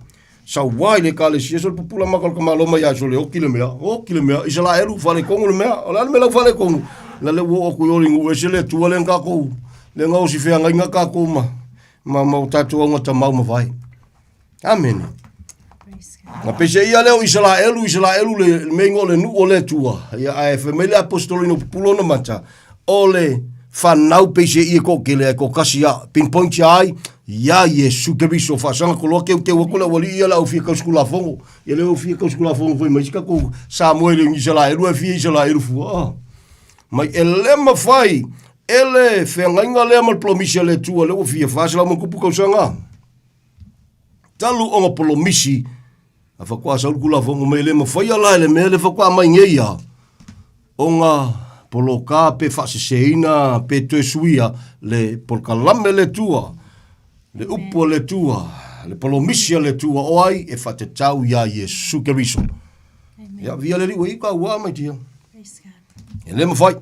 S9: Sau wā i le ekalesia, sole pupula maka o le kamalo mai a sole oki le mea, oki le mea, Isalaelu, falekongo le mea, o le a le mea lau falekongo? La le ua oo aku i o le nuu ese le Atua lea nga kakou, lea nga osi feagaiga kakou ma, ma, ma o tatou augata mau ma vae. Amene. Na pese ia lea o Isalaelu, Isalaelu le, le mea ingoa o le nuu o le Atua. Ia, ae fai mai le apostolo ina pupula ona mata, o le fanau peise ia ko kele ai ko kasi a pinpoint ia ai, ia Iesu Keriso faasaga koloa keukeu aku le aualii ia le au fia kausikulafono. Ia le au fia kausikulafono foi mai isi kakou Samoa i le Isalaelu ae fia Isalaelu fua. Ah. Mai e le mawhai e le feagaiga lea ma le polomisi a le Atua lea ua fia 400 ma kupu kausaga. Talu ona polomisi a faatoa sau le Tulafono mai e le mafaia la e le mea le faatoa mai nei ia ona poloka pe faaseseina pe toe suia le polokalame le Atua, le upu a le Atua, le polomisi a le Atua o ai e faatatau iā Iesu Keriso. Ia via le Alii ua i ka ua mai tia. E le mafai.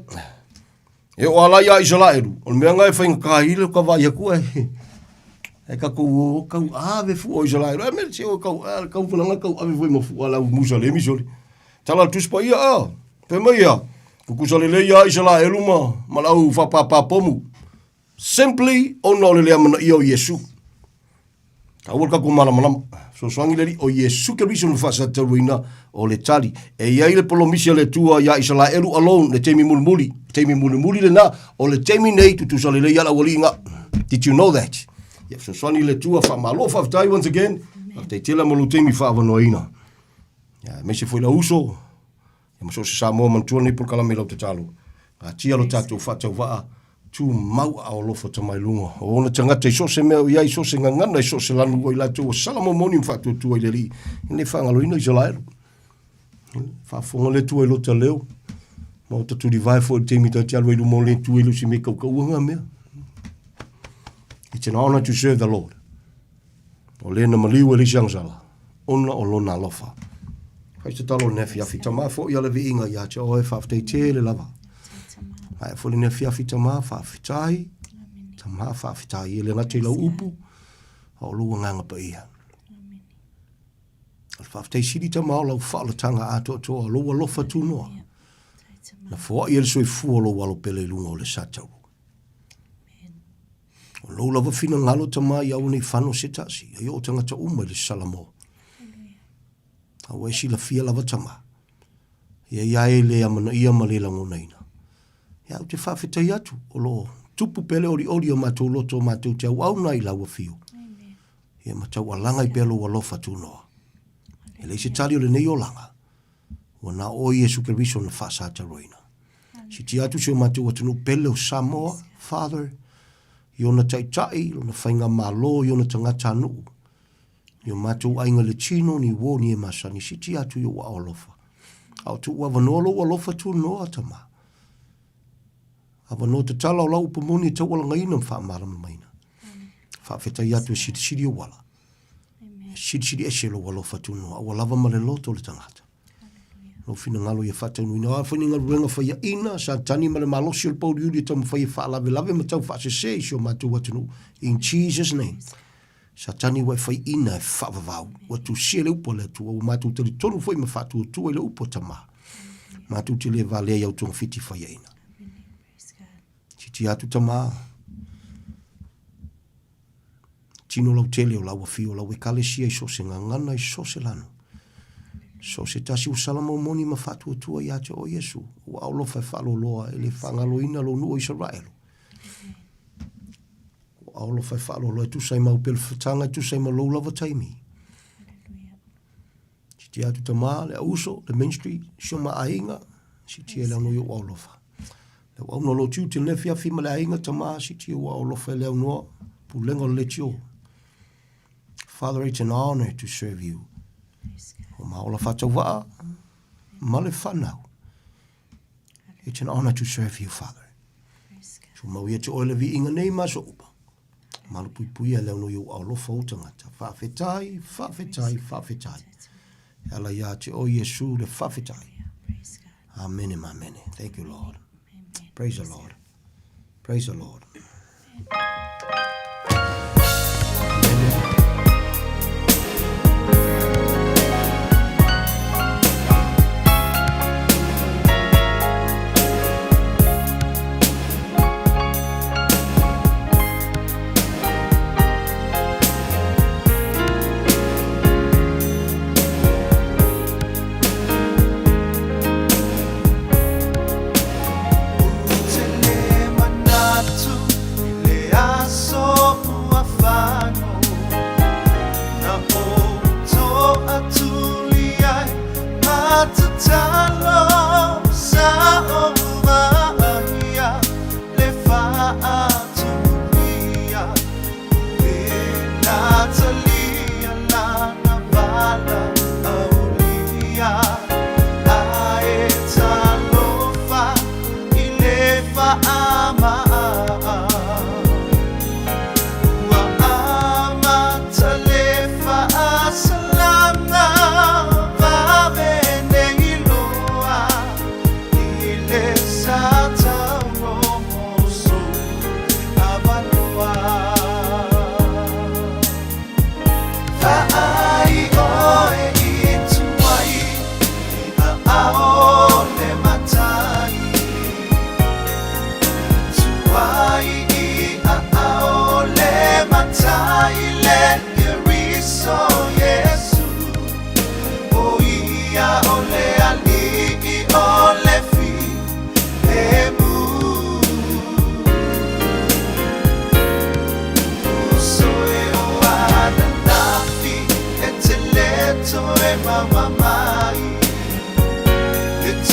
S9: E o ala ia Isaraelu, o le mea nga e faigata ai le ka vaai atu ai. E kakou o kau ave fua o Isaraelu. E mea se o kau a kau falanga kau ave foi ma fua lau Musa le misoli. Tala le Tusi Paia a. Fai mai ia, tutusa lelei ia Isaraelu ma ma lau whapāpā pomu. Simply ona o le le amanaia o Iesu. Taua le tatou malamalama. Fesoasoani le Alii, o Iesu Keriso na faasataluaina o le tali. E i ai le polomisi a le Atua iā Isalaelu alone, le taimi mulimuli. Taimi mulimuli lena, o le taimi nei tutusa lelei ala ualiiga. Did you know that? Ia fesoasoani le Atua, faamalo faafetai once again. Faafetai tele mo lou taimi faaavanoaina. Ia, aemaise foi lau uso, ia ma so o se Samoa manatua lenei polokalame i lau tatalo. Atia lo tatou faatauvaa, tumau aao alofa tama i luga o ona tagata i so o se mea o i ai, i so o se gagana, i so o se lanu ua i latou ua sala momoni ma faatuatua i le Alii, e le faagaloina Isaraelu. Faafofoga le Atua i lota leo, ma o ta tulivae foi i le taimi ta te alu ai i luma o le Atua i le o se mea kaukauga ngā mea. It's an honor to serve the Lord. O le na maliu e le isi agasala, ona o lona alofa. Fai se tatalo i le afiafi tama foi a le viiga ia te oe, faafetai tele lava. Ae foi le afiafi tama, faafetai, tama faafetai, e le gata i lau upu, a o lou agaga paia. O le faafetai sili tama o lau faaolataga atoatoa, o lou alofa tunoa. Na foai e le soifua o lou alo pele i luga o le satauru. O lou lava finagalo tama ia aua nei fano se tasi, ia oo tagata uma i le Salamo. A ua e silafia lava tama, ia ia e le amanaia ma le lagonaina. Ia ou te faafetai atu, o lo o tupu pea le olioli o matou loto matou te auauna i lau afio. Ia ma taualaga ai pea lou alofa tunoa. E leai se tali o lenei olaga, ua na o oe Iesu Keriso na faasataroina. Sitia atu si o matou atunuu pele o Samoa, Father, i ona taitai, lona faigamalo, i ona tagatanuu, i o matou aiga le tino, ni uo, ni e masani, sitia atu i ou aao alofa. A o tuu avanoa lou alofa tunoa, Tama. Avanoa tatala o lau upu moni e taualagaina ma faamalamalamaina. Faafetai atu e silisili ou ala. E silisili ese lou alofa tunoa, a ua lava ma le loto o le tagata. Lou finagalo ia faataunuuina. O a foi ni galuega faiaina, Satani ma le malosi o le pouliuli e taumafai e faalavelave ma taufaasese i si o matou atunuu. In Jesus name. Satani ua e faiina e faavavau. Ua tusia le upu a le Atua, ua matou talitonu foi ma faatuatua i le upu a Tama. Matou te le valea i au togafiti faiaina. Sitia atu Tama, tino lautele o lau afio o lau ekalesia i so o se gagana i so o se lanu. So o se tasi ua sala momoni ma faatuatua ia te oe Iesu, ua alofa e faaloloa e le faagaloina lou nuu o Isaraelu. Ua alofa e faaloloa e tusa ai ma au pelefataga e tusa ai ma lou lava taimi. Sitia atu tama, le auuso, le ministry, si o ma aiga, sitia le aunoa i ou alofa. Le auauna o lou tiute le afiafi ma le aiga tama, sitia ua alofa e le aunoa, pulega o le leitio. Father, it's an honor to serve you. O ma ola whatauvaa, ma le whanau. It's an honor to serve you, Father. So mau ia te oe le viiga nei ma so upa. Malu puipuia le aunoa i ou alofa ou tagata. Faafetai, faafetai, faafetai. E ala ia te oe Iesu le faafetai. Amene ma amene. Thank you, Lord. Praise the Lord. Praise the Lord.
S5: Ou te le manatu i le aso.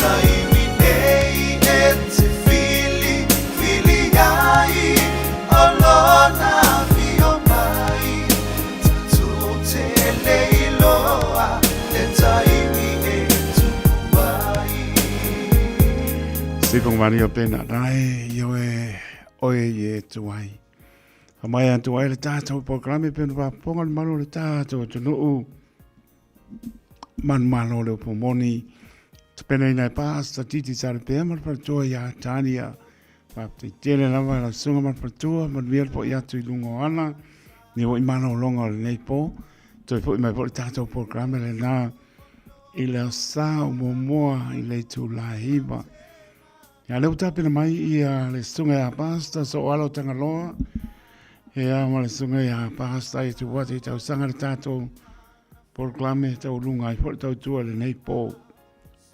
S5: taimi nei e te fili fili ai o lona afio mai tatou te le iloa le taimi e tupu ai.
S1: Stephen Maria pena rae i oe oe i e tu ai. Fa mai atu ai le tātou polokalame pena whaponga le malo le tātou atunuu. Manumalo le upu moni. Te pena ina e pāsta titi sa le pea ma le faletua ia Tania. Whapte tele lava la sunga ma le faletua, manuia le po i atu i lunga o ana. Ni o i malologa o lenei po. Toe foi mai po le tātou polokalame le nā i le sa o muamua i le itula e 9. Ia lea ua tapena mai ia le susuga ia Pastor Soalo Tagaloa, ia ma le susuga ia Pastor i Tuata i tausaga le tātou polokalame taualuga ai foi le tautua i lenei po.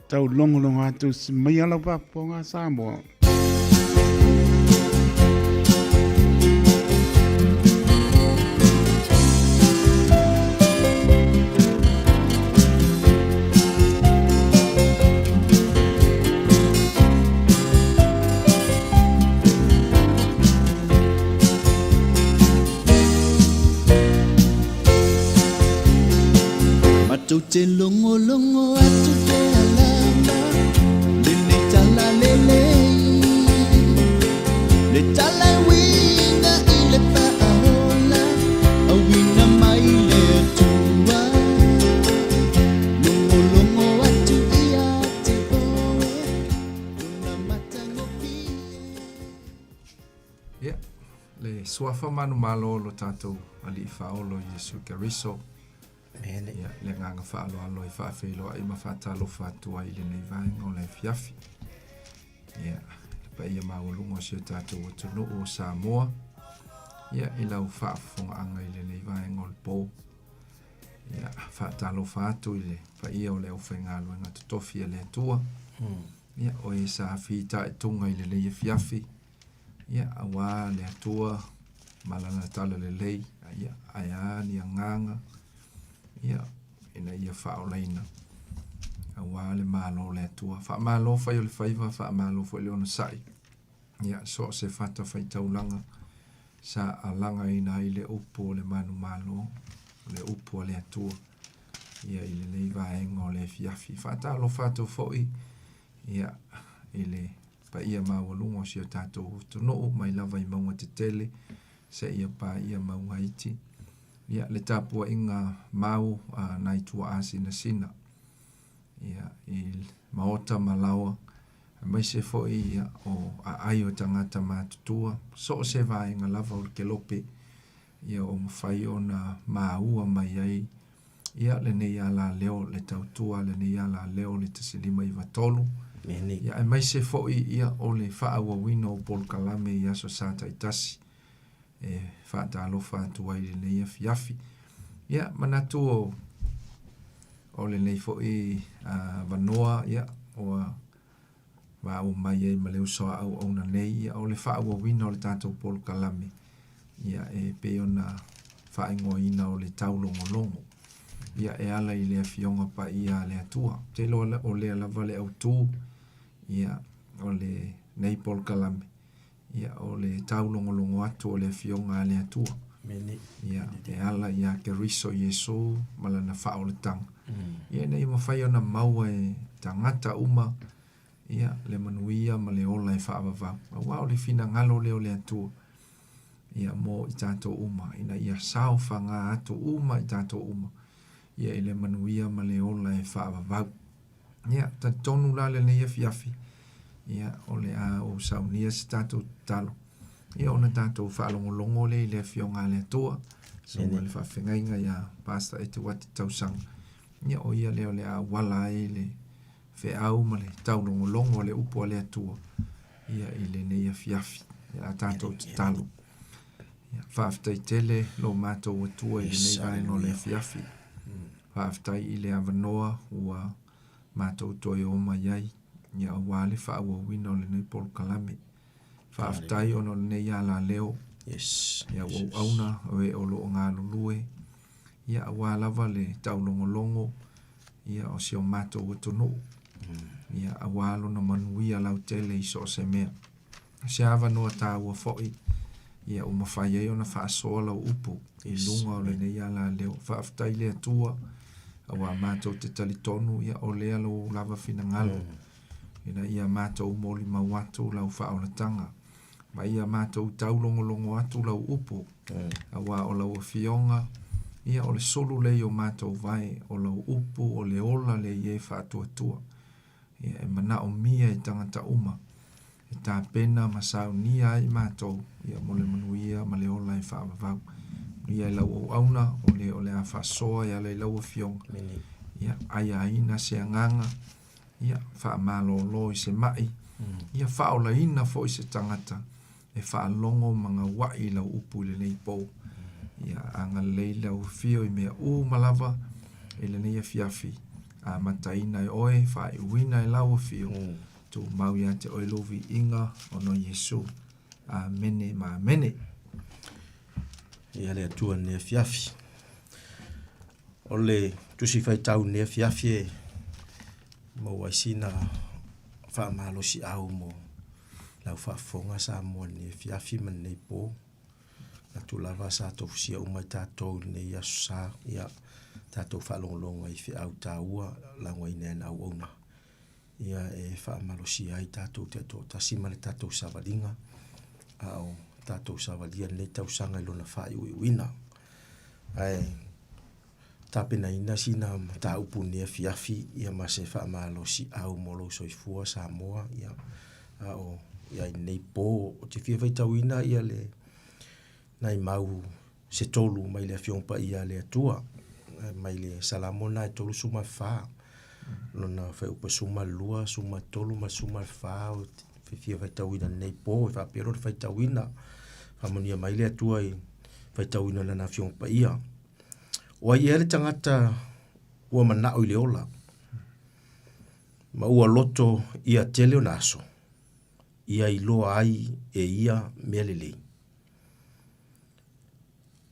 S1: Tau longolongo atu si mai lau faafofoga Samoa.
S5: Matou te logologo atu pea lava lenei tala lelei, le tala e uiga i le faaola, auina mai le Atua. Logologo atu ia te oe, lona matagofie.
S10: Ia, le Suafa manumalo o lo tatou Alii Faaolo Iesu Keriso. Ia, le agaga faaaloalo e faafeiloai ma faatalofa atu ai i lenei vaega o le afiafi. Ia, le paia maualuga o si o tatou atunuu o Samoa. Ia, i lau faafofogaaga i lenei vaega o le po. Ia, faatalofa atu i le paia o le aufaigaluega totofi a le Atua. Ia, o e sa fitaituga i lenei afiafi. Ia, aua le Atua ma lana talalelei, ia, ae a ni agaga, ia, ina ia faaolaina, aua le Malo o le Atua. Faamalo fai o le faiva, faamalo foi le onosai, ia, so o se fatafaitaulaga sa alagaina ai le upu o le manumalo, o le upu a le Atua, ia, i lenei vaega o le afiafi. Faatalofa atu foi, ia, i le paia maualuga o si o tatou atunuu mai lava i mauga tetele seia paia mauga iti. Ia, le tapuaiga mau a nai tuaa sinasina, ia, i maota ma laoa, aemaise foi ia, o aai o tagata matutua, so o se vaega lava o le kelope, ia, o mafai ona maua mai ai Ia, lenei alaleo le tautua, lenei alaleo le 1593, ia, aemaise foi ia o le faaauauina o polokalame i aso Sa taitasi e faatalofa atu ai i lenei afiafi. Ia, manatu o, o lenei foi avanoa, ia, ua maua mai ai ma le uso a auauna nei, ia, o le faaauauina o le tatou polokalame, ia, e pei ona faaigoaina o le taulogologo, ia, e ala i le Afioga Paia a le Atua. Ou te iloa o lea lava le autu, ia, o lenei polokalame, ia, o le taulogologo atu o le Afioga a le Atua. Ia, e ala ia Keriso Iesu ma lana faaolataga. Ia, ina ia mafai ona maua e tagata uma, ia, le manuia ma le ola e faavavau. Aua o le finagalo lea o le Atua, ia, mo i tatou uma, ina ia saofaga atu uma i tatou uma, ia, i le manuia ma le ola e faavavau. Ia, talitonu la lenei afiafi, ia, o le a ou saunia se tatou tatalo, ia, ona tatou faalogologo lea i le Afioga a le Atua, susuga i le Faafeagaiga ia Pastor Eteuati Tausaga, ia, o ia lea o le a auala ai le feau ma le taulogologo a le upu a le Atua, ia, i lenei afiafi. Ia, a tatou tatalo. Ia, faafetai tele lo matou Atua i lenei vaega o le afiafi. Faafetai i le avanoa ua matou toe o mai ai, ia aua le faaauauina o lenei polokalame. Faafetai ona o lenei alaleo, ia ua auauna o e o lo o galulue, ia aua lava le taulogologo ia o si o matou atunuu. Ia, auā lona manuia lautele i so o se mea. O se avanoa taua foi, ia ua mafai ai ona faasoa lau upu i luga o lenei alaleo. Faafetai i le Atua, auā matou te talitonu, ia o lea lou lava finagalo, ina ia matou molimau atu lau faaolataga, ma ia matou taulogologo atu lau upu, auā o lau Afioga, ia o le sulu lea i o matou vae, o lau upu o le ola lea i e faatuatua. Ia, e manaomia e tagata uma e tapena ma saunia ai matou, ia, mo le manuia ma le ola e faavavau. Manuia i lau auauna, o le o le a faasoa e ala i lau Afioga. Ia, aiaina se agaga, ia, faamalolo i se mai, ia, faaolaina foi se tagata e faalogo ma gaua'i i lau upu i lenei po. Ia agalelei lau afio i mea uma lava i lenei afiafi, amataina e oe, faaiuina e lau afio, tumau ia te oe lou viiga ona o Iesu. Amene ma amene.
S9: Ia le Atua i lenei afiafi. O le tusi faitau i lenei afiafi e maua ai sina faamalosiau mo lau faafofoga Samoa i lenei afiafi ma lenei po. Manatu lava sa tofusia uma i tatou i lenei aso sa, ia tatou faalogologo ai i feau taua lagoina e ana auauna. Ia e faamalosia ai tatou taitoatasi ma le tatou savaliga, a o tatou savalia lenei tausaga i lona faaiuiuina. Ae tapenaina sina mataupu i lenei afiafi ia ma se faamalosiau mo lou soifua Samoa, ia, a o i ai lenei po. Ou te fia faitauina ia le nai mau se tolu mai le Afioga Paia a le Atua, mai le Salamo lena e 34, lona fuaiupu e 12, 13 ma le 14, ou te fia faitauina i lenei po, e faapea lona faitauina, faamanuia mai le Atua i le faitauina o Lana Afioga Paia. O ai ea le tagata ua manao i le ola, ma ua loto ia tele ona aso, ia iloa ai e ia mea lelei.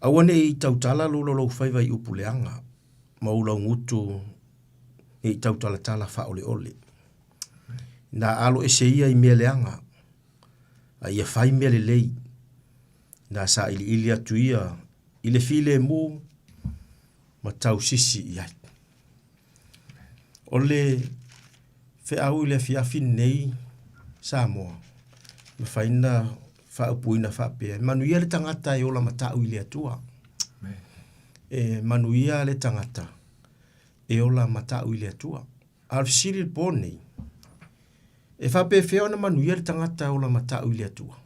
S9: Aua ne i tautala lou laulaufaiva i upu leaga, ma ou laugutu ne i tautalatala faaoleole. Ina alo ese ia i mea leaga, a ia fai mea lelei, ina sailiili atu ia i le filemu ma tausisi i ai. O le feau i le afiafi lenei Samoa, mafai ona faaupuina faapea, e manuia le tagata e ola matau i le Atua. E manuia le tagata e ola matau i le Atua. A o le fesili i le po nei, e faapefea ona manuia le tagata e ola matau i le Atua?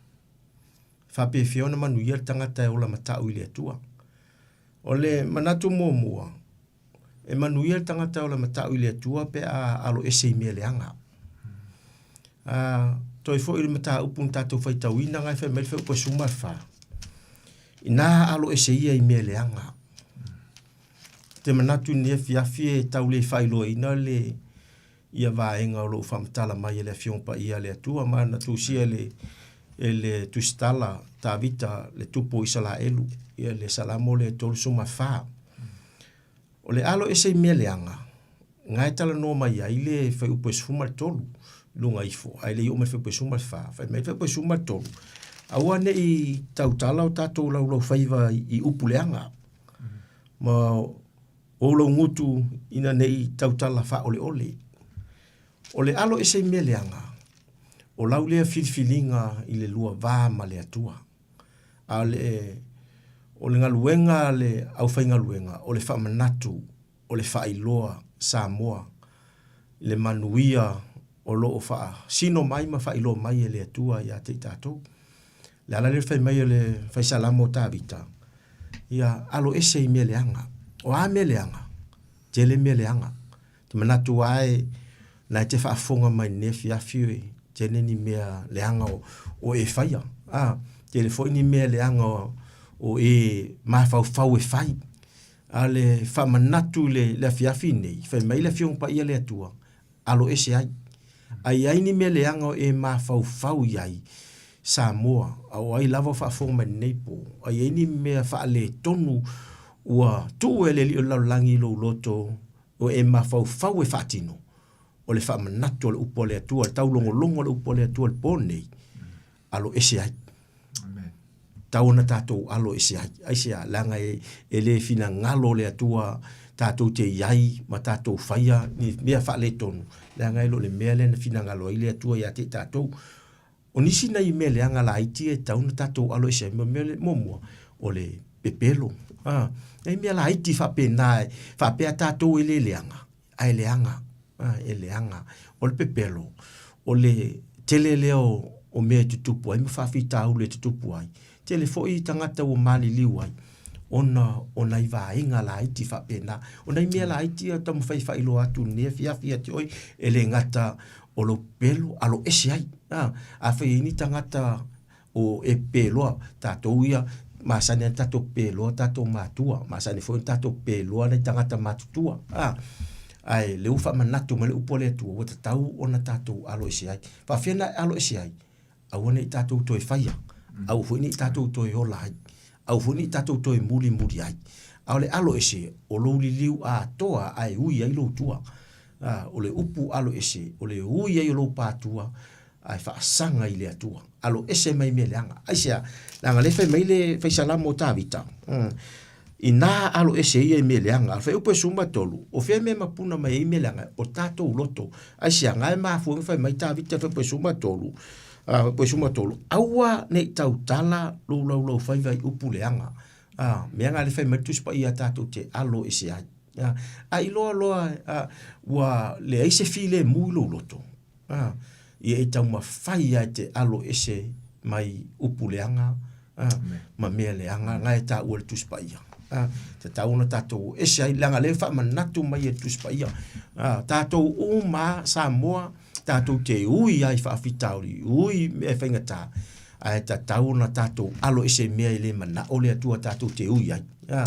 S9: E faapefea ona manuia le tagata e ola matau i le Atua? O le manatu muamua, e manuia le tagata e ola matau i le Atua pe a alo ese i mea leaga. A toe foi i le mataupu na tatou faitauina na e fai mai le fuaiupu e 14, ina alo ese ia i mea leaga. Te manatu i lenei afiafi e tau le faailoaina le ia vaega o lo o faamatala mai e le Afioga Paia a le Atua ma na tusia e le e le Tusitala Tavita le tupu o Isalaelu ia le Salamo lea 34. O le alo ese i mea leaga, na e talanoa mai ai le fuaiupu e 13 i luga ifo, ae le i oo mai le fuaiupu e 14. Fai mai le fuaiupu e 13, aua ne i tautala o tatou laulaufaiva i upu leaga, ma ou laugutu ina ne i tautala faaoleole. O le alo ese i mea leaga, o lau lea filifiliga i le lua va ma le Atua. A o le, o le galuega a le aufaigaluega, o le faamanatu, o le faailoa Samoa le manuia o lo o faasino mai ma faailoa mai e le Atua ia te i tatou. Le ala lea o le fai mai o le faisalamo o Tavita, ia alo ese i mea leaga. O a mea leaga? Tele mea leaga. Te manatu ae, na e te faafofoga mai lenei afiafi e tele ni mea leaga o, o e faia. A, tele foi ni mea leaga o, o e mafaufau e fai. A le faamanatu i le, le afiafi nei, fai mai le Afioga Paia le Atua, alo ese ai. A i ai ni mea leaga o e mafaufau i ai, Samoa, a o ai lava o faafofoga mai lenei po, a i ai ni mea faaletonu ua tuu e le Alii o le lalolagi i lou loto o e mafaufau e faatino, O le faamanatu o le upu a le Atua, le taulogologo o le upu a le Atua i le po lenei, alo ese ai.
S10: Amen.
S9: Tau ona tatou alo ese ai. Aisea? Leaga e, e le finagalo le Atua tatou te iai ma tatou faia ni mea faaletonu, leaga e le o le mea lea na finagalo ai le Atua ia te i tatou. O nisi nai mea leaga laiti e tatau ona tatou alo ese ai, mo mea muamua, o le pepelo. A, nai mea laiti faapena e faapea tatou e le leaga, ae leaga, a, e leaga. O le pepelo, o le tele lea o, o mea e tutupu ai ma faafitauli e tutupu ai. Tele foi tagata ua maliliu ai ona o nai vaega laiti faapena. O nai mea laiti ia taumafai e faailoa atu i lenei afiafi ia te oe, e le gata o lou pepelo, alo ese ai. A, afai e i ai ni tagata o e pepeloa, tatou ia, masani lava ona tatou pepeloa tatou matua, masani foi ona tatou pepeloa nai tagata matutua. A, ae o lea ua faamanatu mai le upu a le Atua, ua tatau ona tatou alo ese ai. Faapefea ona alo ese ai? Aua ne i tatou toe faia, aua foi ne i tatou toe ola ai, aua foi ne i tatou toe mulimuli ai. A o le alo ese, o lou liliu atoa ae ui ai lou tua. A, o le upu alo ese, o le ui ai o lou patua ae faasaga i le Atua. Alo ese mai mea leaga. Aisea? Leaga o lea e fai mai le Faisalamo o Tavita, Inā alo ese ia i mea leaga. A fuaiupu e 13, o fea mea e mapuna mai ai mea leaga? O tatou loto. Aisea? Nga e mafua ai ona fai mai Tavita i le fuaiupu e 13, a, fuaiupu e 13, aua ne i tautala lou laulaufaiva i upu leaga. A, mea nga le fai mai le Tusi Paia tatou te alo ese ai. A, a iloa loa a, ua leai se filemu i lou loto, a, ia e taumafai lava e te alo ese mai upu leaga a, ma mea leaga na e taua i le Tusi Paia. A, tatau ona tatou ese ai, leaga o lea e faamanatu mai e le Tusi Paia. A, tatou uma Samoa, tatou te ui lava i faafitauli, ui i mea faigata, ae tatau ona tatou alo ese i mea e le manao le Atua tatou te ui ai. A,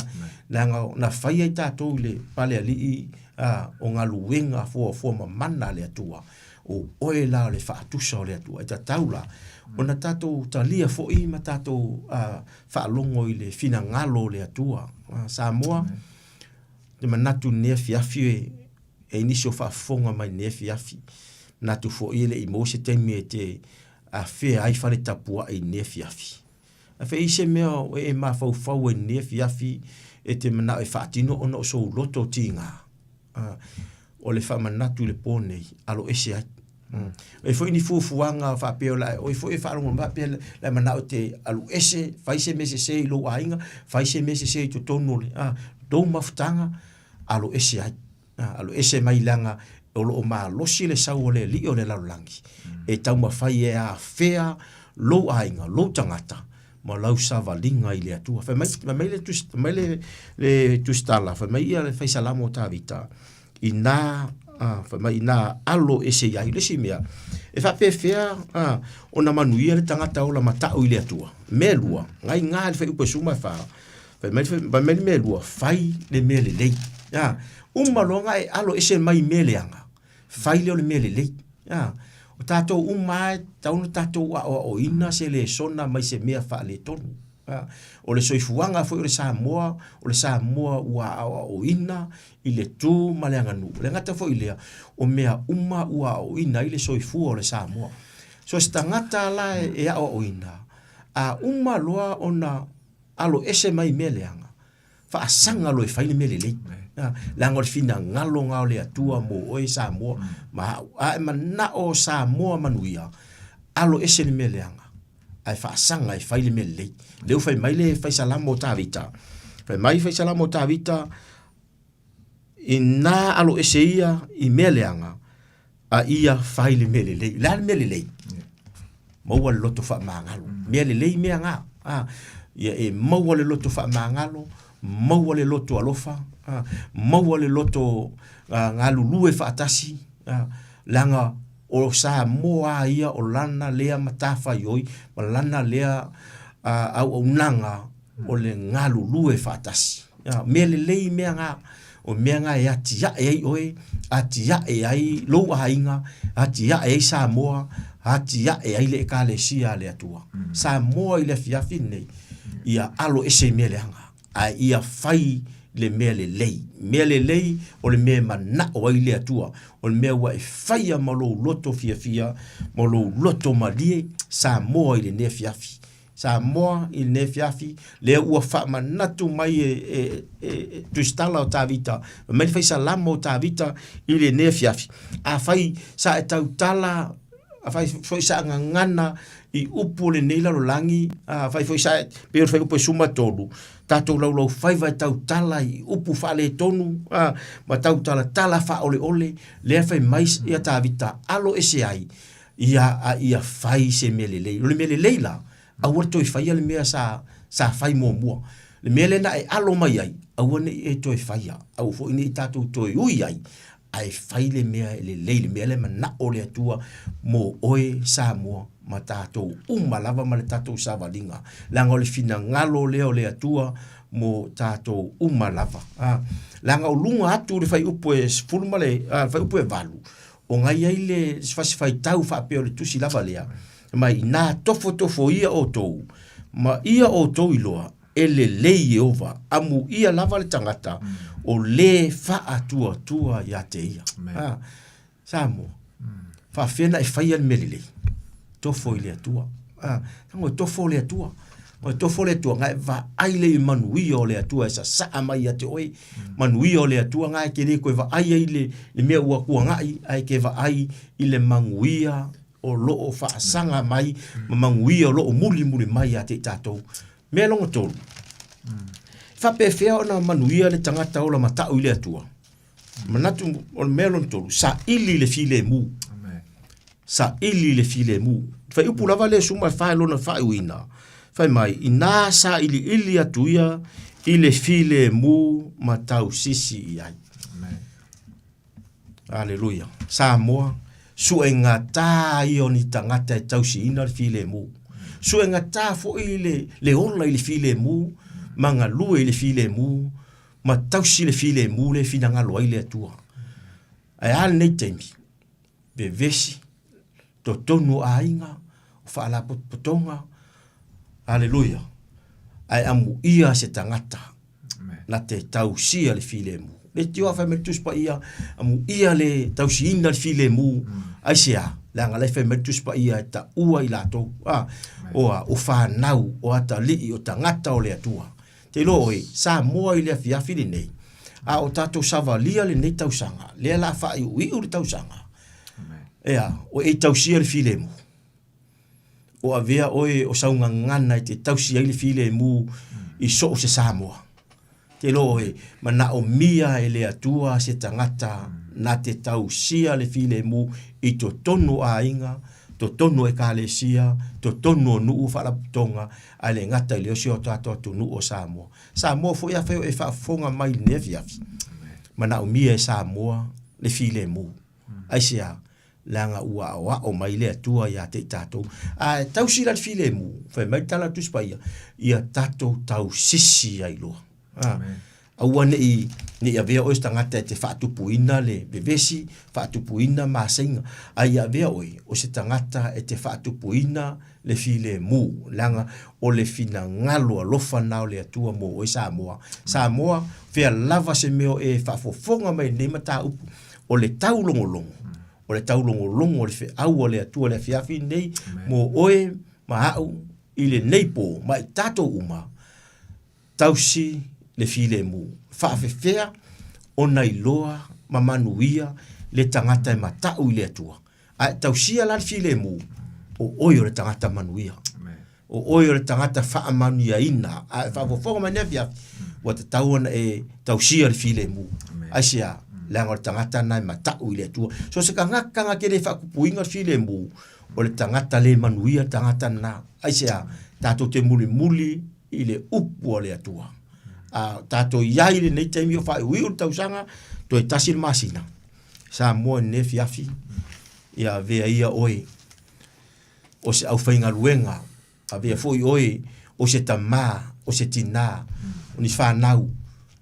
S9: leaga na fai ai tatou i le palealii a, o galuega foafoa mamana a le Atua. O oe la o le faatusa o le Atua. E tatau la ona tatou talia foi ma tatou faalogo i le finagalo o le Atua. Samoa, te manatu i lenei afiafi e e i nisi o faafofoga mai i lenei afiafi. Manatu foi e le i maua se taimi e te afea ai fale tapuai i lenei afiafi. A fai se mea o e mafaufau ai i lenei afiafi e te manao e faatino ona o sou loto tiga. O le faamanatu i le po nei, alo ese ai. E foi ni fuafuaga faapea o le a oe foi e faalogo mai faapea le a manao e te alu ese, fai se mea sese i lou aiga, fai se mea sese i totonu o le, tou mafutaga, alo ese ai. Alo ese mai leaga o lo o malosi le sau o le alii o le lalolagi e taumafai e afea lou aiga, lou tagata ma lau savaliga i le Atua. Fai mai, fai mai le tusi, fai mai le, le tusitala, fai mai ia le faisalamo o Tavita, inā, a, fai mai inā alo ese i ai. Le isi mea, e faapefea a, ona manuia le tagata ola matau i le Atua. Mea lua, ngai ngā le fuaiupu e 14, fai mai, fai mai le mea lua, fai le mea lelei. A, uma loa ona e alo ese mai mea leaga, fai lea o le mea lelei. A, o tatou uma lava e tatau ona tatou aoaoina se lesona mai se mea faaletonu. A, o le soifuaga foi o le Samoa, o le Samoa ua aoaoina i le tu ma le aganuu. E le gata foi i lea, o mea uma ua aoaoina ai le soifua o le Samoa. So se tagata la e aoaoina, a uma loa ona alo ese mai mea leaga, faasaga loa e fai le mea lelei. Leaga o le finagalo lena o le Atua mo oe Samoa ma au. A e manao Samoa manuia, alo ese le mea leaga, ae faasaga e fai le mea lelei. Lea ua fai mai le Faisalamo o Tavita, fai mai Faisalamo o Tavita, Inā alo ese ia i mea leaga, a ia fai le mea lelei. O le a le mea lelei? Maua le loto faamagalo. Mea lelei mea ngā. A, ia e maua le loto faamagalo, maua le loto alofa, a, maua le loto a, galulue faatasi, a, leaga o Samoa a ia o lana lea matafaioi ma lana lea a, auaunaga o le galulue faatasi. A, mea lelei mea ngā, o mea ngā e atiae ai oe, atiae ai lou aiga, atiae ai Samoa, atiae ai le Ekalesia a le Atua. Samoa i le afiafi lenei, ia alo ese i mea leaga, ae ia fai le mea lelei. Mea lelei o le mea e manao ai le Atua, o le mea ua e faia ma lou loto fiafia ma lou loto malie, Samoa i lenei afiafi. Samoa i lenei afiafi, lea ua faamanatu mai e, e, e, e Tusitala o Tavita, fai mai le faisalamo o Tavita i lenei afiafi. Afai sa e tautala, afai foi sa gagana i upu o lenei lalolagi, afai foi sa e, pei o le fuaiupu e 13, tatou laulaufaiva e tautala i upu faaletonu, a, ma tautalatala faaoleole, lea fai mai ia Tavita, alo ese ai, ia, a ia fai se mea lelei. O le mea lelei la, aua le toe faia le mea sa, sa fai muamua. Le mea lea na e alo mai ai, aua ne i e toe faia, aua foi ne i tatou toe ui ai, ae fai le mea e lelei, le mea lea e manao le Atua mo oe Samoa ma tatou uma lava ma le tatou savaliga. Leaga o le finagalo lea o le Atua mo tatou uma lava. A, leaga o luga atu le fuaiupu e 10 ma le, a, le fuaiupu e 8, o ga i ai le fasifaitau faapea o le tusi lava lea, mai inā tofotofoia outou, ma ia outou iloa, e lelei Ieova, amuia lava le tagata o lē faatuatua ia te ia. A, Samoa, faafefea na e faia le mea lelei? Tofo i le Atua. A, tango e tofo le Atua. O e tofo le Atua, ga e vaai lea i manuia o le Atua e sasaa mai ia te oe. Manuia o le Atua, ga e te le toe vaai ai le, le mea ua tuanai, ae e te vaai i le manuia o lo o faasaga mai, ma manuia o lo o mulimuli mai ia te i tatou. Mea lona tolu, e faapefea ona manuia le tagata ola matau i le Atua? Manatu o le mea lona tolu, saili le filemu. Saili le filemu. Fuaiupu lava lea suma e fa lona faaiuina. Fai mai, inā sailiili atu ia i le filemu ma tausisi i ai. Aleluia. Samoa, suegatā ia o ni tagata e tausiina le filemu. Suegatā foi le, le ola i le filemu, ma galue i le filemu, ma tausi le filemu le finagalo ai le Atua. Ae a lenei taimi? Vevesi, totonu o aiga, o faalapotopotoga, aleluia, ae amuia se tagata na te tausia le filemu. Le tio a fai mai le Tusi Paia, amuia le tausiina le filemu, aisea? Leaga la e fai mai le Tusi Paia e taua i latou, a, o a, o fanau, o atalii, o tagata o le Atua. Te iloa oe, Samoa i le afiafi lenei, a o tatou savalia lenei tausaga, lea la faaiuiu le tausaga, ea, o e tausia le filemu. O avea oe o sau gagana e te tausi ai le filemu i so o se Samoa. Te iloa oe, manaomia e le Atua se tagata na te tausia le filemu i totonu o aiga, totonu o ekalesia, totonu o nuu faalapotopotoga, ae le gata i lea o si o tatou atunuu o Samoa. Samoa foi afai o e faafofoga mai i lenei afiafi, manaomia e Samoa le filemu. Aisea? Leaga ua aoao mai le Atua ia te i tatou. A e tausi la le filemu, fai mai le tala a le Tusi Paia, ia tatou tausisi ai loa. A, aua ne i, ne i avea oe se tagata e te faatupuina le vevesi, faatupuina maseiga, a ia avea oe o se tagata e te faatupuina le filemu, leaga o le finagalo alofa na o le Atua mo oe Samoa. Samoa, fea lava se mea o e faafofoga mai i lenei mataupu, o le taulogologo, o le taulogologo o le feau a le Atua i le afiafi lenei mo oe ma au i lenei po ma i tatou uma, tausi le filemu. Faafefea ona iloa ma manuia le tagata e matau i le Atua. A e tausia la le filemu, o oe o le tagata manuia. O oe o le tagata faamanuiaina. A e faafofoga mai nei afiafi, ua tatau ona e tausia le filemu. Aisea? Leaga o le tagata lena e matau i le Atua. So se tagata na te le faatupuina le filemu, o le tagata le manuia le tagata lena. Aisea? Tatou te mulimuli i le upu a le Atua. A tatou i ai i lenei taimi o faaiuiu le tausaga, toe tasi le masina. Samoa i lenei afiafi, ia avea ia oe o se aufaigaluega, avea foi oe o se tamā, o se tinā, o ni whanau,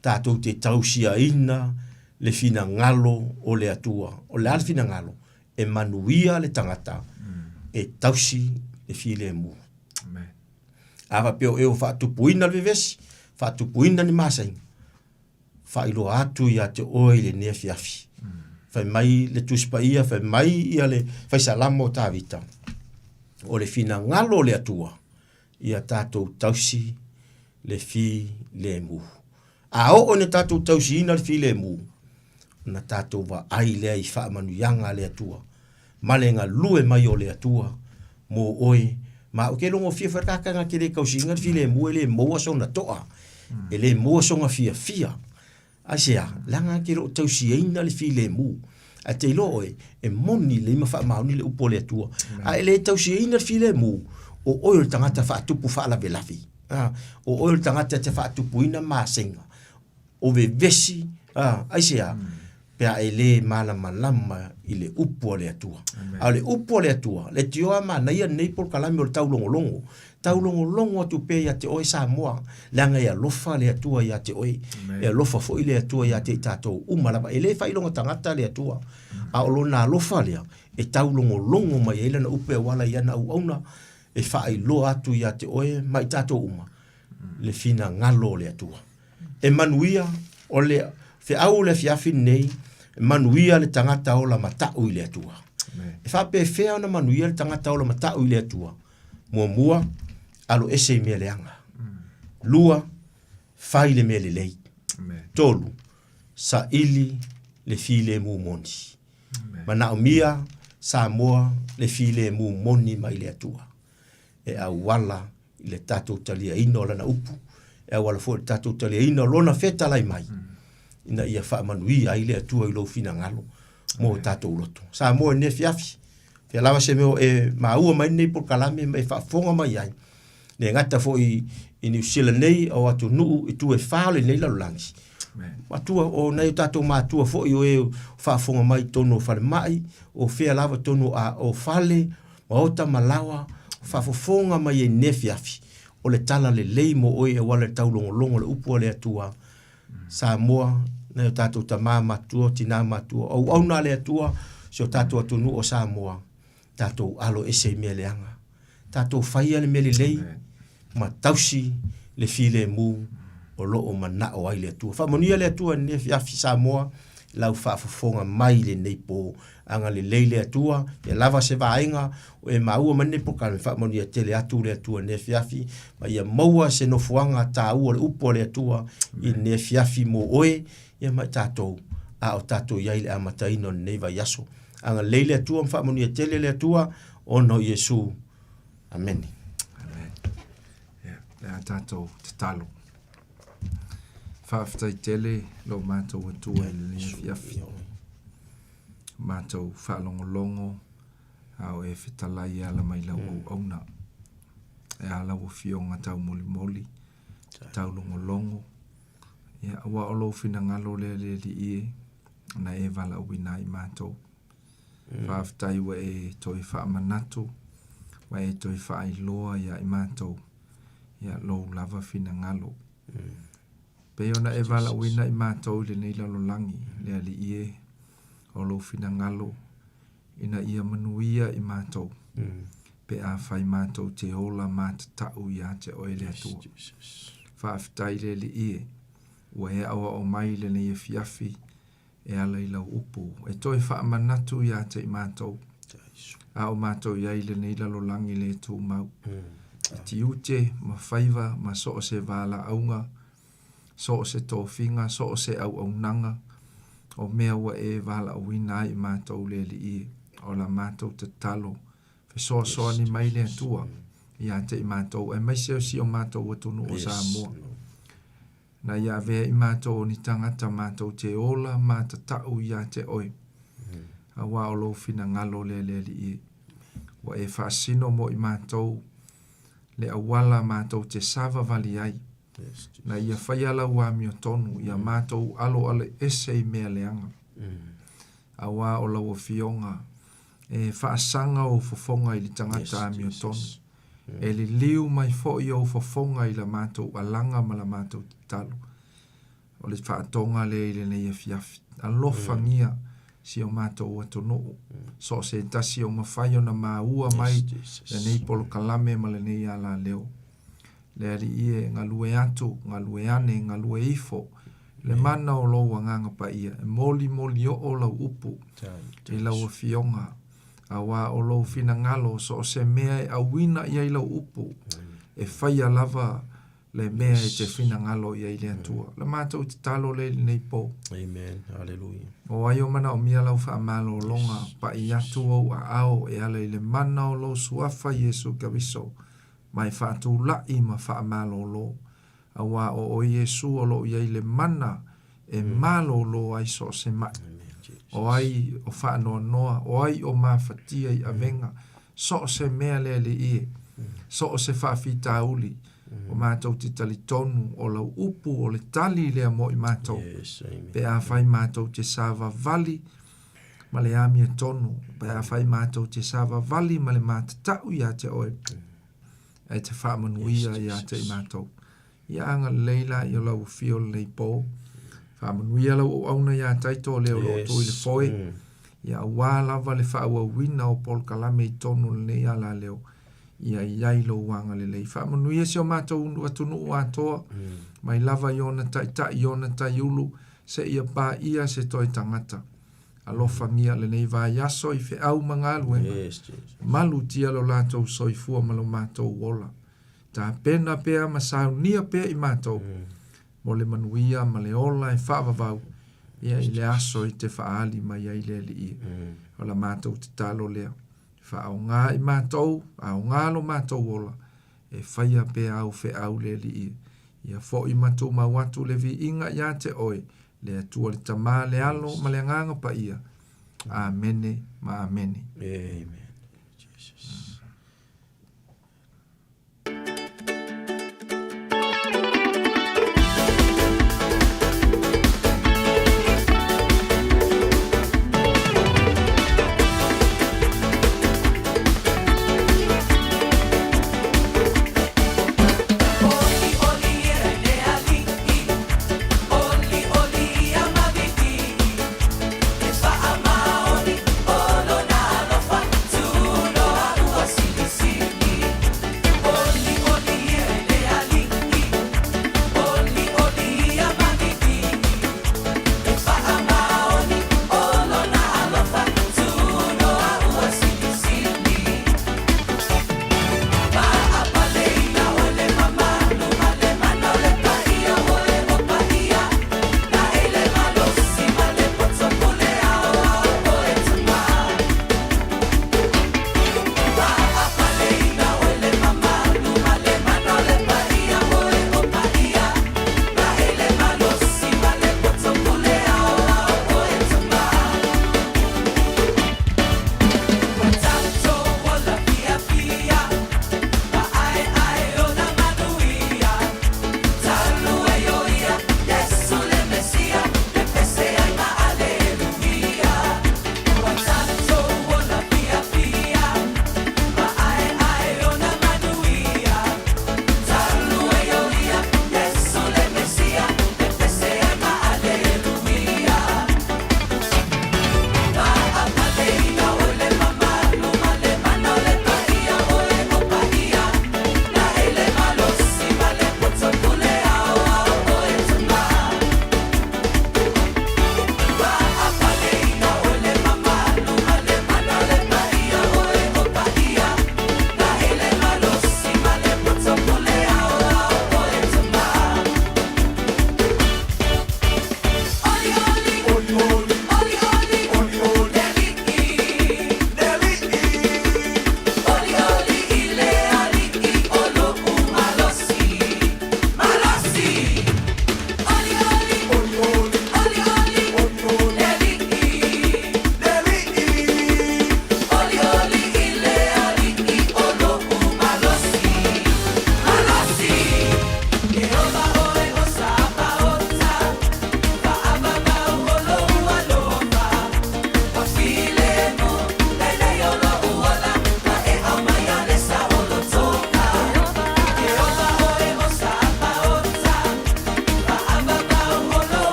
S9: tatou te tausiaina le finagalo o le Atua. O le a le finagalo? E manuia le tagata e tausi le filemu. A faapea o e ua faatupuina le vevesi, faatupuina ni masaiga. faailoa atu ia te oe i lenei afiafi. Fai mai le Tusi Paia, fai mai ia le Faisalamo o Tavita, o le finagalo o le Atua, ia tatou tausi le filemu. A oo ina tatou tausiina le filemu, ona tatou vaai lea i faamanuiaga a le Atua ma le galue mai o le Atua mo oe. Ma ou te logofia foi le tagata na te le tausiina le filemu e le maua sona toa, e le maua sona fiafia. Aisea? Leaga e te le o tausiaina le filemu. Ae te iloa oe, e moni lelei ma faamaoni le upu a le Atua. A e le tausiaina le filemu, o oe o le tagata faatupu faalavelave. A, o oe o le tagata e te faatupuina masega, o vevesi, a, aisea? Pe a e le malamalama i le upu a le Atua. A o le upu a le Atua, leitioa manaia lenei polokalame o le taulogologo, Taulogologo atu pea ia te oe Samoa, leaga e alofa le Atua ia te oe, e alofa foi le Atua ia te i tatou uma lava. E le faailoga tagata le Atua, a o lona alofa lea e taulogologo mai ai lana upu e auala i ana auauna e faailoa atu ia te oe ma i tatou uma le finagalo o le Atua. E manuia o le feau o le afiafi lenei, e manuia le tagata ola matau i le Atua. E faapefea ona manuia le tagata ola matau i le Atua? Muamua, alo ese i mea leaga. Lua, fai le mea lelei. Tolu, saili le filemu moni. Manaomia Samoa le filemu moni mai le Atua e auala i le tatou taliaina o lana upu, e auala foi i le tatou taliaina o lona fetalai mai, ina ia faamanuia ai le Atua i lou finagalo mo tatou loto. Samoa i lenei afiafi, fea lava se mea o e maua mai lenei polokalame ma e faafofoga mai ai, le gata foi i Niu Sila nei, o atunuu i itu e fa o lenei lalolagi. Matua, o nai o tatou matua foi o e faafofoga mai i totonu o falemai, o fea lava totonu o fale, maota ma laoa, faafofoga mai ai i lenei afiafi, o le tala lelei mo oe e auala i le taulogologo o le upu a le Atua, Samoa, nai o tatou tama matutua, tina matutua, o auauna a le Atua, si o tatou atunuu o Samoa, tatou alo ese i mea leaga. Tatou faia le mea lelei ma tausi le filemu o lo o manao ai le Atua. Faamanuia le Atua i lenei afiafi Samoa, lau faafofoga mai i lenei po. Agalelei le Atua, ia lava se vaega o e maua mai lenei polokalame, faamanuia tele atu le Atua i lenei afiafi, ma ia maua se nofoaga taua o le upu a le Atua i lenei afiafi mo oe, ia ma i tatou, a o tatou i ai i le amataina o lenei vaiaso. Agalelei le Atua ma faamanuia tele le Atua ona o Iesu. Amene.
S10: Amen. Yeah, le a tatou tatalo. Faafetai tele lo matou Atua i lenei afiafi. Matou faalogologo a o e fetalai e ala mai lau auauna. E a lau afioga taumolimoli, taulogologo, ia, aua o lou finagalo lea le Alii e, na e valaauina ai matou. Faafetai ua e toe faamanatu, ua e toe faailoa ia i matou, ia lou lava finagalo. Pei ona e valaauina i matou i lenei lalolagi, le Alii e, o lou finagalo ina ia manuia i matou, pe afai matou te ola matatau ia te oe le Atua. Faafetai le Alii e, ua e aoao mai i lenei afiafi e ala i lau upu, e toe faamanatu ia te i matou, a o matou i ai i lenei lalolagi le tumau, i tiute ma faiva ma so o se valaauga, so o se tofiga, so o se auaunaga, o mea ua e valaauina ai i matou le Alii e, o la matou tatalo, fesoasoani mai le Atua ia te i matou, aemaise o si o matou atunuu o Samoa. Na ia avea i matou o ni tagata matou te ola matatau ia te oe, auā o lou finagalo lea le Alii e. Ua e faasino mo i matou le auala matou te savavali ai, na ia faia lau amiotonu ia matou aloalo ese i mea leaga, auā o lau Afioga e faasaga ou fofoga i le tagata amiotonu. E liliu mai foi ou fofoga i la matou alaga ma la matou tatalo. O le faatoga lea i lenei afiafi. Alofagia si o matou atunuu, so o se tasi o mafai ona maua mai lenei polokalame ma lenei alaleo. Le Alii e, galue atu, galue ane, galue ifo. Le mana o lou Agaga Paia e molimoli oo lau upu i lau Afioga, auā o lou finagalo so o se mea e auina i ai lau upu, e faia lava le mea e te finagalo i ai le Atua. Le matou tatalo lea i lenei po.
S11: Amen. Hallelujah.
S10: O ai o manaomia lau faamalologa, pai atu ou aao e ala i le mana o lou Suafa Iesu Keriso, ma e faatula'i ma faamalolo. Auā o oe Iesu o lo o i ai le mana e malōlō ai so o se maʻi. O ai o faanoanoa, o ai o mafatia i avega, so o se mea le Alii e, so o se faafitauli, o matou te talitonu o lau upu o le tali lea mo i matou, pe afai matou te savavali ma le amiotonu, pe afai matou te savavali ma le matatau iā te oe, e te faamanuia iā te i matou. Ia agalelei la i o lau afio o lenei po. Faamanuia lau auauna iā Taito o lea o lo o tu i le foe. Ia auā lava le faaauauina o polokalame i tonu o lenei alaleo. Ia i ai lou agalelei. Faamanuia si o matou atunuu atoa, mai lava i ona taitai i ona taiulu, seia paia se toe tagata. Alofagia lenei vaiaso i feau ma galuega. Malutia lo latou soifua ma lo matou ola. Tapena pea ma saunia pea i matou mo le manuia ma le ola e faavavau ia i le aso e te faaali mai ai le Alii. O la matou tatalo lea. Faaaoga i matou, aoga lo matou ola e faia pea au feau le Alii. Ia foi ma tumau atu le viiga iā te oe, le Atua le Tama, le Alo ma le Agaga Paia. Amene ma amene.
S11: Amen. Jesus.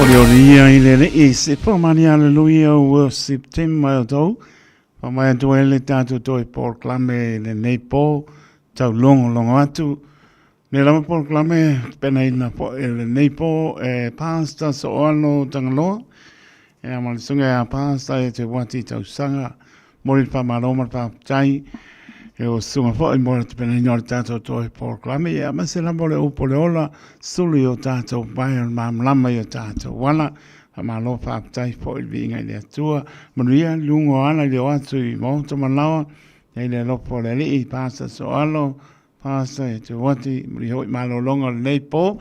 S1: Olioli ia i le Alii, se whamani aleluia worship team mai o tau. Whamai atu ai le tātou toi polokalame i lenei pō, tau longolongo atu. Ne lava polokalame penaina po i lenei pō e Pastor So'oano Tagaloa. E a ma le susuga ia Pastor e te wati tausaga. Moli le whamalo ma le whaptai. E o susuga foi mo le tapenaina o le tātou toe polokalame. Ia aemaise lava o le upu o le ola, sulu i o tātou pae o le malamalama i o tātou ala. Faamalo faafetai foi i le viiga i le Atua. Manuia luga o ala i le o atu i Maota Malaoa. Ia i le alofa o le Alii, Pastor Soalo, Pastor e te wati, manuia foi malologa o lenei po.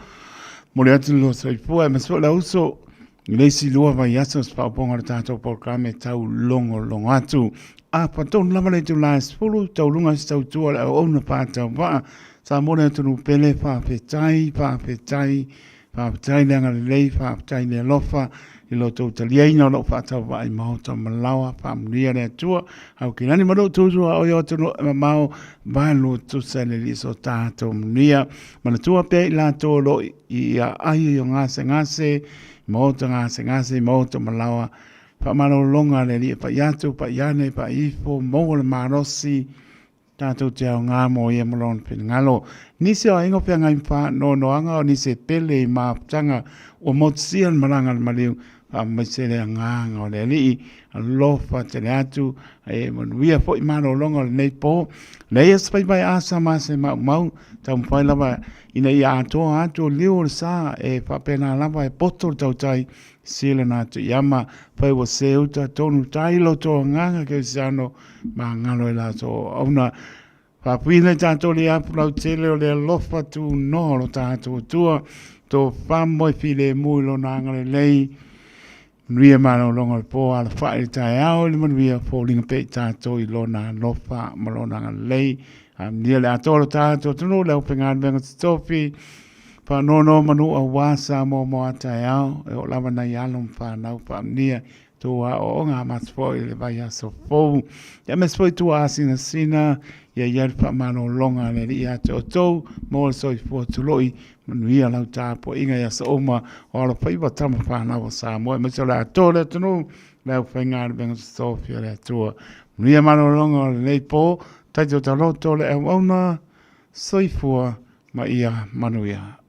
S1: Momoli atu le lua soifua, aemaise foi le auso i le isi lua vaiaso o se faaopoopoga o le tatou polokalame tau logologo atu. Afa tonu lava le itula e 10, tauluga se tautua le auauna faatauvaa. Samoa le atunuu pele, faafetai, faafetai, faafetai le agalelei, faafetai le alofa i lo outou taliaina o lou faatauvaa i maota ma laoa, faamanuia le Atua. Aukilani ma lou tutu a o i o atunuu e mamao, valu tusa i le Alii so tatou manuia. Manatua pea i latou o lo o i aai o gasegase, maota gasegase, maota ma laoa, faamalologa a le Alii e pai atu, pai ane, pai ifo, maua le malosi, tatou te aoga mo ia ma lona finagalo. Nisi o aiga o feagai ma faanoanoaga o nisi e pele i mafutaga ua motusia le malaga a le maliu, faamaise le agaga o le Alii, alofa tele atu, e manuia foi malologa o lenei po. Leai se faiva e asa ma se maumau, taumafai lava ina ia atoa atu o liu o le sa e faapena lava e poto le tautai sila na atu iama fai ua se uta tonu tai lo to agaga kerisiano ma galo e latou auauna. Faapuina i tatou le apu lautele o le alofa tunoa o lo tatou Atua, to famoe filemu i lona agalelei. Manuia malologa o le po, alafai i le taeao i le manuia, foliga pea i tatou i lona alofa ma lona agalelei. Amuia le atoa o lo tatou atunuu, le aufaigaluega totofi, faanonomanu aua Samoa mo a taeao, e oo lava nai alo ma fanau faamanuia tou aoaoga amata foi i le vaiaso fou. Ia aemaise foi tua asinasina, ia i ai le faamalologa a le Alii ia te outou, maua le soifua tuloi, manuia lau tapuaiga i aso uma o alofaiva tama fanau a Samoa, aemaise o le atoa o le atunuu, le aufaigaluega totofi a le Atua. Manuia malologa o lenei po, taito taloto le auauna, soifua ma ia manuia.